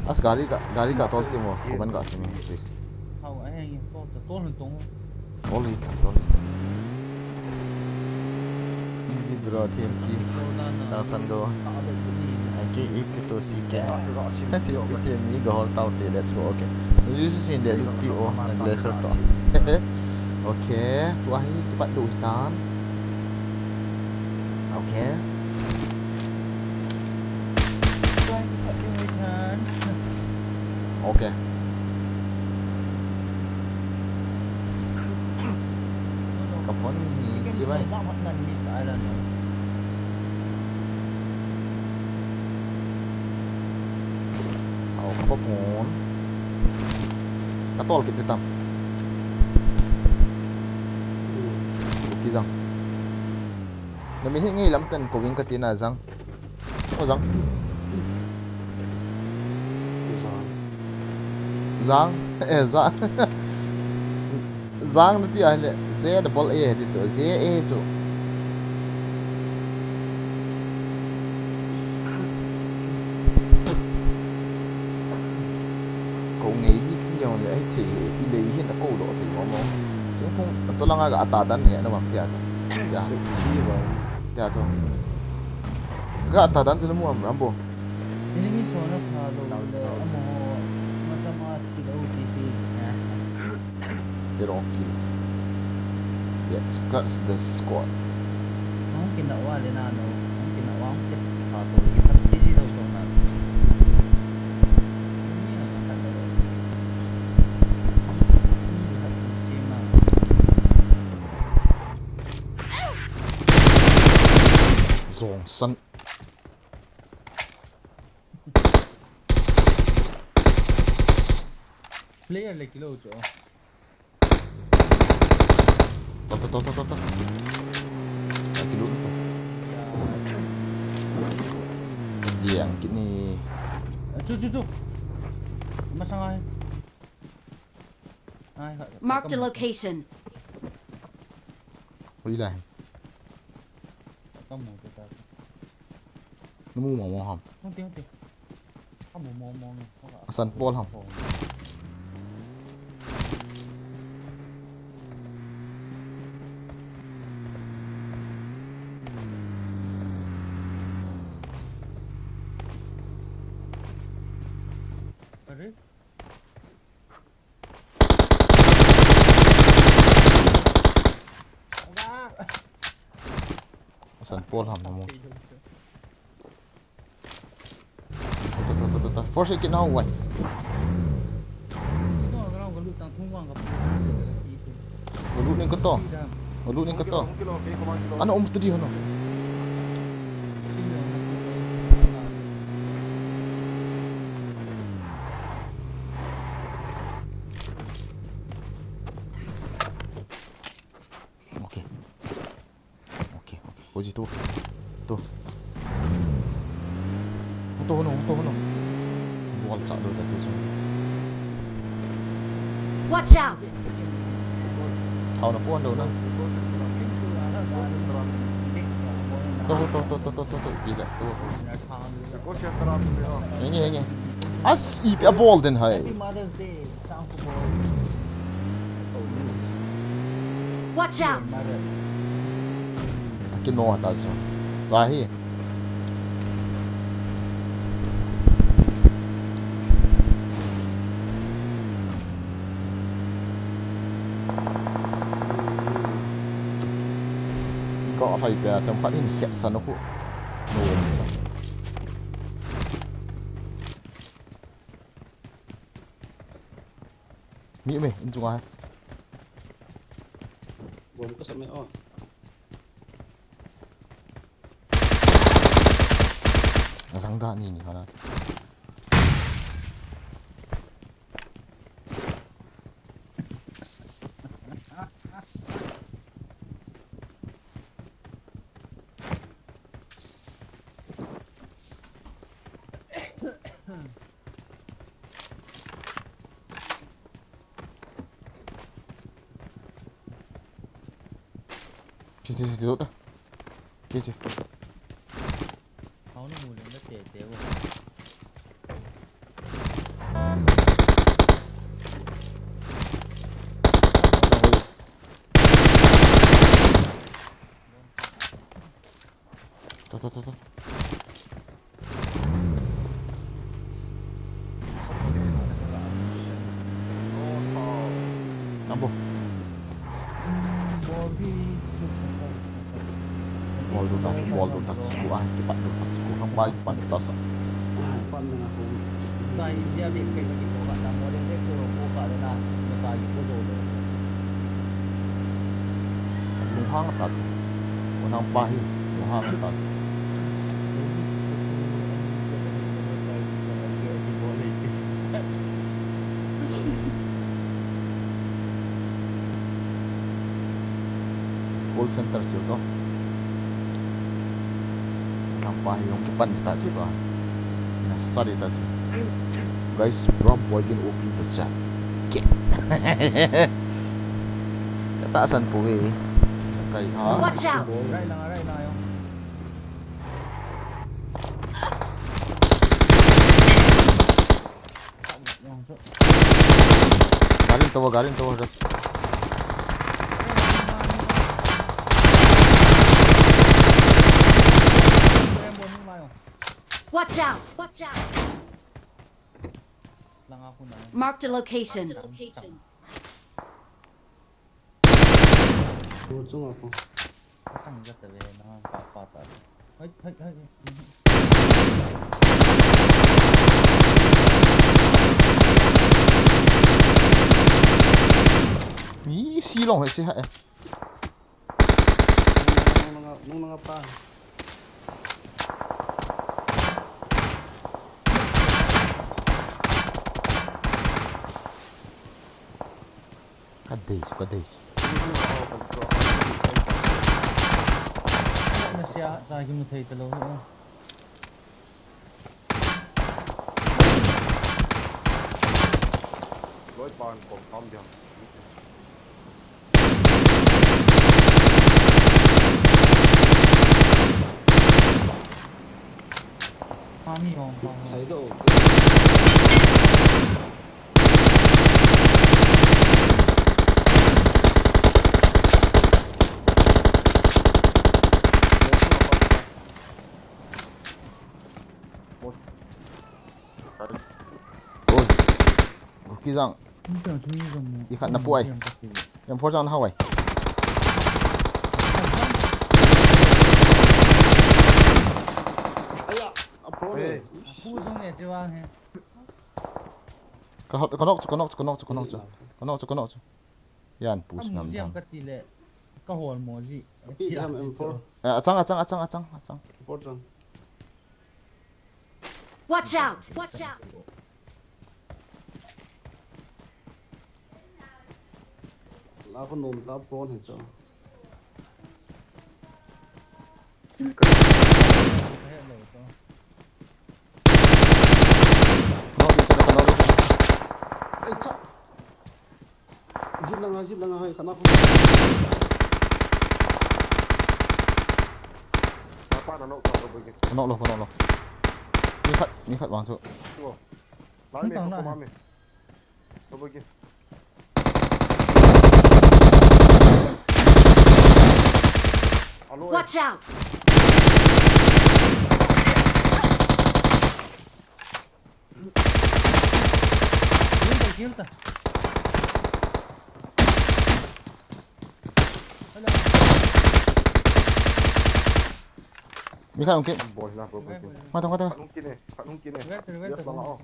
As gari ka, gari ka tol ti mo. Kuman ka sini, please. Hau, ai, ai, tol, tol, tol, tol. Tol hi ta, tol hi ta. Easy bro, T M P. Tang san do. Ai, ki, ik, to, si, ke. Ti, ti, ti, mi, go, hol, tau, ti, let's go, okay. Use in the, ti, o, na, glacier, to. Okay, tua hi, kipat do, tan. Okay. Okay. Ka phone hi chi vai. Au, ka phone. Ka tol kit tam. Ki jang. Na mi hi ngei lam ten ko wing ka tina jang. O jang. Jang. Jang. Eh, jang. Jang na ti a le. Z double A ti chu. Z A chu. Ko ngei di ti jong le ai thei hi. I lei hin a ko lo thei mo mo. Chung phung to langa ga ta dan he na bang tia chu. Sexy ba. Tia chu. Ga ta dan chu na mu am Rambo. Enemy so na pha lo le amo ma cha ma thi lo ti ti Zero kills. Let's crush the squad. Hung kina wa le na no. Hung kina wa hung kina wa to ki pati di do so na. Ni na ka da. Ni ha chi ma. Zong san. Player le kilo cho. To, to, to, to, to, to. Ai, kilut to. Diang kini. Chu, chu, chu. Masang ai. Ai, ha, Marked a kamu. Location. Ui lai. Kamu tu ta. Namu mo mo ham. Hung ti, hung ti. Kamu mo mo ni. Asan pol ham. Are? Asan pol ham namu. Ta, ta, ta, ta, ta. Force kit na ho wai. Galut ning kato. Galut ning kato. Ano um tu di hono. Okay. Okay, okay. Koji tu. Tu. Tu hono, tu hono. Bol cha do ta tu so. Watch out! Hao na pon do na. Tu, tu, tu. Pi da, tu, tu. Henge, henge. As, ipi abol den hai. Watch out! Akino ta chu. Tua hi. Ka hai pia tam khat hin hiat san khu. No sa. Mi me, in chunga hai. Bom ka sa me o. Azang da ni ni hana. Che, che, che, che, che. Che, che. Hao na mu leng da te te wo. Ta, ta, ta, ta. Nabo. Bol do ta su, bol do ta su, ai, kipat do ta su, hang bai, kipat do ta su. Kai India bek pek lagi ko ka na mo de de ko ko ka na masa ko do do. Lunghang ta chu. Ko nang pa hi, lunghang ta chu. Call center chu to. Ko nang pa hi hung kipan ta chu to. Na sa de ta chu. Guys, Rob Boy again O P in the chat. Ke. Ka tahsan pou ve. Kai ha. Watch out! Right lang, right lang, yo. Garin toh, garin toh, ras. Watch out! Watch out! Marked a location. Tua chunga ko. Atang jat ve na pa pa ta. Hai hai hai. Mi si long he si ha. Nung nung nung nung pa. Ka dei chu, ka dei chu. Na sia, sa kim thei ta lo. Loi pan kong kam dia. Army hong hong. Sai do. Oi. Gukizang. Ikhat na puai. Yang for jang na hawai. Aya, a pro le. Hey. Pu jong e chiwang he. Ka hot, ka nok chu, ka nok chu, ka nok chu, ka nok chu. Ka nok chu, ka nok chu. Yan, push ngam jam dam. Ka ti le, ka hol mo ji. Pi jam M four. Eh, achang, achang, achang, achang, achang. Four jam. Watch out! Watch out! La ko nom ta pon he cho. Ai cha. Jit langa, jit langa hai khana ko. Apa na nok ta ko bagi. Nok lo, nok lo. Ni khat, ni khat bang chu. Lai me ko ma me. Watch out! Mi khat ong kit. Bol na ko. Ngai, ngai. Ngai, ngai. Khat ong kit e, khat ong kit e. Yes, bang, oh.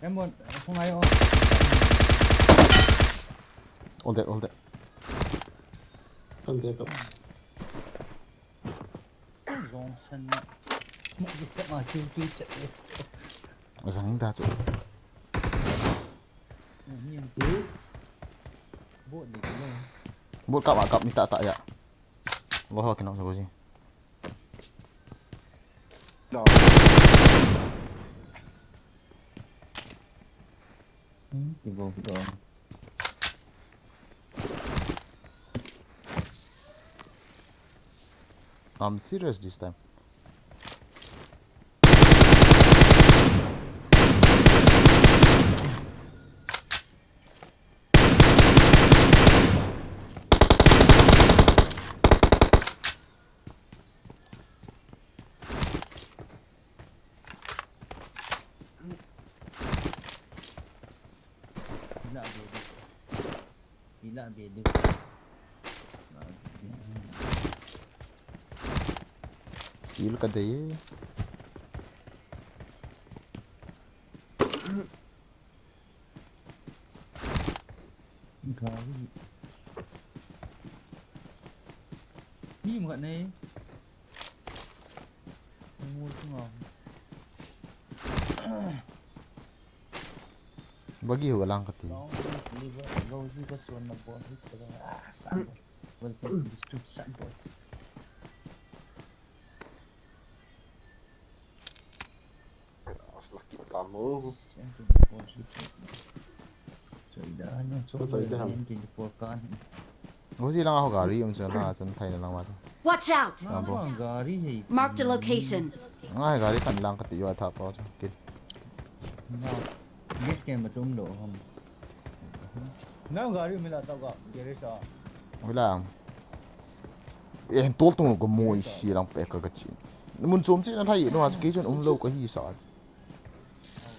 Em bon, không ai ôm. All dead, all dead. Không dead đâu. Jong sen na. Mo di ka ma kill kill set. Jang da chu. Ni ang tu. Bo di ko. Bo ka ba ka mi ta ta ya. Lo ho kino ko ji. No. Hmm, ki bo ki bo. I'm serious this time. Ila be du. Ila be du. Sil ka dei. Gari. Ni mo ka nei. Mo tu nga. Bagi ho lang kati. Rosie ka suan na bol hit ka. Ah, sambol. Welcome to the street, sambol. Laki tamo. Rosie lang ho gari um chun na chun thai na lang ma. Watch out! Gari hi. Marked a location. Ngai gari kan lang kati yo tha pa chu. Kit. Yes, ken ma chum lo ham. Nang gari mi la tau ka, gari sa. Wala. Eh, tol tung lo ka mo isi lang pe ka ka chi. Mun chom chi na thai no as ke chun um lo ka hi sa.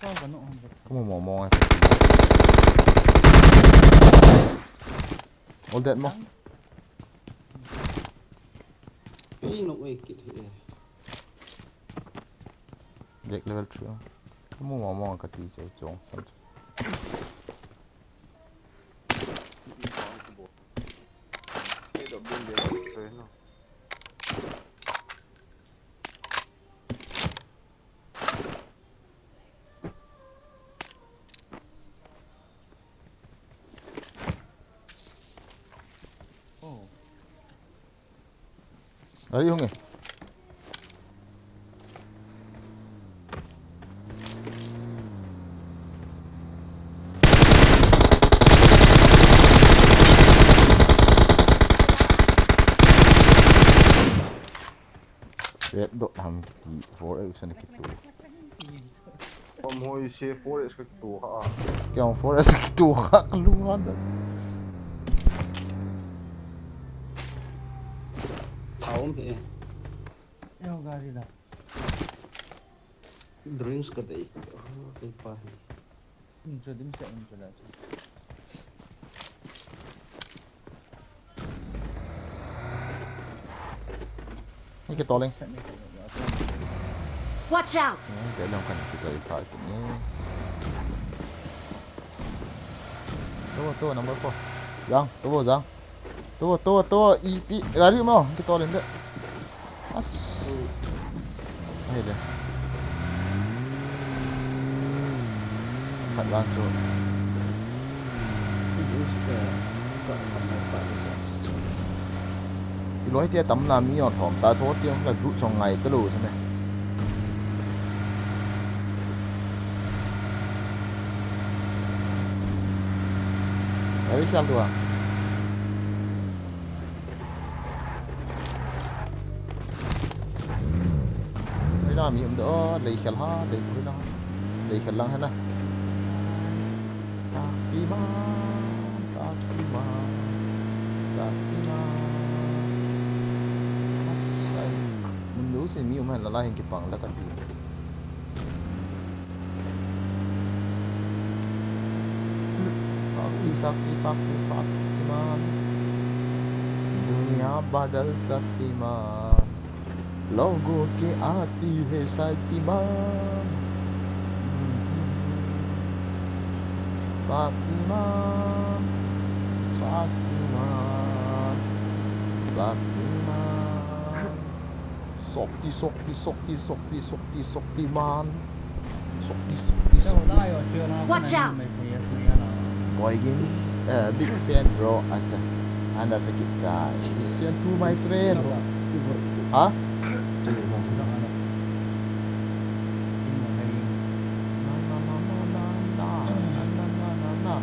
Sao ka no hon ka. Kamu mo mo ngai. All dead mo. Ping no wei kit he. Black level three. Kamu mo mo ka ti cho chong san. Oh. Gari hung e. Red dot ham kiti, four X na kiti. Kom hoi se four X ka kitu kha a. Kya four X kitu kha ka lu ha da. Thaum he. Yo gari da. Drinks ka dei. Dei pa he. Introduce, introduce. Ni ke toleng. Watch out! Ni ke long kan ke jai pa ke ni. Tu, tu, number four. Jang, tu, jang. Tu, tu, tu, ipi, gari mo, ke toleng de. As. Hai de. Khat vang chu. Iloi tia tamna mi on thom ta chu tiang ka group song ngai ta lo chu ne. Ai khel tua. Hoina mi um de o, lei khel ha, lei pui na. Lei khel lang ha na. Shaktiman, Shaktiman, Shaktiman. Asai. Mun du se mi um han la la hin kipang la ka ti. शक्ति, शक्ति, शक्ति, शक्तिमान। दुनिया बदल शक्तिमान। लोगों के आती है शक्तिमान। शक्तिमान, शक्तिमान, शक्तिमान। शक्ति, शक्ति, शक्ति, शक्ति, शक्ति, Shaktimaan. Shakti, shakti, shakti, shakti. Watch out! Boy Gin, uh, big fan, bro. Acha. Ana sakit ta. Listen to my friend. Ha? Na, na, na, na, na. Na, na, na, na, na, na.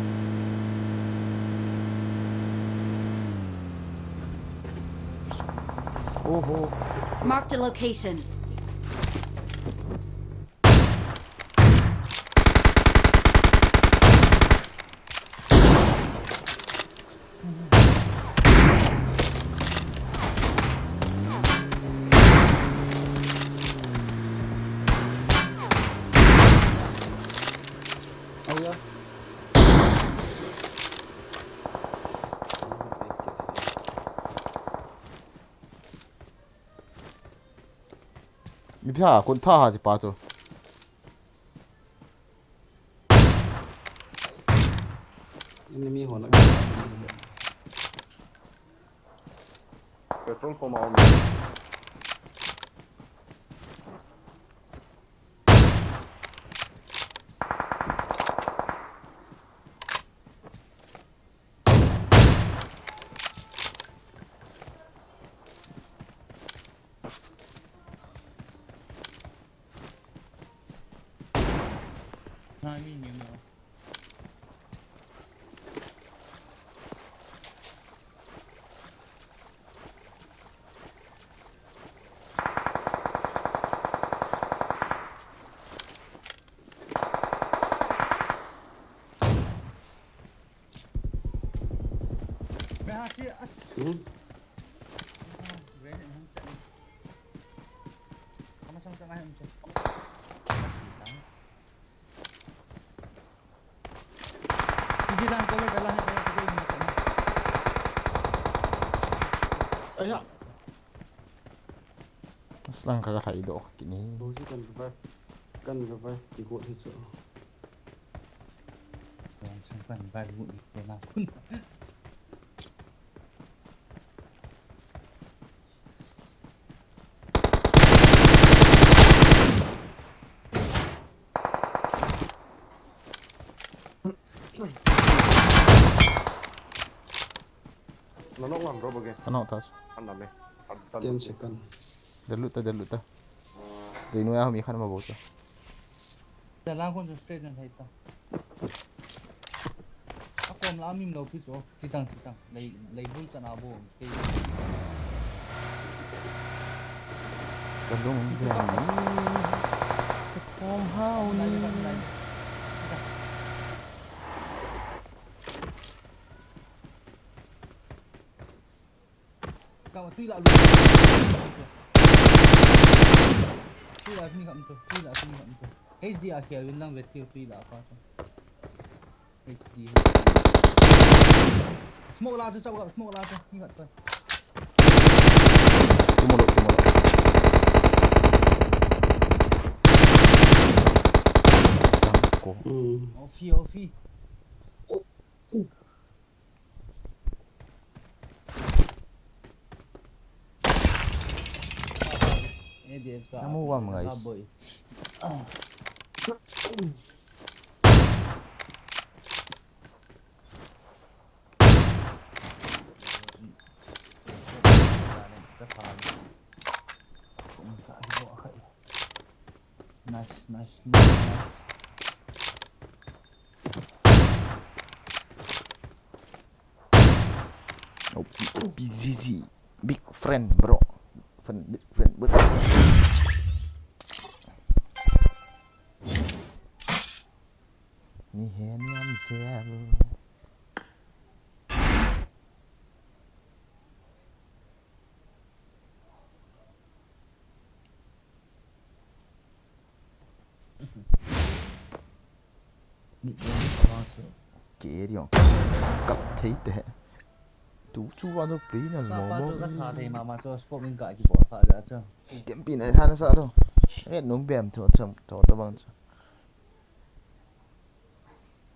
Oho. Marked a location. Mi pha kon tha ha chi pa chu. Enemy ho na. Petrol pump a um. Hmm? Aya. Aslang ka ka thai do kini. Bo ji kan ka vai. Kan ka vai ki go hi chu. Kan vai go ni na kun. Nanok lam ro bage. Ano tas. Anam e. Ten second. Dalut ta, dalut ta. Dei nu ya mi khan ma bo ta. Dalang kon straight nan hai ta. Akom la mim lo pi chu. Titang, titang. Lei, lei bul chana bo. Ka lung lian ni. Ka thom hao ni. Ka tui la lu. Tui la tui la tui la. H D a khel win lang vet tui la pa. H D. Smoke la chu, smoke la chu, ni khat. Tumolo, tumolo. Sangko. Hmm. Ofi, ofi. Number one, guys. Nice, nice, nice, nice. Oh, B G G, big friend, bro. Friend, big friend, big friend. Ni he ni am sel. Ke ri ong. Kap thei te. Tu chu wa no play na mo mo. Ka tha thei mama chu scope in ka ki bol pha ja chu. Tem pi na sa na sa lo. E nung bem chu cham to to bang chu.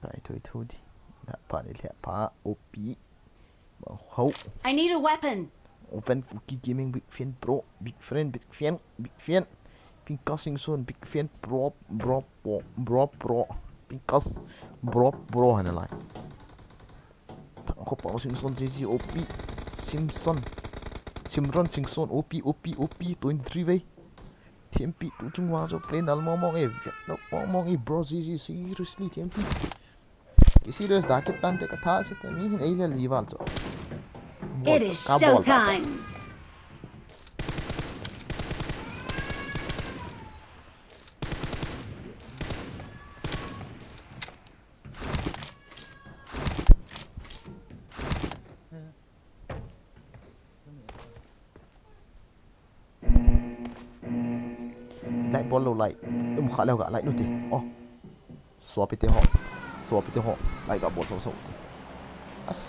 Pai thoi thoi di. Na pa ni le pa O P. Ho. I need a weapon. Open Kuki Gaming, big fan, bro. Big friend, big fan, big fan. Pinkas Singson, big fan, bro, bro, bro, bro, bro. Pinkas, bro, bro, hana lai. Thang ko pa Singson, J J, O P, Simpson. Simron Singson, O P, O P, O P, twenty-three vei. T M P tu chung wa jo play nal mong mong e, vet nal mong mong e, bro, J J, seriously, T M P. Ki serious da kit tante ka tha se te mi hin ei le li val chu. It is show time. Bol lou lai. Um kha leu ga lai nu ti. Oh. Suapi te ho. Suapi te ho. Lai ga bol so so ti. As,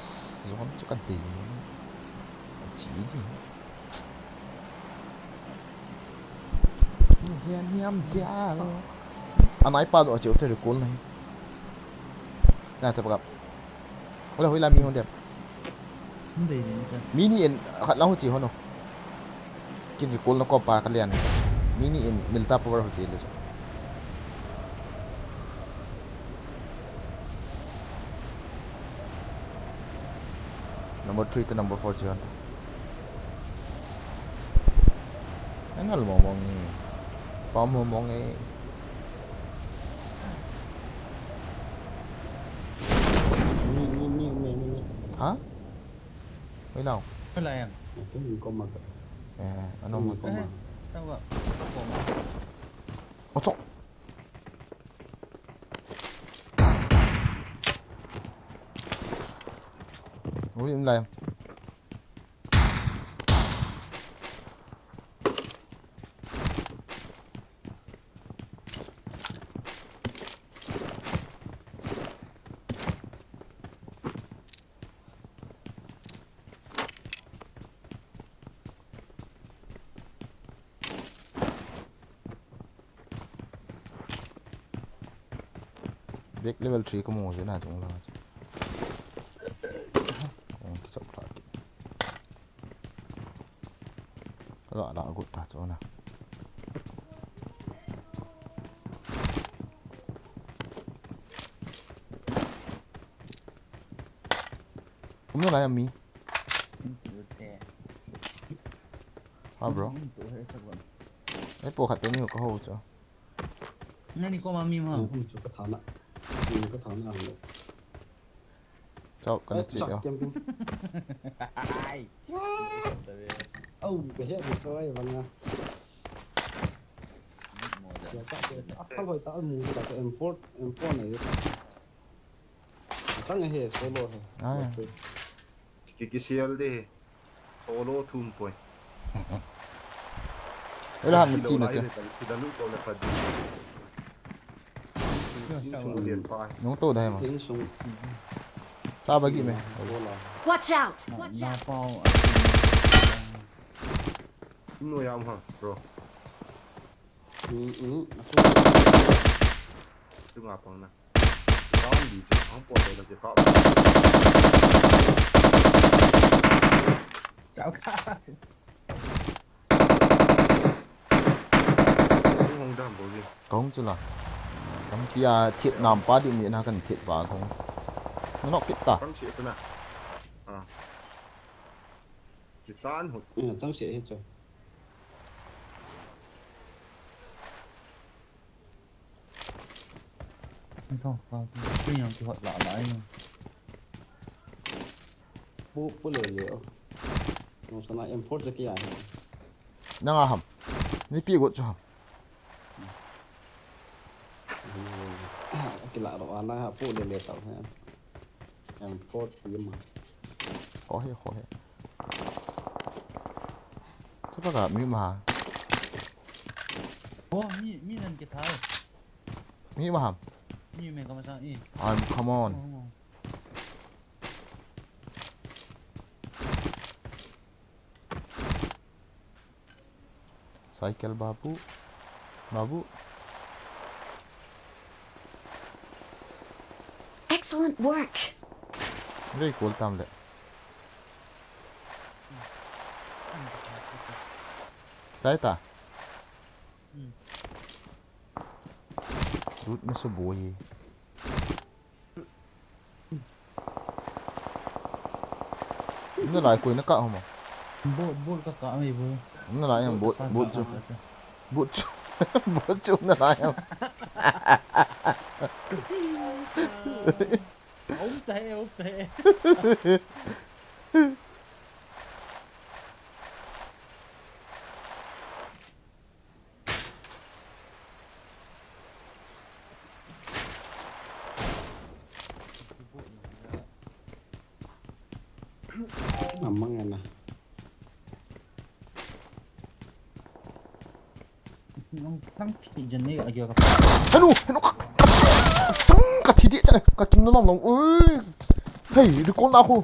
zon chu ka dei. Chi di. Ni hian niam zia lo. Anai pa do cheu te recall na hi. Na cha pa ka. Hola hoila mi hon dem. Hon dei ni cha. Mi ni en khat lang hu chi hon o. Kin recall na ko pa ka lian. Mi ni en milta power hu chi le chu. Number three to number four chi hon ta. Angal mong mong ni. Pa mong mong e. Ni, ni, ni, ni, ni, ni. Ha? Hoilang. Hoilang. Atu ni ko ma ka. Eh, ano ma ko ma. Eh, tao ka, tao ka ko ma. Ocho. Ui, im lai. Back level three ka mu jeh na chung la. Kong ki chok la ki. Ka la la gut ta chu na. Um na lai a mi. Ha, bro. Ei, po khat te ni ka ho chu. Nani koma mi ma. Chu ka thana. Chu ka thana lo. Chao, ka na chi chao. Ai. Au, ka he ni choi vanga. Ya ka, ka, ka, ka, M four, M four nei. Tang he, solo he. Ah. Ki, ki sial de he. Solo thum poi. Ela ham chi na che. Nung to dai ma. Insung. Ta ba gi me. Watch out! Watch out! No ya ma, bro. Ni, ni, a chung. Chunga pang na. Kaum di chu, ang po to na che ka. Chao ka. Hung dam bo ji. Kong chu la. Kam pia thiet nam pa di mi na kan thiet ba kong. Nok kit ta. Kam che tu na. Ah. Kisan ho. Ina tang se he chu. Ito, pa, pa, pa, yang kihot la la ai. Pu, pu le le o. Nung sana M four je kya hai. Nang a ham. Ni pi got chu ham. Kila ro ana ha pu le le tau ha. M four ti ma. Ho he, ho he. Chapa ka mi ma. Oh, mi, mi nan ke thai. Mi ma ham. Mi me ka ma sa i. Am, come on. Oh, oh. Cycle babu. Babu. Excellent work. Very cool tam le. Sai ta. Hmm. Lut na su boi. Na lai koi na ka homa. Bot, bot ka ka mai bo. Na lai yang bot, bot chu. Bot chu. Bot chu na lai yang. Om ta hai, om ta hai. Amang ana. Nang, nang thi jen ni a gel ka. Henu, henu ka, ka, ka thi di chale, ka king na lom lom. Ui. Hey, recall na khu.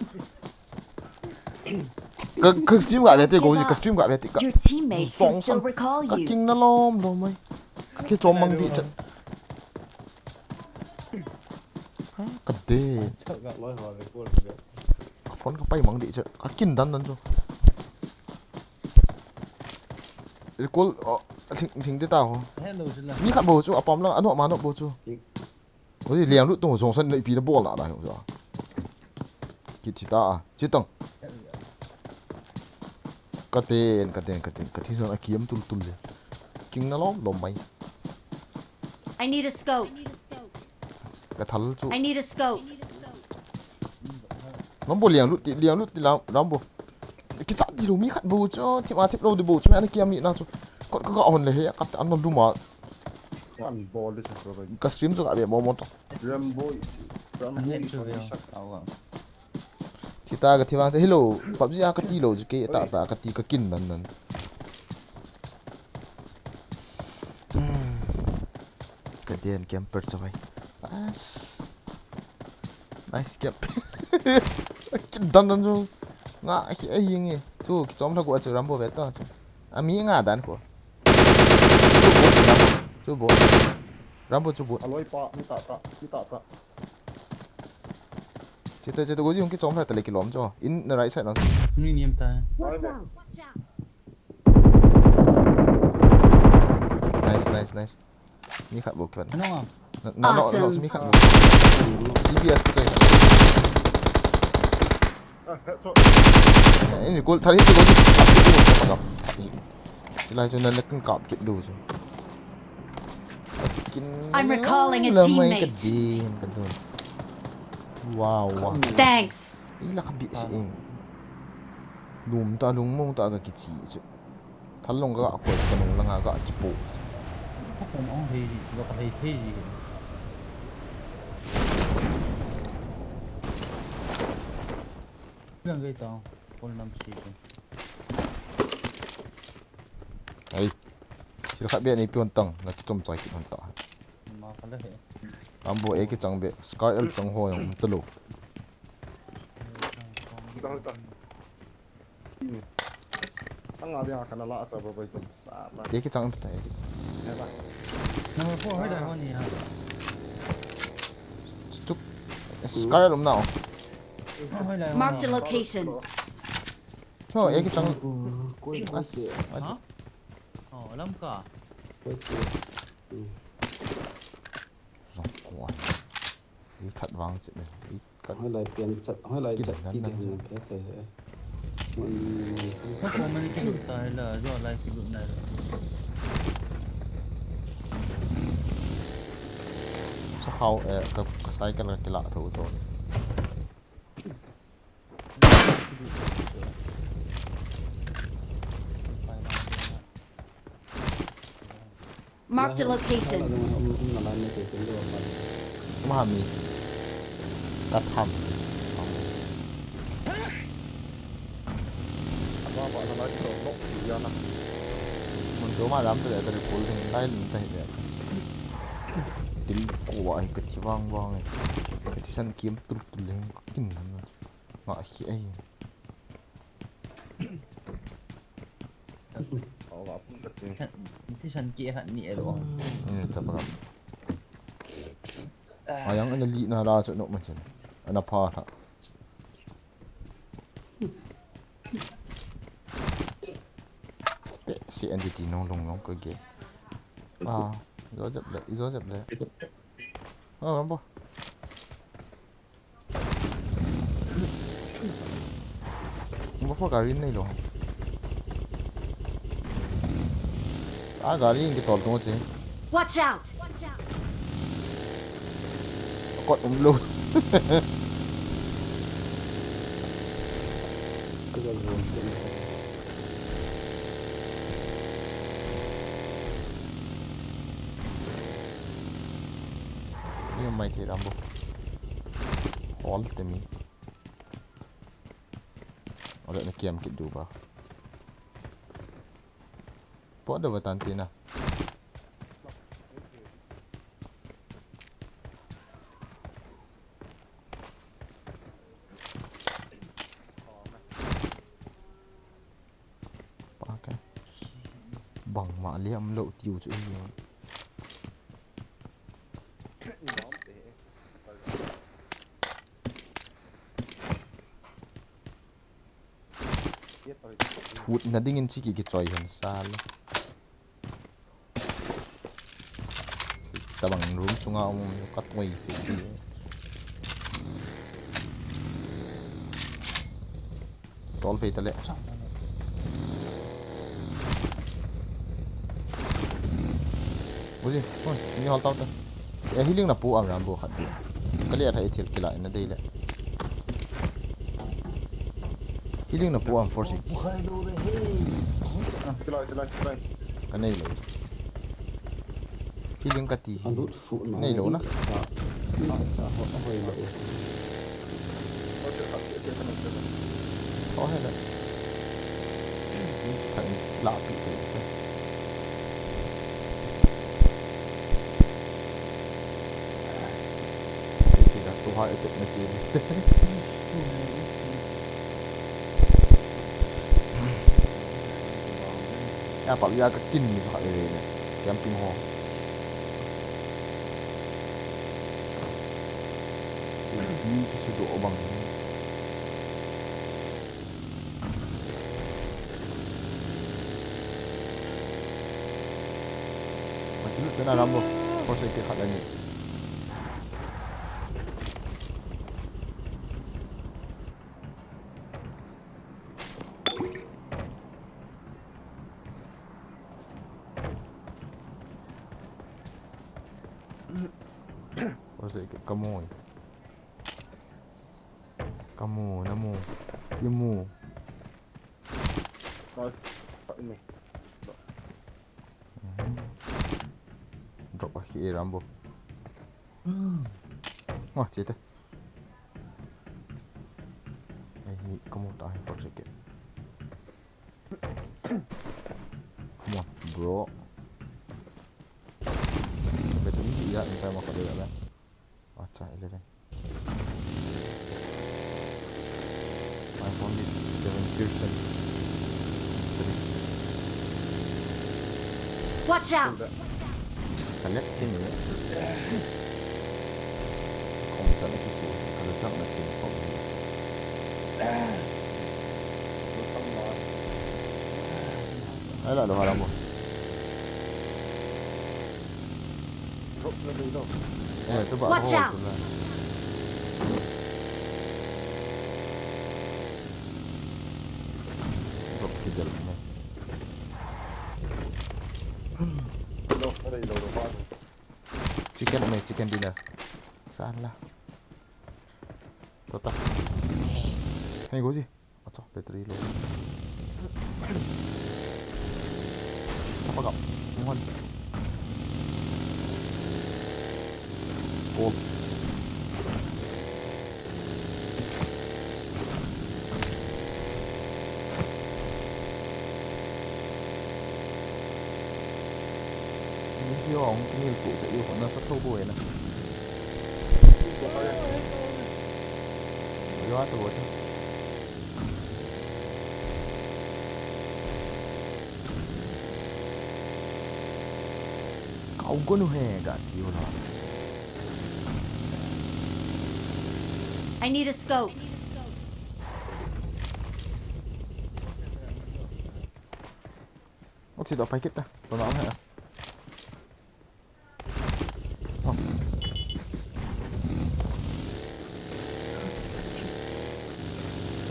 Ka, ka stream ga ve te go, ka stream ga ve te ka. Your teammates can still recall you. Ka king na lom lom mai. Ka ki chom mang di chat. Ka de. Ka phone ka pai mang di chat. Ka kin dan dan chu. Recall, oh, thing, thing di ta ho. Hello, sila. Mi khat bou chu, apam lang, ano ma no bou chu. Oi, liang lut tong jong san nei pi na bol na na jong sa. Kit thi ta a, chi tong. Ka ten, ka ten, ka ten, ka thi son a kiam tul tul le. King na lom lom mai. I need a scope. Ka thal chu. I need a scope. Rambo liang lut ti, liang lut ti lam, Rambo. Ki chat di lu mi khat bou chu, thim a thim lo di bou chu, mi ana kiam ni na chu. Kot ka ga hon le he, ka ta an lum a. Kan bol di chu ba. Ka stream chu ka be mo mo to. Rambo, Rambo Net chu ve. Sak au ga. Thi ta ka thi vang se, hello, PUBG a ka ti lo chu ke ta ta ka ti ka kin nan nan. Hmm. Ka den camper chu vai. As. Nice cap. Kin dan dan chu. Nga hi a hi nge. Chu ki chom la ko chu Rambo ve ta chu. A mi nga dan ko. Chu bot Rambo. Chu bot. Rambo chu bot. Aloi pa, mi ta ta, mi ta ta. Chita, chita, go jing ki chom la ta le ki lom chu. In na right side na. Ni niam ta. Watch out. Nice, nice, nice. Mi khat bou kipan. Ano nga? Na, na, no, no, Awesome. Mi khat bou. D P S ko chai. Ah, he, to. Eh, ini gol, thari, gol. Thari. Silai chu na, na kan kap kit du chu. Kin I'm recalling a lamai teammate. Ka din, ka dun. Wow, wow. Thanks. Ila ka bi si ing. Lum ta, lung mong ta ka kichi chu. Thal long ka koi ka nung langa ka kipo. Ka pom ang hei ji, ka hei hei ji. Lang gai ta, kon nam si. Hey. Sil khat be nei pion tang, na kichom chai kit hon ta. Ma khala he. Ambo e kichang be, Scar L chang ho jong um ta lo. Hoi ta, hoi ta. Anga dia kana la asa ba bai tum. Sa ba. E kichang um ta, e kichang. He ba. Number four hoi da hon ni ha. Stuk. Scar L um nao. Hoi da hon ni ha. Marked a location. Cho, e kichang. Koi, koi, as, koi. Ha? Oh, lam ka. Koi, koi. Hmm. Rong koi. I that vang che ne. I kat. Hoi lai pian chat, hoi lai chat ki ding ne, phe phe he. Ka ko mani ki lut ta la, jo lai ki lut na la. Sa hau, eh, ka, ka cycle ka kila tho tho. Marked a location. Mami. Kat ham. Mun chu ma dam tu le ta le pul ding lai ling ta hi le. Tin ko ai ka thi vang vang e. Ka thi san kiam tul tul leng kin nan. Nga hi ai. Awa pun ka tin. Thi san ki hat ni e lo. Hmm, ta pa. Ayang ana li na la chu no ma chen. Ana pha tha. Pe si N D T nong long long ka ge. Ah, Joseph le, Joseph le. Ah, Rambo. Mo pho gari nei lo. A gari in ke tol tung che. Watch out! Kot um lo. Ni mai thei Rambo. Hol te mi. Ole na kiam kit du ba. Po da vatan tina. Ma liam lo tiu chu in. Thutna dingin chi ki kichoi hen sa le. Tabang room sunga um ka toi thei di. Tol phei ta le. Uzi, hon, mi hol tau ta. Ya healing na pu am Rambo khat bi. Ka le tha ethil kila na dei le. Healing na pu am force. Kilai, kilai, kilai. Ka nei lo. Healing ka ti. Alut fu na. Nei lo na. Cha, cha, ho, ho, lo. Ho, he le. Thang la pi te. Iti da tu ha iti na ti. Ya pa ya ka kin ni ha le ne. Camping ho. Bi ki su do bang. Mati lut na Rambo. Ko se ke khat ani. Ko se ke kamoi. Kamu, namu, imu. Oi, ini. Mhm. Drop a khi Rambo. Wah, chete. Ai, ni kamu ta hai for check. Come on, bro. Betul ni ya, entah mau kau dia lah. Acha, eleven. I've only eleven percent. Watch out! Collect thing, eh? Kong chan na kisu, kalau chan na thing, PUBG. Ai la lo ha Rambo. Drop na dei lo. Eh, tu ba. Watch out! Drop kidel ne. Lo, dei lo, lo, ba. Chicken, mai chicken dinner. Sala. Tota. Hai goji. Acha, battery low. Apa kap? Mohon. Gold. Ni hiong, ni tu se yu na sa tho bo na. Yo, ato bo. Kau gonu he ga ti ho la. I need a scope. Ot si do pai kita. Tona he. Oh.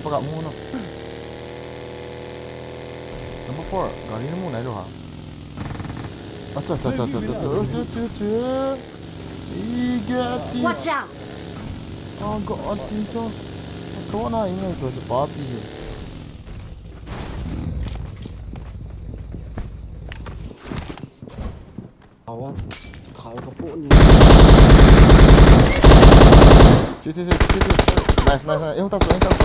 Apa kau mu no? Number four, gari ni mu nai lo ha. Acha, acha, acha, acha, acha, acha, acha. Iga ti. Watch out! Oh, go on, tin to. Kau na ingai to, papi. Awan, khai ka po ni. Chi, chi, chi, chi, chi. Nice, nice, nice. Eh, hung ta so, hung ta so.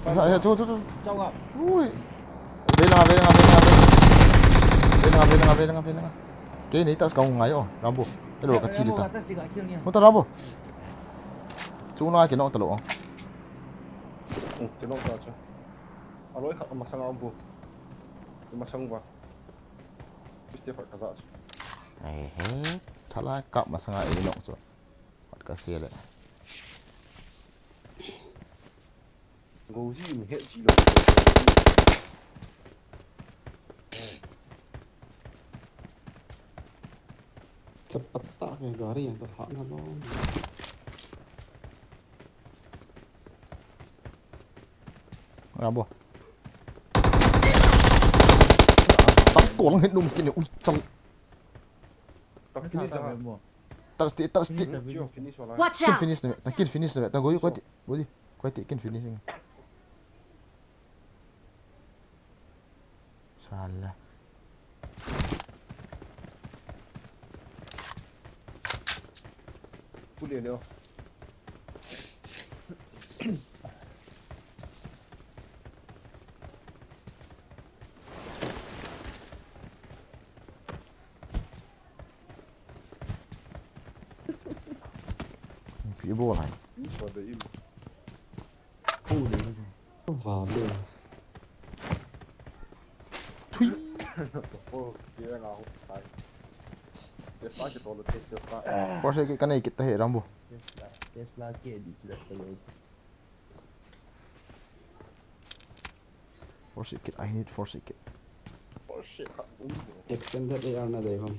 Ya, ya, chu, chu, chu. Chau nga. Ui. Ve langa, ve langa, ve langa, ve langa. Ve langa, ve langa, ve langa, ve langa. Kei nei ta ska ngai o, Rambo. Hello, ka chi le ta. Hung ta Rambo. Chu na ke no ta lo. Hmm, ke no ta chu. Aloi khat masang a bu. Masang ba. Piste khat kaza. Ehe. Thalai kap masang a inok chu. Khat ka se le. Go ji mi het ji lo. Chat pat ta ke gari yang ka ha na lo. Rambo. Sak ko lang het num kin ui chal. Tar sti, tar sti. Finish wala. Watch out! Finish na, ta kin finish na, ta go, go ti, go ti, go ti, kin finish. Sala. Pule leo. Pi bol hai. Vale. Thui. Force kit kanei kit ta he Rambo. Tesla, Tesla ke di sila. Force kit, I need force kit. Extended A R na dei ham.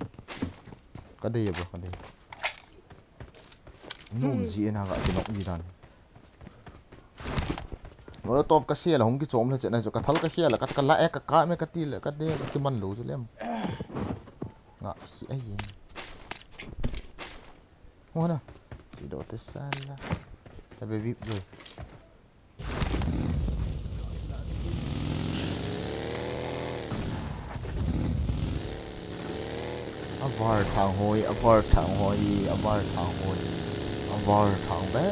Ka dei bro, ka dei. Num ji ena ga kinok ni dan. Molotov ka sia la hung kichom le chena chu ka thal ka sia la ka ka la e ka ka me ka ti le ka de ka kiman lo chu lem. Nga si ai. Hona. Si do te sala. Ta be vip rồi. A var thang hoi, a var thang hoi, a var thang hoi, a var thang be.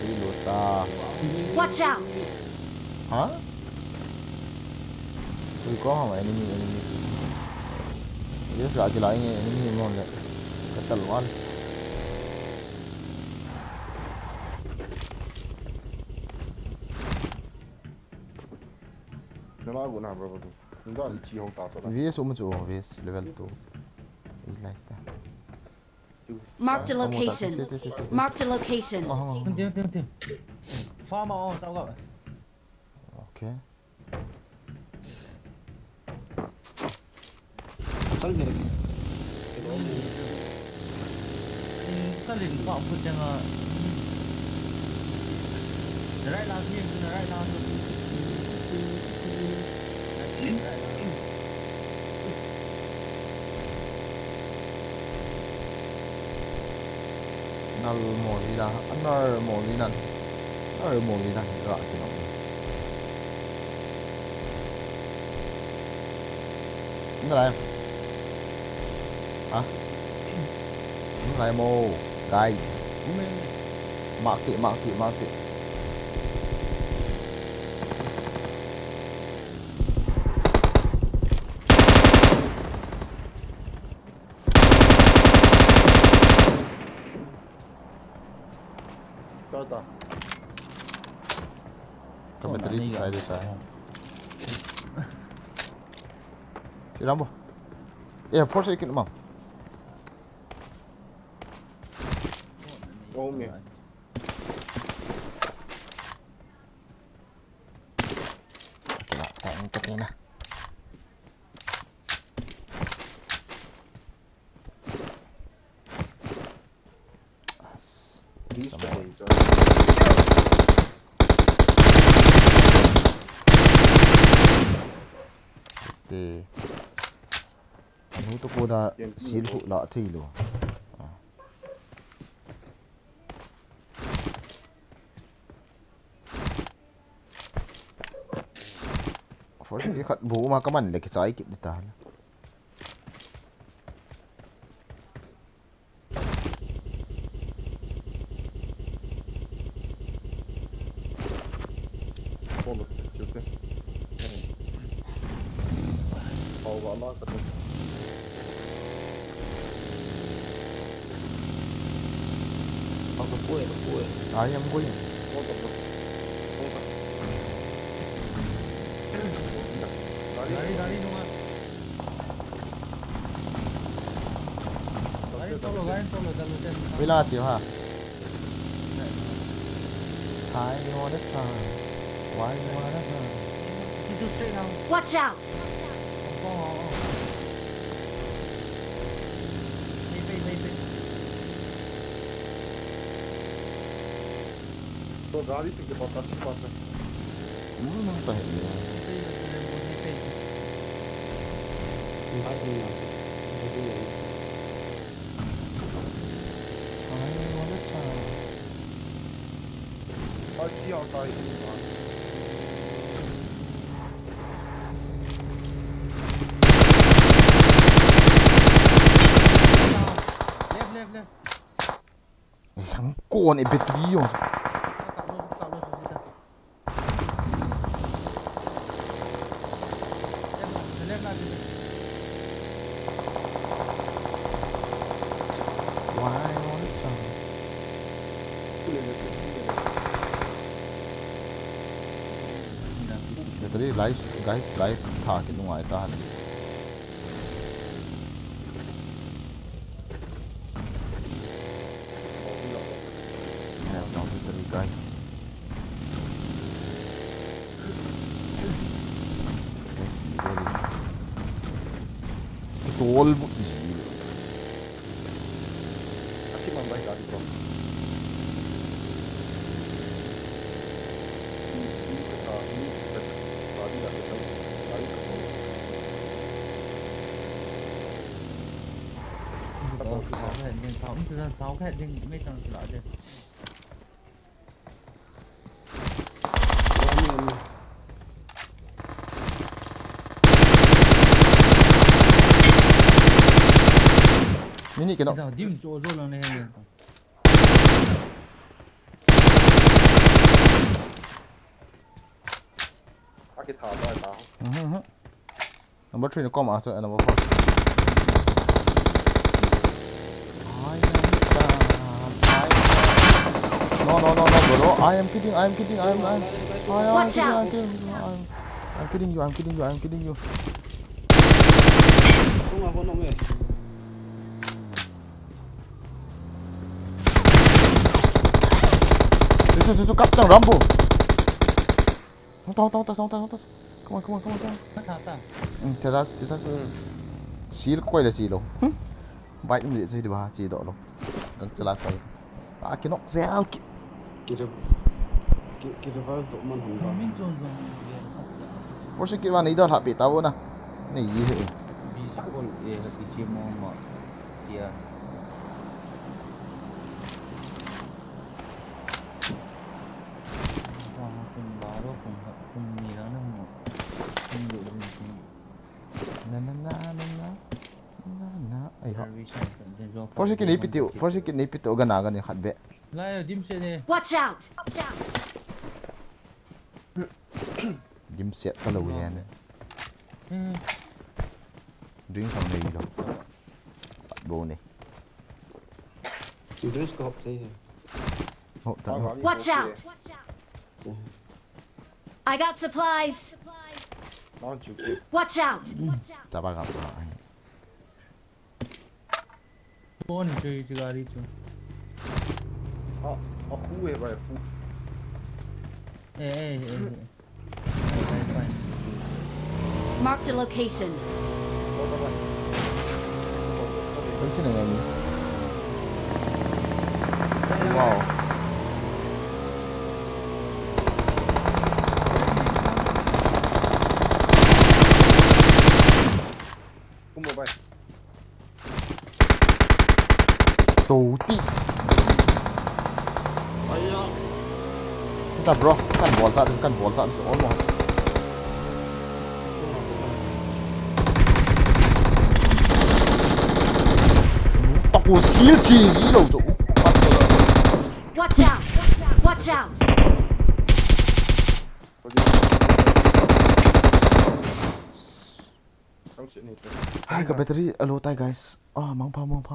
Reload ta. Watch out! Ha? Ui ko ha enemy, enemy. Yes, la kila inge enemy mo le. Katal wal. Nala guna bro bro. Nda ni chi hong ta to la. V S um chu V S level two. I like that. Marked a location. Marked a location. Tin, tin, tin. Farm on, tao ga. Okay. Chang he. Ka ling pa pu chang a. Right last name, right last name. Nal mo li na, nal mo li na, nal mo li na, ga ti no. Nalai. Ha? Nalai mo, guys. Mark it, mark it, mark it. Ta ta. Ka battery kichai de chai. Si Rambo. Eh, force kit ma. Oh, me. Kena, tak, tak, kena. As-, sama. Te. Anu to ko da sil hu la thei lo. Ah. Force kit khat bu ma ka man le kichai kit di ta. Ang kapoh e, kapoh e. Ai, ang kapoh e. Gari, gari, nunga. Gari tolo, gari tolo, tolo, tolo. Wait lang, chiu ha. Why you wanna turn? Why you wanna turn? Watch out! तो गाड़ी से के पास अच्छी बात है। Ano naman tayo? Ay, wala sa. Ay, siya tayo. Left, left, left. Sangkon e battery yun. Battery life, guys, life tha kinungai ta le. Have now battery, guys. Battery. Kitol mo. Ati man bai gari ko. Mini kena. Dim cho zo lang ne. Aki tha ba ta. Mhm. Number three, no, come answer, number four. I am, I am, no, no, no, no, bro. I am kidding, I am kidding, I am, I am, I am Watch kidding, I am out! Kidding, I am, I am kidding you, I am kidding you, I am kidding you. Tung ako nung eh. Tutu, tutu, kaptang Rambo. Hong ta, hong ta, hong ta, hong ta, hong ta. Come on, come on, come on, come on. Ta, ta, ta. Hmm, ta, ta, ta, ta. Hmm. Seal ko le seal lo. Hmm. Bike ni che di ba, che do lo. Gang chala ko. Ah, kinok zel ki. Ki re-, ki, ki revive to man hong ba. Min chon chon ye. Force kit ba nei do lha pe ta bo na. Nei ye he. Bi kon ye, ki che mo mo. Tia. Na, na, na, na, na. Na, na. Ai ha. Force kit nei pi tiu, force kit nei pi tiu, gana, gana khat be. Lai, dim se ne. Watch out! Dim se ta lo ye ne. Hmm. Drink sang nei lo. Bo ne. Drink ko hop se he. Hop ta, hop. Watch out! I got supplies. Watch out! Taba ka pa. Phone chu, chu gari chu. Ah, ah, khu hai bhai, khu. Eh, eh, eh, eh. Fine, fine, fine. Marked a location. Continue, Amy. Wow. Tum mo, bhai. Tou ti. Aya. Kita, bro, kan bol sa, kan bol sa, oh mo. Taku sil chi, ilo jo. Watch out! Watch out! Hai, ka battery a low tai, guys. Ah, mangpha, mangpha.